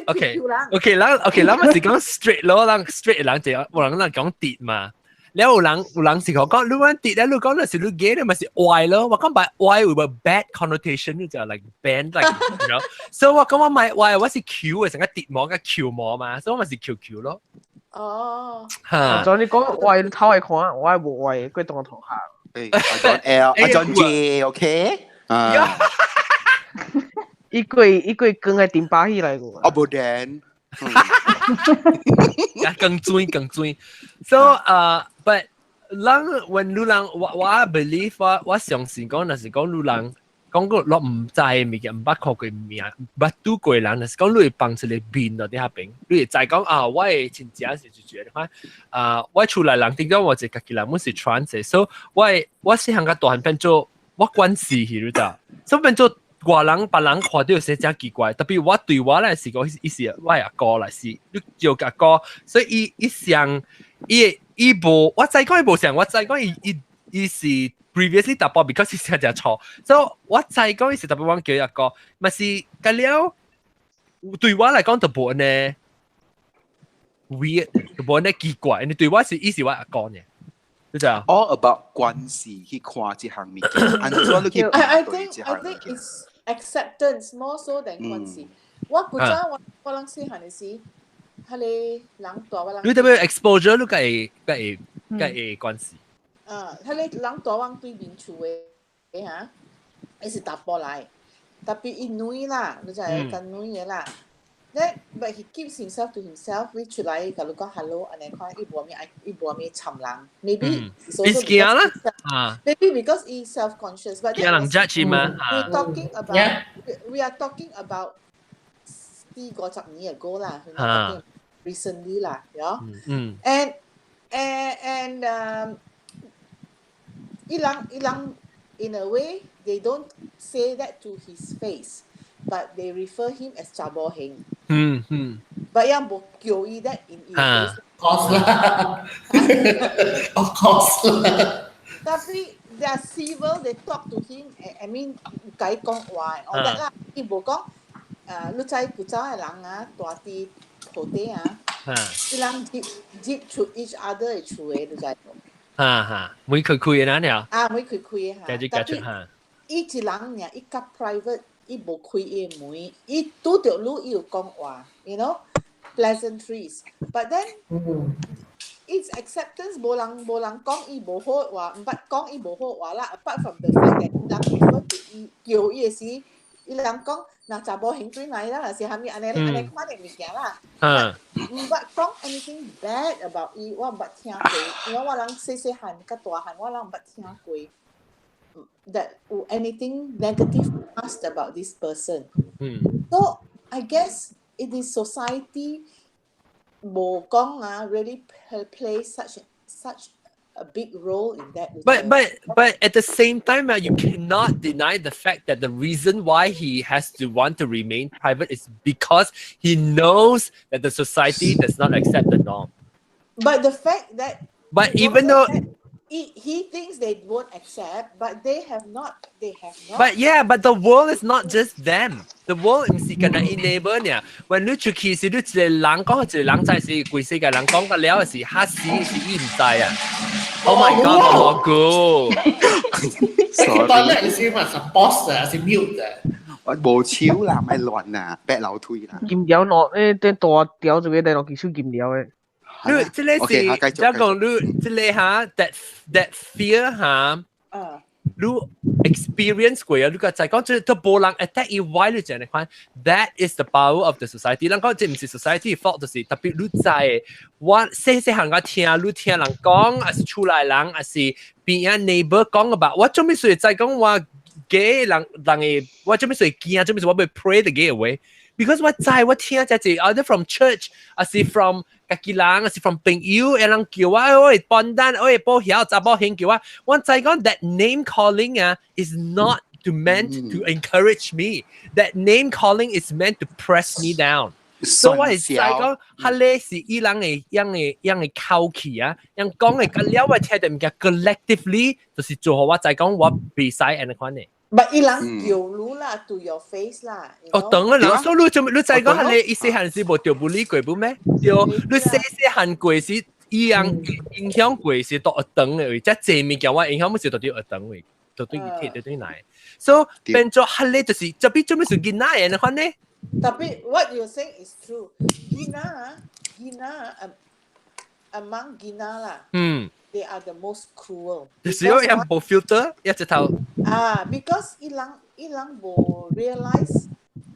OK 人 OK，咱咪是講 straight 咯，人 straight 人就有人人講直嘛。了有人有人是講講，你講直咧，你講那是你 gay 你咪是歪咯。我講白歪有個 bad connotation 就 like bend like you know。所以我講我咪歪，我是 Q 嘅，成個直毛個 Q 毛嘛，所以我咪是 QQ 咯。
哦。
嚇！
就你講歪，頭來看，我係無歪，佢當我同學。
誒，阿 John L，阿 John J，OK？啊。
一個一個跟喺頂巴起來個。
啊，無電。
更追更追。So but 人 when 你人我我 believe 我我相信講，若是講你人講個我毋知物件，毋捌看過名，毋捌拄過人，若是講你會放一個面佇遐邊，你會知講啊，我的親戚是就覺得看啊，我厝內人頂講我一個家己人，阮是 trans 的，所以我我細漢甲大漢變做我關係去，你知？所以變做外人別人看著是真奇怪，特別我對我來是講伊是我阿哥來是，你叫阿哥，所以伊伊上伊伊無，我知講伊無像，我知講伊伊伊是 previously 查埔，because 伊成隻錯，所以我知講伊是特別我叫阿哥，嘛是甲了對我來講就無呢 weird，就無呢奇怪，因為對我是伊是我阿哥呢。就這樣。
All about 關係去看這項物件，按怎你去
I think it's acceptance more so than 關係。我古早我我人細漢的時，彼个人蹛我人。
你特別 exposure 你會會會關係。
啊，彼個人蹛阮對面厝的哈，伊是查埔來，tapi 伊女啦，你知影，女的啦。Then but he keeps himself to himself，伊出來共你講 hello，按呢款，伊無啥愛，伊無啥摻人。Maybe
it's also 驚啦，啊
，maybe because he self-conscious。But
驚人 judge 嘛。
We are talking about 四五十年 ago 啦，recently 啦，yeah。And 伊人伊人 in a way they don't say that to his face, but they refer him as 查某兄。But 𪜶無叫伊 that in 伊 face。
Course 啦，of course 啦。
Tapi they are civil, they talk to him. I mean 共伊講話，all that 啦。伊無講，你知古早的人啊，蹛佇土地啊，伊人入入出 each other 的厝的，你知無？
哈哈，門開開的那了。
啊，門開開的哈。
繼續繼續哈。
伊一人爾，伊較 private，伊無開伊的門，伊拄著你，伊有講話，pleasantries。But then it's acceptance，無人無人講伊無好話，毋捌講伊無好話啦。Apart from the fact that 人 refer to 伊叫伊的時，伊人講若查某兄轉來啦，若是啥物按呢按呢款的物件啦。毋捌講 anything bad about 伊，我毋捌聽過，因為我人細細漢較大漢，我人毋捌聽過 that 有 anything negative passed about this person。So I guess it is society 無講啊，really play such a big role in that.
But at the same time, you cannot deny the fact that the reason why he has to want to remain private is because he knows that the society does not accept the norm.
But the fact that
But even though
he thinks they won't accept, but they have not. They have not.
But yeah, but the world is not just them. The world 毋是干焦𪜶 neighbor 呢。When 你出去時，你一個人講，一個人知是規世界人講個了是嚇死，是伊毋知啊。Oh my god，蘑菇。
當然是嘛，是 boss 啊，是 mute 的。
我無手啦，咪亂啊，白流推啦。
金條攞誒，啲大條這個嚟落技術金條的。
你這個是，即講你這個哈，that fear 哈，你 experience 過啊，你個就講這都無人 attack 伊 why 你這樣款，that is the power of the society。人講這毋是 society fault，就是特別你知，我細細漢我聽你聽人講，還是厝內人，還是邊仔 neighbor 講吧，我做咩事在講我 gay 人人會，我做咩事驚，做咩事我欲 pray the gay away。because 我知我聽這是 either from church，還是 from 家己人，還是 from 朋友，有人叫我，喂，笨蛋，喂，保曉查某兄叫我，我知講 that name calling 啊，is not to meant to encourage me. That name calling is meant to press me down. 所以我係知講，彼个是伊人的樣的樣的口氣啊，樣講的個了我聽到物件 collectively 就是做予我知講我袂使按呢款的。
But 伊人叫你啦，to your face 啦。
哦，當然啦，所以你做你知講彼个伊細漢時無著 bully 過無咩？對，你細細漢過時，伊樣影響過是都學堂的位，這濟物件我影響毋是都佇學堂位，都對伊摕對對來。所以變做彼个就是這邊做咩是囡仔的呢款呢？
Tapi what you're saying is true. 囡仔，囡仔，among 囡仔啦，they are the most cruel.
就是因為無 filter，一直頭。
啊，because 伊人伊人無 realize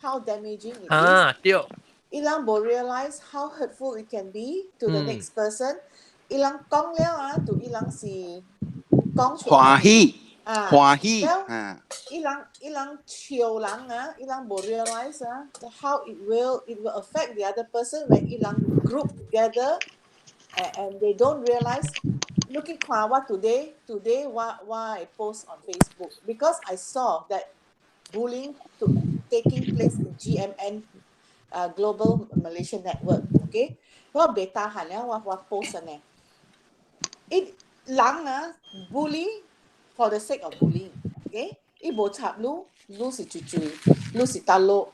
how damaging it is.
啊，對。
伊人無 realize how hurtful it can be to the next person. 伊人講了啊，就伊人是講出
歡喜，歡喜，啊。
伊人伊人笑人啊，伊人無 realize 啊，how it will affect the other person when 伊人 group together and they don't realize. 你去看我 today 我我會 post on Facebook because I saw that bullying to taking place in GMN Global Malaysian Network. Okay, 我袂 tahan 了，我我 post 呢。伊人啊 bully for the sake of bullying. Okay, 伊無插你，你是水水，你是大佬。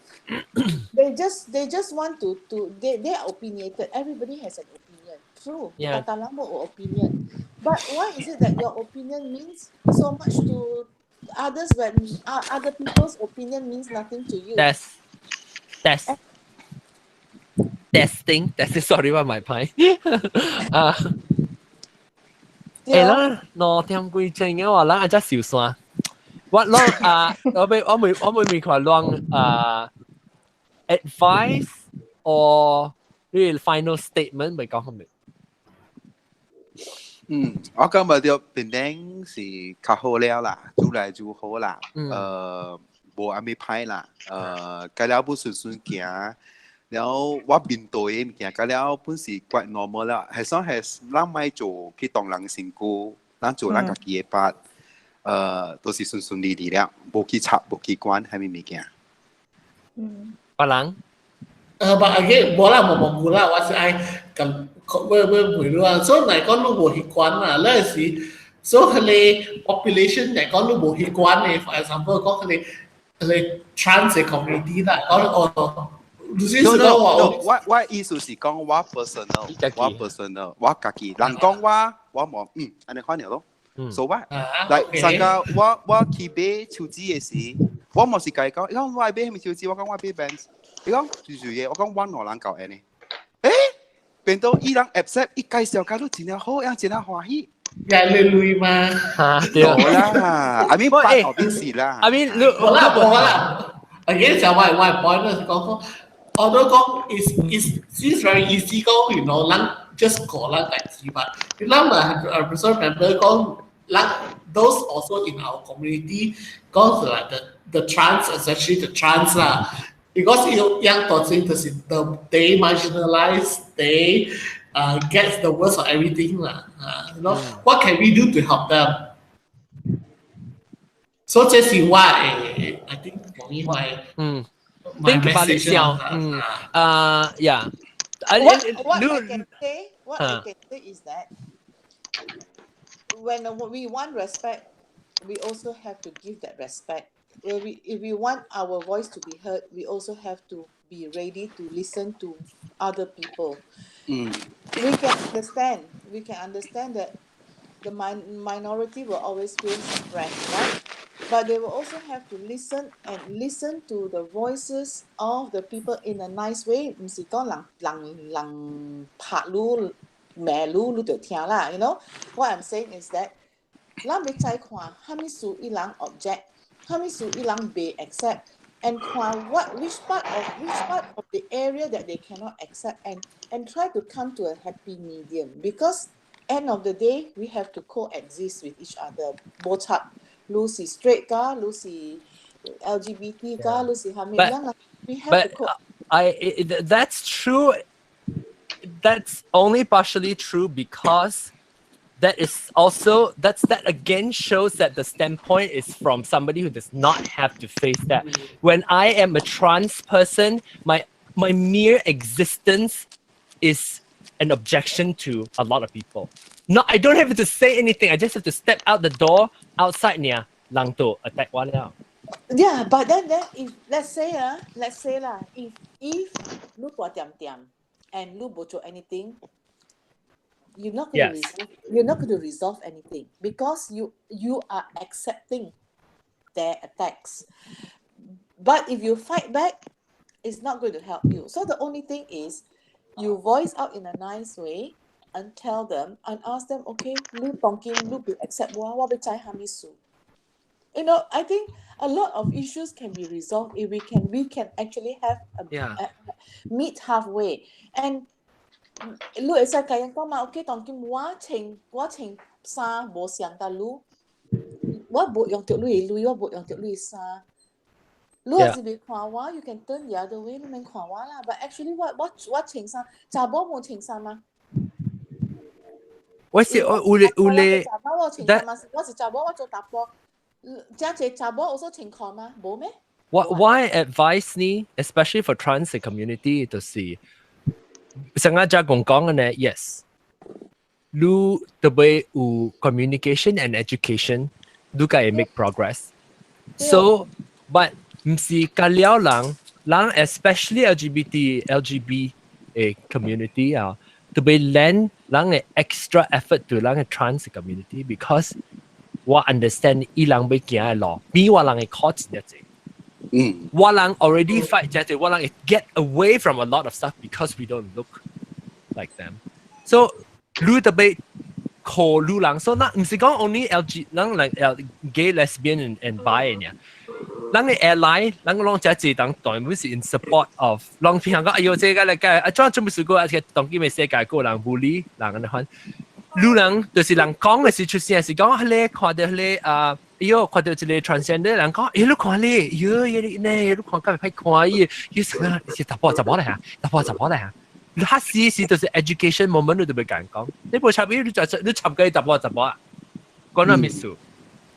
They just want to they are opinionated. Everybody has an opinion. True. 逐人有 opinion. But why is it that your opinion means so much to others when other people's opinion means nothing to you?
That's testing testing sorry 我咪歹啊。誒啦，2點幾鐘嘅話，咱按只受山。我攏啊，我未我未我未未看攏啊，advice or 你 final statement 未講好未？
嗯，我感覺到檳城是較好了啦，愈來愈好啦。無按呢歹啦。改了不順順行，然後我面對的物件，改了本是 quite normal 啦。係算係咱莫做去當人身軀，咱做咱家己的 part，都是順順利利了，無去插，無去管啥物物件。
別人。
But again，無啦，無無啦，我是愛共我我問你啊，所以來講你無習慣啦，那是所以彼個 population 來講你無習慣的，for example 講彼個 trans community 啦，講哦，你是
No
講
no
話
no，我意思是講我 personal，我 personal，我家己人講我我無按呢款爾咯。So what？來，上個我去買手指的時，我無是共伊講，伊講我愛買啥物手指，我講我買 Benz。伊講就是嘢，我講我兩人夠按呢。誒，變到伊人 accept，伊介紹甲你真正好，樣真正歡喜。
也你鐳嗎？
嚇對
啦，I mean 八後邊是啦。
I mean 你
無啦無啦，again 就我 point 是講講，although 講 is seems very easy 講，咱 just 過咱代誌吧。咱嘛 also remember 講，咱 those also in our community 講是 like the trans, especially the trans 啦。Because 有樣多種就是 they marginalize, they gets the worst of everything 啦。What can we do to help them? So 這是我的，I think 講呢話
think about it 先，嗯，啊，yeah。
What I can say is that when we want respect, we also have to give that respect. If we want our voice to be heard, we also have to be ready to listen to other people. We can understand that the minority will always feel suppressed, right? But they will also have to listen and listen to the voices of the people in a nice way. 毋是講人人人拍你罵你，你就聽啦。You know what I'm saying is that 咱欲知看啥物事伊人 object，啥物事伊人袂 accept， and 看 what which part of the area that they cannot accept and try to come to a happy medium, because end of the day we have to coexist with each other. 無插你是 straight 㗎，你是 LGBT 㗎，你是啥物樣 we have
But
to co
that's true. That's only partially true because that is also that's that again shows that the standpoint is from somebody who does not have to face that. When I am a trans person, my mere existence is an objection to a lot of people. No, I don't have to say anything. I just have to step out the door outside 爾，人就 attack 我了。
Yeah, but then if let's say 啦，if 你大點點 and 你無做 anything, you're not going to resolve anything because you are accepting their attacks. But if you fight back, it's not going to help you. So the only thing is you voice out in a nice way and tell them and ask them, "Okay, 你當今你袂 accept 我，我欲知啥物事。" I think a lot of issues can be resolved if we can actually have a meet halfway. And 你會使共𪜶講嘛？OK，當今我穿衫無相佮你，我無用著你的鐳，我無用著你的衫。你若是袂看我，you can turn the other way，你免看我啦。But actually 我穿衫，查某無穿衫嗎？
我是我有咧有咧，
查某我穿衫嗎？我是查某，我做查埔，真濟查某有所穿褲嗎？無咩？
What advice 呢？Especially for trans community 就是上一只講講嘅呢，yes，你特別有 communication and education，你才會 make progress。So but 毋是甲了人，人 especially LGBT LGB 的 community 啊，特別 lend 人的 extra effort to 人的 trans community because 我 understand 伊人欲行的路比我人會較真濟。我人 already fight 這隻，我人 get away from a lot of stuff because we don't look like them. So 你特別靠你人，所以那毋是講 only LG，人 like L gay, lesbian and bi 爾。人嘅 ally，人攏這濟人當然是 in support of，人譬如講，哎喲，這個來個，啊，怎準備試過，而且當今嘅世界個人 bully 人按呢款，你人就是人講嘅是出聲是講，彼個看到彼個啊，哎喲，看到一個 transgender 人講，哎，你看你，喲，伊呢，你看敢會歹看伊，伊啥是查埔查某來嚇，查埔查某來嚇。你較細時就是 education moment 你就欲共𪜶講，你無插伊，你就你插佢查埔查某啊，講那意思，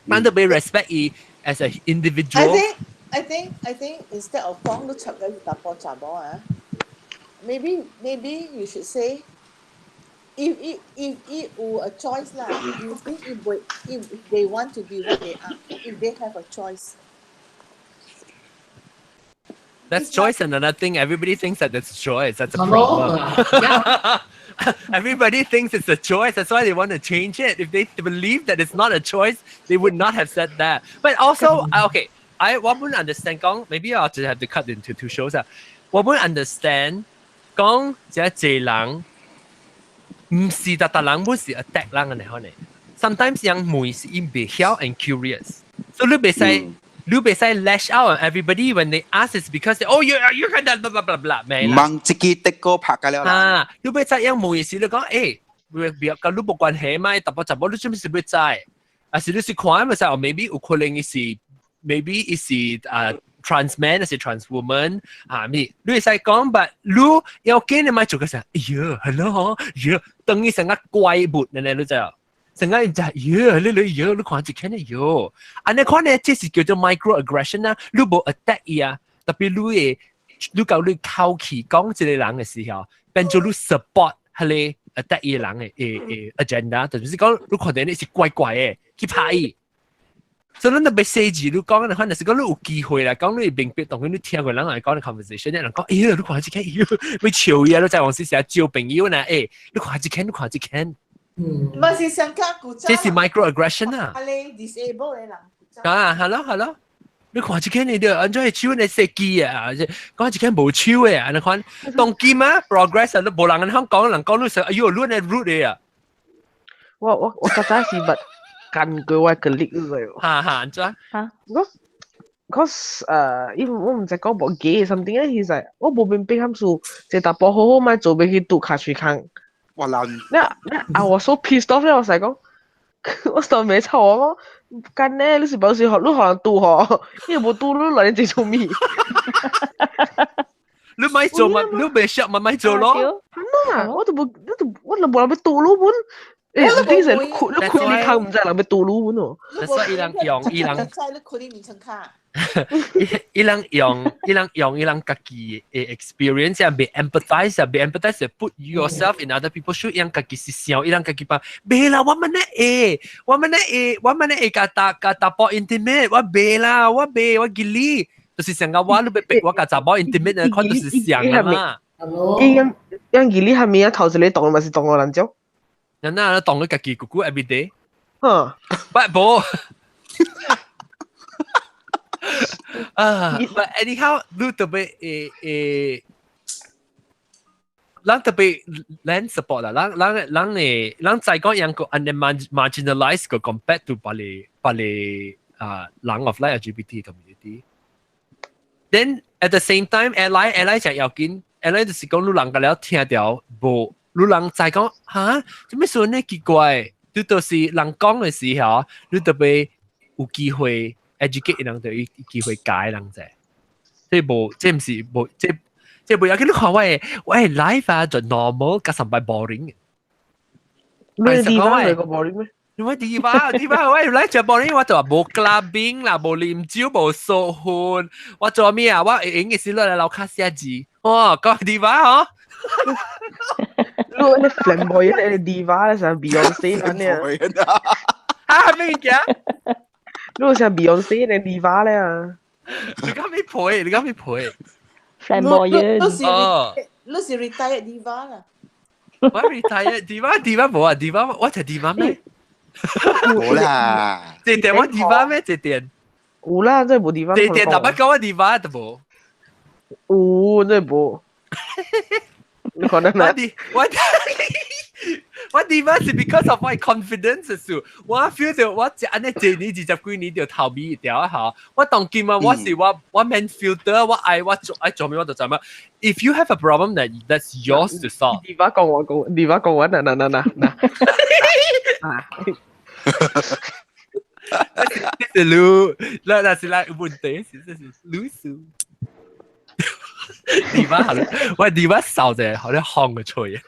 咱都欲 respect 伊 as a individual。
I think instead of 講你插佢查埔查某啊，maybe you should say if 有 a choice 啦，you think if they want to be what they are, if they have a choice.
That's choice and another thing. Everybody thinks that it's choice. That's a problem. Everybody thinks it's a choice. That's why they want to change it. If they believe that it's not a choice, they would not have said that. But also, okay, I 我本 understand 講，maybe I'll just have to cut into two shows 啊。我本 understand 講這濟人毋是逐逐人本是 attack 人嘅可能。Sometimes 人問是𪜶袂曉 and curious，所以你袂使。你袂使 lash out on everybody when they ask is because they, oh you kind of blah blah blah blah 咩啦？
問自己的歌拍㗎了啦。
啊，你袂使用問時你講，誒，別佮你無關係嘛，查埔查某你做咩事欲知？啊是你是看咪使，哦 maybe 有可能伊是 maybe 伊是啊 trans man 還是 trans woman 啊咪，你會使講，but 你要緊你莫做個啥？哎呀，hello，哎呀，等於成個怪物呢，你知啊？成個就係，你你喲，你看一看咧喲，按呢看咧，這是叫做 microaggression 啊，你無 attack 伊啊，特別你會，你共你口氣講這個人嘅時候，變做你 support 彼個 attack 伊人的 agenda，就是講你看到你是怪怪的，去拍伊。所以咱特別細緻，你講嘅話，就是講你有機會啦，講你明白，當你聽過人來講的 conversation，人講，哎呀，你看這個，哎喲，欲笑伊啊，你在往時成日招朋友呢，欸，你看這個，你看這個。
嗯，唔是上較古
這是 microaggression 啊。
啊，你 disable 的人。
啊，係咯係咯，你看這個你就按怎手你設計啊，講這個無手的啊，你看當今啊 progress 啊，都無人肯講，人講你說，哎喲，你呢 rude 的啊。
我較早是捌幹過我 colleague 個。
哈哈，按怎？
嚇？
Cause 因為我毋知講無 gay something 咧，其實我無明白含數，這查埔好好莫做欲去拄跤喙空。
哇難！
那那啊，我 so pissed off 咧，我使講，我實在袂臭我講，幹呢，你是表示予你予人拄吼，你無拄你來做做物？
你莫做嘛，你袂識嘛，莫做咯。
啊，我都無，你都我都無人欲拄你本。欸，你是你開你開你空毋知人欲拄你本哦。
所以伊人用伊人，
你開你面層卡。
伊人用伊人家己的 experience 啊，欲 empathize 啊，欲 empathize put yourself in other people shoe，伊人家己是想，伊人家己講，袂啦，我們呢會，我們呢會，我們呢會共查共查埔 intimate，我袂啦，我袂，我吉利，就是上個我你欲逼我共查某 intimate 啊，看就是想啊嘛。
伊樣樣吉利係咪啊？頭一個動嘛是動個人招？
人那動咗家己咕咕 every day。
嗯，
不無。啊，but anyhow，你特別誒誒，咱特別咱 support 啦，咱咱咱誒，咱再講樣個 under marginalized 個 compared to 別个別个啊人 of like LGBT community。Then at the same time，ally ally 就要緊，ally 就是講你人個了聽著無，你人再講哈，做咩說呢奇怪？你就是人講的時候，你特別有機會。educate 人就有機會解人者，這無這毋是無這這無要緊。你看我的 life 啊，就 normal，佮上擺 boring。
你 diva 個 boring 咩？
我 diva diva 我 life 就 boring，我就話無 clubbing 啦，無啉酒，無說婚。我做咩啊？我會閒的時落來樓跤寫字。哦，講 diva 嗬。
你那 flamboyant 的 diva 咧，像 Beyonce 咁樣。
啊，咩物件？
你像 Beyonce 的 diva 咧啊！
你講咩配？你講咩配
？Flamboyant。
你是 retired diva 啦。
我 retired diva diva 無啊 diva，我係 diva 咩？
冇啦。
這點我 diva 咩？這點？
有啦，這無地方。
地地特別講個地方都無。
有，這無。你可能
我啲我我地方是 because of my confidence 數，我 feel 到我這按呢這年20幾年就頭尾一條啊嚇，我當今啊，我是我我免 filter，我愛我做愛做咩我就做咩。If you have a problem that's yours to solve。
地方講我講，地方講我嗱嗱嗱嗱嗱。啊！
這是擼，那那是來問題，是這是擼數。地方好，我地方掃者好像烘個吹。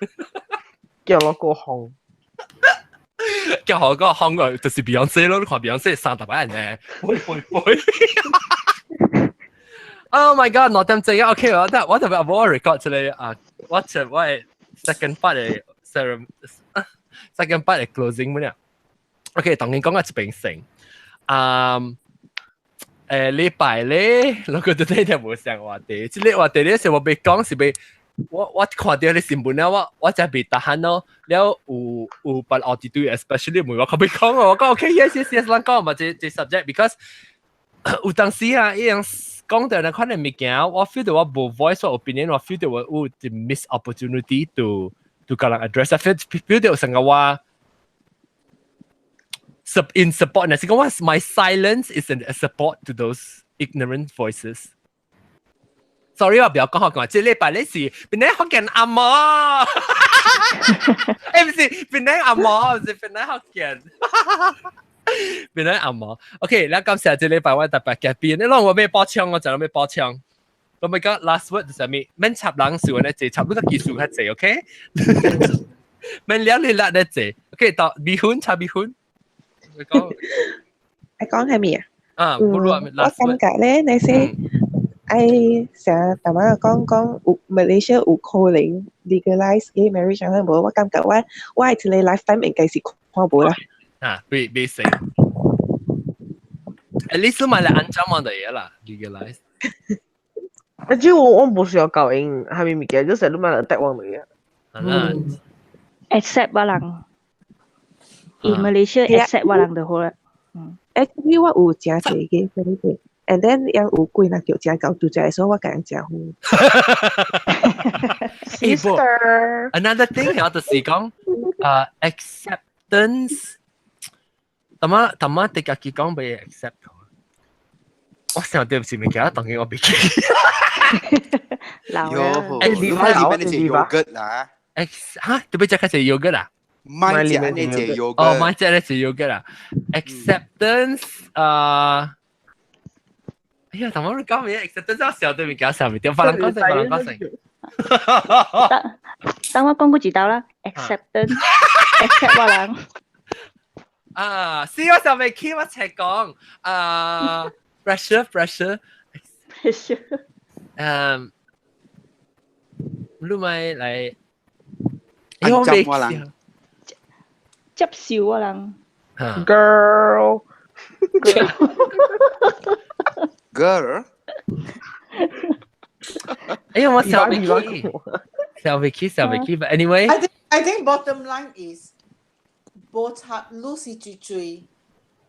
叫我個烘，
叫我個烘個就是 Beyonce 咯，你看 Beyonce 三十擺人咧，喂喂喂！Oh my god！我點知啊？OK，我得我特別我 record 出嚟啊，我就我 second part 嘅 second part 嘅 closing 乜嘢？OK，當然講個一邊成，啊。禮拜咧，我覺得呢條無上話題，這個話題咧是我被講是被我我看到你新聞了，我我真袂得閒咯。了有有別奧地對，especially 問我可袂講我講 OK yes yes yes，咱講嘛這這 subject，because 有當時啊，伊樣講到那款的物件，我 feel 到我無 voice 我 opinion，我 feel 到我有一 miss opportunity to 共人 address，feel 到成個我 in support 若是講我 my silence is a support to those ignorant voices。Sorry，我不要講好講，這禮拜你是檳城福建阿嬤，欸，唔是檳城阿嬤，是檳城福建，檳城阿嬤。OK，咱感謝這禮拜我特別嘉賓，你攏我欲補充，我就欲補充。我咪講 last word 就係咩？免插人數呢，濟插你個技術較濟，OK？免了你辣咧濟，OK？到米粉插米粉。
講，你講係咩
啊？啊，我
感覺咧，那些愛成日大媽講講有 Malaysia 有可能 legalize gay marriage 啊，無我感覺我我一個 lifetime 應該是看無啦。
啊，未未死。At least 買嚟安怎樣的嘢啦，legalize。
啊，只我我無需要教𪜶，啥物物件，就是你買來台灣的嘢。
嗯。
Accept 我人。In Malaysia accept 我人就好啦。
嗯。Actually 我有誠濟個 friend，and then 𪜶有幾若叫誠𠢕拄則，所以我共𪜶誠好。
Sister。
Another thing 我就是講，啊 acceptance，淡仔淡仔你家己講欲 accept。我想對唔住物件，當然我袂記。
老啦。
誒，你買裡面那隻 yogurt 啦？
誒，哈，對不起，開始 yogurt 啦。
買隻那隻 yogurt。
哦，買隻那隻 yogurt 啦。Acceptance，啊，哎呀，頭先你講咩？Acceptance 我想對物件想唔到，別人講先，別人講先。
等等我講過一道啦，acceptance，accept 我人。
啊，是我想未起，我才講啊，pressure pressure
pressure。
嗯，你咪來，
安怎我人？
接受我人。
Girl。
Girl。
哎呀，我想未起，想未起，想未起。But anyway，
I think bottom line is，無插你是最最，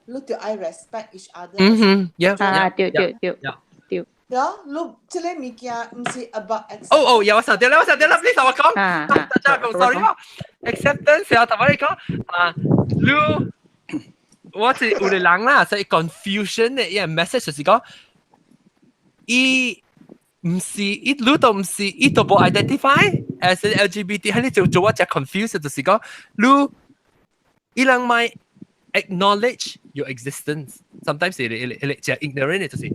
你就愛 respect each other。
嗯哼，yeah，
啊，對對對對。
對，你這個物件毋是 about
哦哦，有我想到啦，我想到啦，你同我講，大家講 sorry 啊，acceptance 啊，同我你講啊，你我是有個人啦，所以 confusion 的一個 message 就是講，伊毋是，伊你都毋是，伊都無 identify as LGBT，喺你就做我只 confused 就是講，你伊人咪 acknowledge your existence。Sometimes 伊伊伊只 ignorant 就是，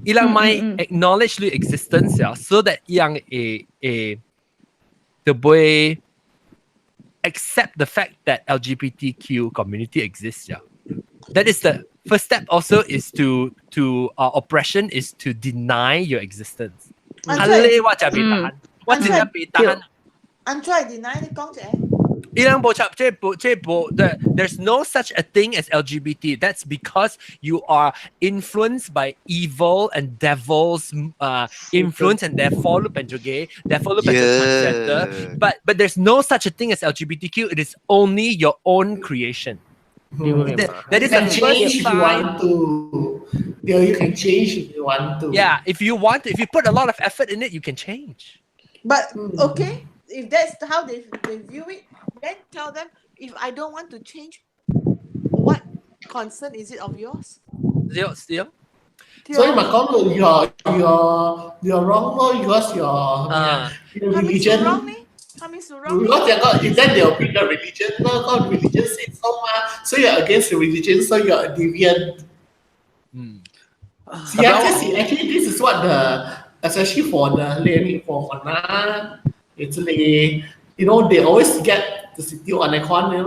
伊人咪 acknowledge 你 existence 啊，so that 伊人會會就會 accept the fact that LGBTQ community exists. Yeah. That is the first step also is to oppression is to deny your existence. 啊，你我就袂答，我真正袂答。
安怎 deny 你講者？
伊人無插，這無這無，there's no such a thing as LGBT. That's because you are influenced by evil and devil's influence, and therefore 你變做 gay, therefore 你變做 transgender. But there's no such a thing as LGBTQ. It is only your own creation. That is the first
Change if you
sign.
Want to. Yeah, you can change if you want to.
Yeah, if you want, if you put a lot of effort in it, you can change.
But okay, if that's how they view it, then tell them, if I don't want to change, what concern is it of yours?
對對。
所以咪講到 you're wrong 咯，because your religion
係咪係咪 wrong？
如果這個 then there will be the religion 咯，個 religion say so 嘛，所以 you're against the religion, so you're a deviant. Yeah, this is actually this is what the especially for the 你 for 可 actually they always get the city on the corner.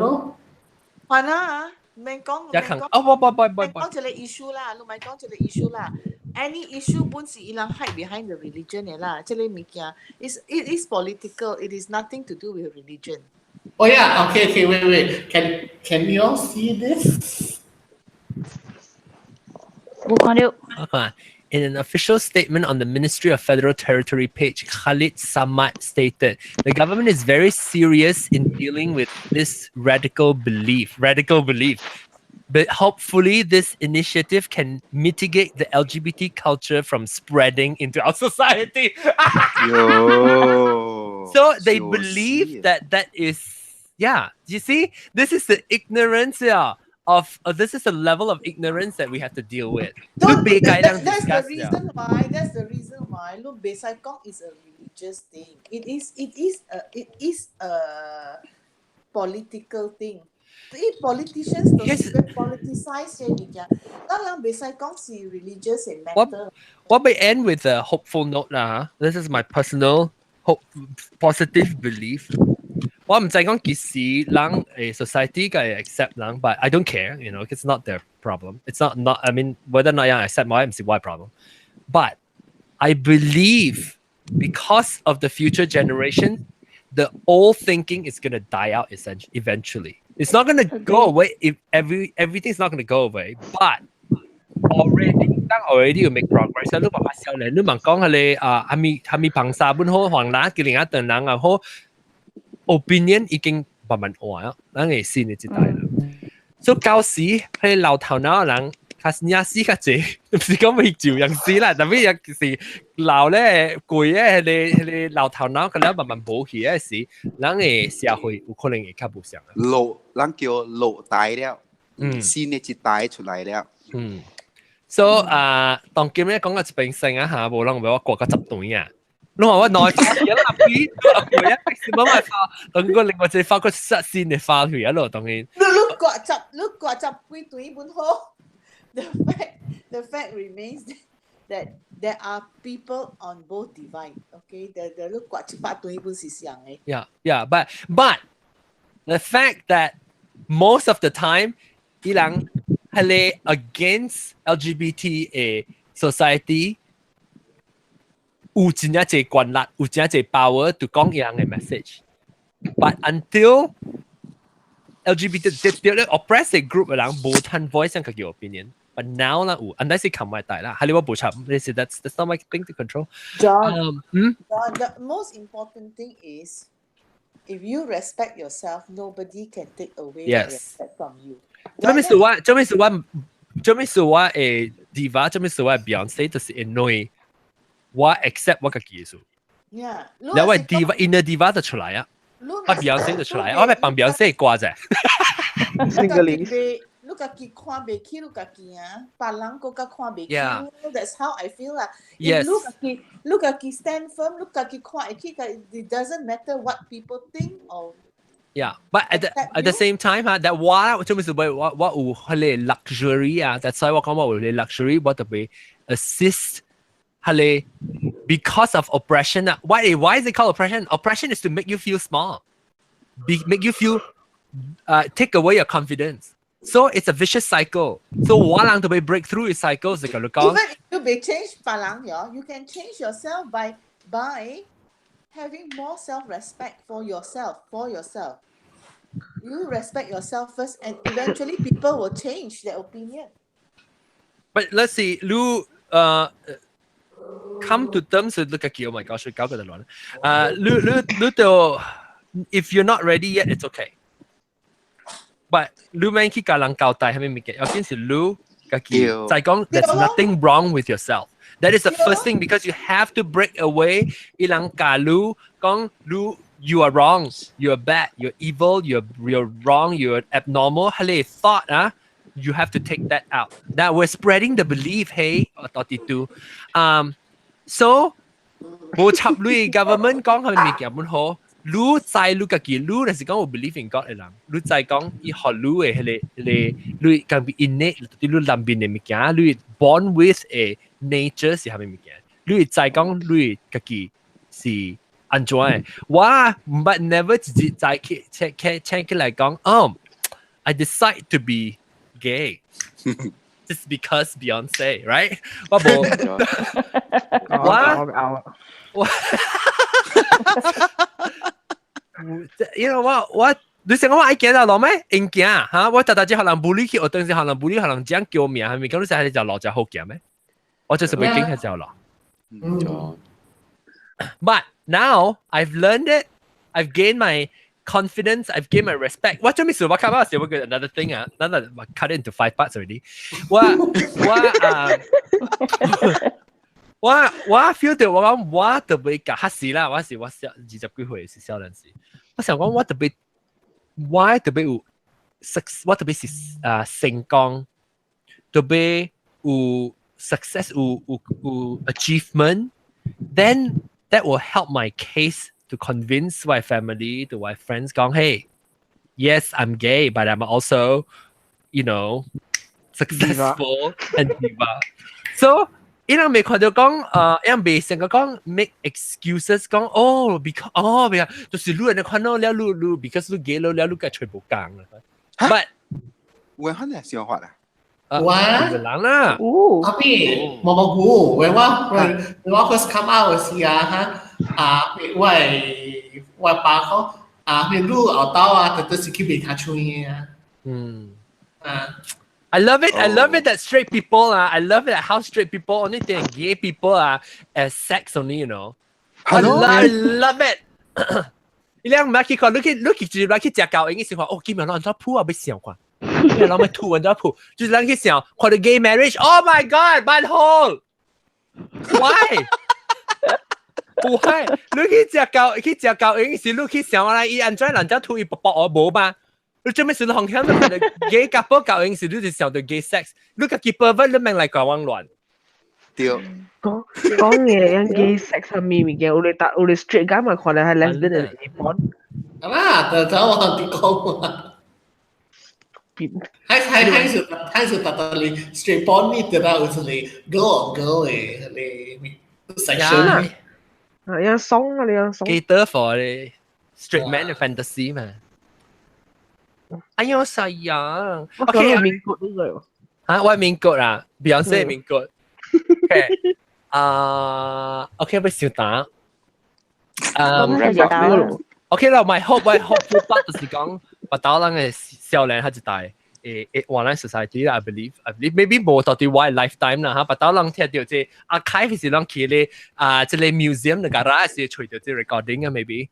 可能免講，
一肯哦，不不不不不，
講這個 issue 啦，你咪講這個 issue 啦。Any issue 本是伊人 hide behind the religion 的啦，這個物件 it is political, it is nothing to do with religion.
Oh yeah, okay, wait, wait. Can you all see this?
冇看到。
In an official statement on the Ministry of Federal Territory page, Khalid Samad stated, "The government is very serious in dealing with this radical belief, radical belief. But hopefully this initiative can mitigate the LGBT culture from spreading into our society."
Yo,
So they believe that that is, yeah, you see, this is the ignorance, yeah, of this is the level of ignorance that we have to deal with.
Don't, that's the reason why. That's the reason why. Look, 袂使講 is a religious thing. It is a political thing. 啲 politicians 都是 politicize 嘅物件，當然袂使講是 religious 嘅 matter。
我會 end with a hopeful note 啦。This is my personal hope, positive belief. 我毋知講幾時人誒 society 嘅 accept 人，but I don't care, it's not their problem. It's not, I mean, whether or not 人 accept 我毋是我 problem. But I believe because of the future generation, the old thinking is gonna die out essentially eventually. It's not gonna go away if everything's not gonna go away, but already 當 already 有 make progress。你話少年，你問講係你啊，係咪係咪彭沙本好，黃蘭叫另一頓人啊好，opinion 已經慢慢換啊，咱會新的一代啦。所以舊時彼老頭腦人較領死較濟，毋是講未照樣死啦，但係也是老咧貴嘅彼個彼個老頭腦，可能慢慢無去嘅時，咱的社會有可能會較無相啊。
老，咱叫老代了，新的一代出來了。
嗯。So 啊，當今咧講到這邊先啊嚇，無人欲我過到10段啊。你話我內發一粒邊，阿貴啊，是冇辦法，當個另外一個發個實新的發去啊咯，當然。
你你割十，你割十幾段本好。The fact remains that there are people on both divide. Okay, the 你割100段本是相的。
Yeah, but the fact that most of the time，伊人係咧 against LGBT 的 society 有真正濟權力，有真正濟 power to 講伊人的 message。But until LGBT 對咧 oppressed group 的人無趁 voice 上家己 opinion。But now 啦有，unless 是冚埋大啦，係你我無插，你是 that's not my thing to control.
John, John, the most important thing is if you respect yourself, nobody can take away that respect from you.
這物是我，這物是我，這物是我的 diva，這物是我的 Beyonce，就是因為我 accept 我家己的事。 然後我 diva inner diva 就出來啊，我 Beyonce 就出來，我欲放 Beyonce 歌啫。
你家己看袂起你家己啊，別人閣較看袂起。 That's how I feel 啦。 你家己 stand firm，你家己看會起，it doesn't matter what people think or
Yeah, but at the same time 哈，that 我做咩事我我有彼個 luxury 啊，that's why 我講我有彼個 luxury，我特別 assist 彼個 because of oppression 啊。Why is it called oppression? Oppression is to make you feel small, make you feel take away your confidence. So it's a vicious cycle. So 我人特別 break through the cycle 是咁講。
Even if you 袂 change 別人喲，you can change yourself by having more self-respect for yourself. You respect yourself first, and eventually people will change their opinion.
But let's see, 你 come to terms with look at you, oh my gosh, 搞個就亂。你你你就 if you're not ready yet, it's okay. But 你免去共人交代係咩物件，要緊是你家己就講 there's nothing wrong with yourself. That is the first thing because you have to break away 伊人教你講你 you are wrong, you are bad, you're evil, you're wrong, you're abnormal. 係你 thought 啊，you have to take that out. That we're spreading the belief, hey, 到底都，so 無插鐳 government 講係物件本好。你知你家己，你就是講有 believe in God 的人，你知講伊予你的彼個彼個，你敢比 innate 對你內面的物件，你 born with a nature 是啥物物件，你知講你家己是按怎的。我毋捌 never 直接知去請請請起來講，哦，I decide to be gay just because Beyonce, right？我無，我我。 我你想講我愛行條路咩？用行嚇，我逐逐只學人 bully 去，學當時學人 bully 學人講叫名，係咪？咁你成日就路就好行咩？我就是袂經係條路。But now I've learned it. I've gained my confidence. I've gained my respect. 我做咩事？我看到時我 another thing 啊，another cut it into five parts already. 我我啊。我我 feel 到我講我特別夾黑時啦，我是我小20幾歲是少年時，我想講我特別我特別有 success，我特別是啊成功，特別有 success 有有有 achievement，then that will help my case to convince my family to my friends 講 hey yes, I'm gay, but I'm also successful and diva. So 伊人未看到講，伊人未成個講 make excuses 講，哦，because 哦，別就是你人看到了，你你 because 你 gay 了，你該全部講啦。But
有可能想法啊？
我
人啦，
阿邊毛毛菇，when 我 when 我 first come out 時啊，哈啊，我我爸講啊，你後兜啊，特別是去賣較唱啊。啊。
I love it. I love it that straight people 啊, I love it how straight people only think gay people are as sex only. I love it. 你兩唔係去看，你去你去直來去食狗，應該是話哦，今日咱怎鋪啊，欲想看，今日咱欲吐，怎鋪，就是咱去想看到 gay marriage。Oh my God, butthole! Why? Why？你去食狗，去食狗，應該是你去想啦，伊按怎人家吐伊卜卜我無吧？你做咩事你紅險你看到 gay couple 搞應是你就想到 gay sex，你家己 pervert 你免來搞我亂。
對。
講講嘢樣 gay sex 係咩物件？有你搭有你 straight guy 嘛，看嚟係 lesbian 嘅 porn。
啊，就就我哋講嘛。還還還是還是特特你 straight porn 你得到有你 girl on girl 嘅你 section。
啊，樣鬆啊，你樣鬆。
Cater for 你 straight man 嘅 fantasy 嘛。哎呦，sayang。
OK，民國呢個。
嚇，我民國啦，Beyonce 民國。OK，啊，OK，要小打。OK 啦，my hope，我 hope 不就是講，巴打人嘅少年佢一代，會換咱 society 啦，I believe，I believe maybe 無到底我 lifetime 啦嚇，巴打人聽到這 archive 是攏去咧啊，這個 museum 的 garage 是揣到這 recording 啊，maybe。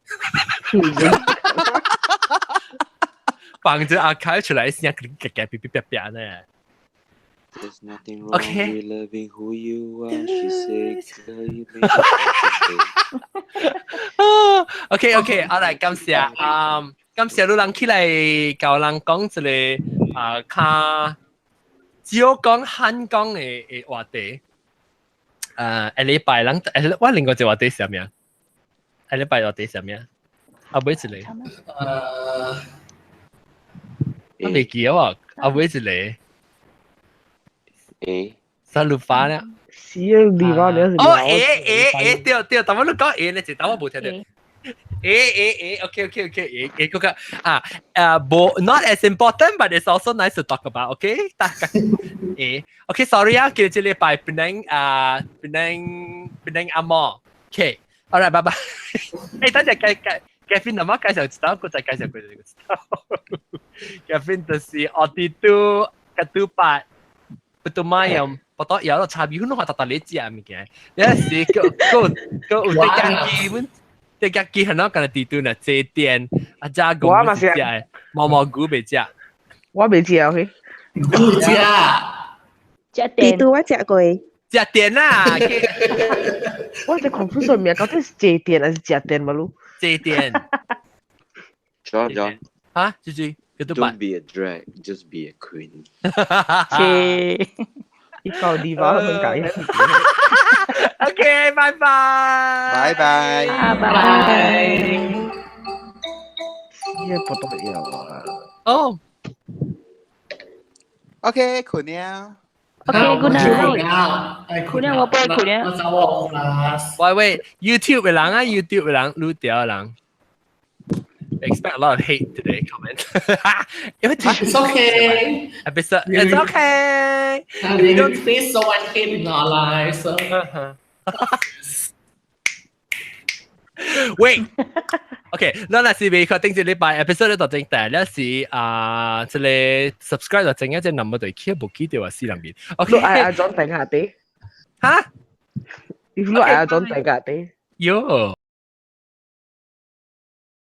放這 archive 出來聲，夾夾嗶嗶啪啪呢。
There's nothing wrong with loving who you are. She said, "Girl, you make it
OK OK，我來感謝啊，感謝你人起來教人講一個啊，較少講漢講的的話題。下禮拜人，我另外一個話題是啥物啊？下禮拜話題是啥物啊？後尾一個。我未記得喎，後尾一個。
誒，
三六八咧。
是啊，禮拜你是。
哦，誒誒誒，對對，但我你講誒咧，就但我無聽到。誒誒誒，OK OK OK，誒誒嗰個啊無 not as important, but it's also nice to talk about, OK？大家誒，OK sorry 啊，今這禮拜檳啊檳檳阿毛，OK，all right，拜拜。誒，等陣介介 Kevin 阿媽介紹一道，我再介紹過一道。Kevin 就是奧迪都ketupat putu mayam 不多有咯，差別可能話特特你食物件，你是個個個有啲家己本。啲家己係喏，今日地段啊，這店啊，加工食毛毛菇未食，
我未食，OK。
唔食。
食電。
地我食過。
食電啦！
我隻 confuse 名，究竟是借電還是食電嘛？嚕？
借電。
John John。
嚇，豬豬，佢都
Don't be a drag, just be a queen。
切。
一個地方咁解。
OK，拜拜。
拜拜。
拜拜。
呢個不得了啊！
哦。
OK，困了。
OK，good night。困了，我不愛困了。
我走我啦。
喂喂，YouTube 嘅人啊，YouTube 嘅人，擼掉嘅人。Expect a lot of hate today comment.
It's okay.
Episode, it's okay.
We don't face so much hate in our lives. So.
Wait. OK，咱若是未確定這禮拜 episode 就整但了是啊，這個 subscribe 就整一隻 number 對，去無記得話死人面。OK，
你愛阿莊定下啲？
哈？
你愛阿莊定下啲？
喲。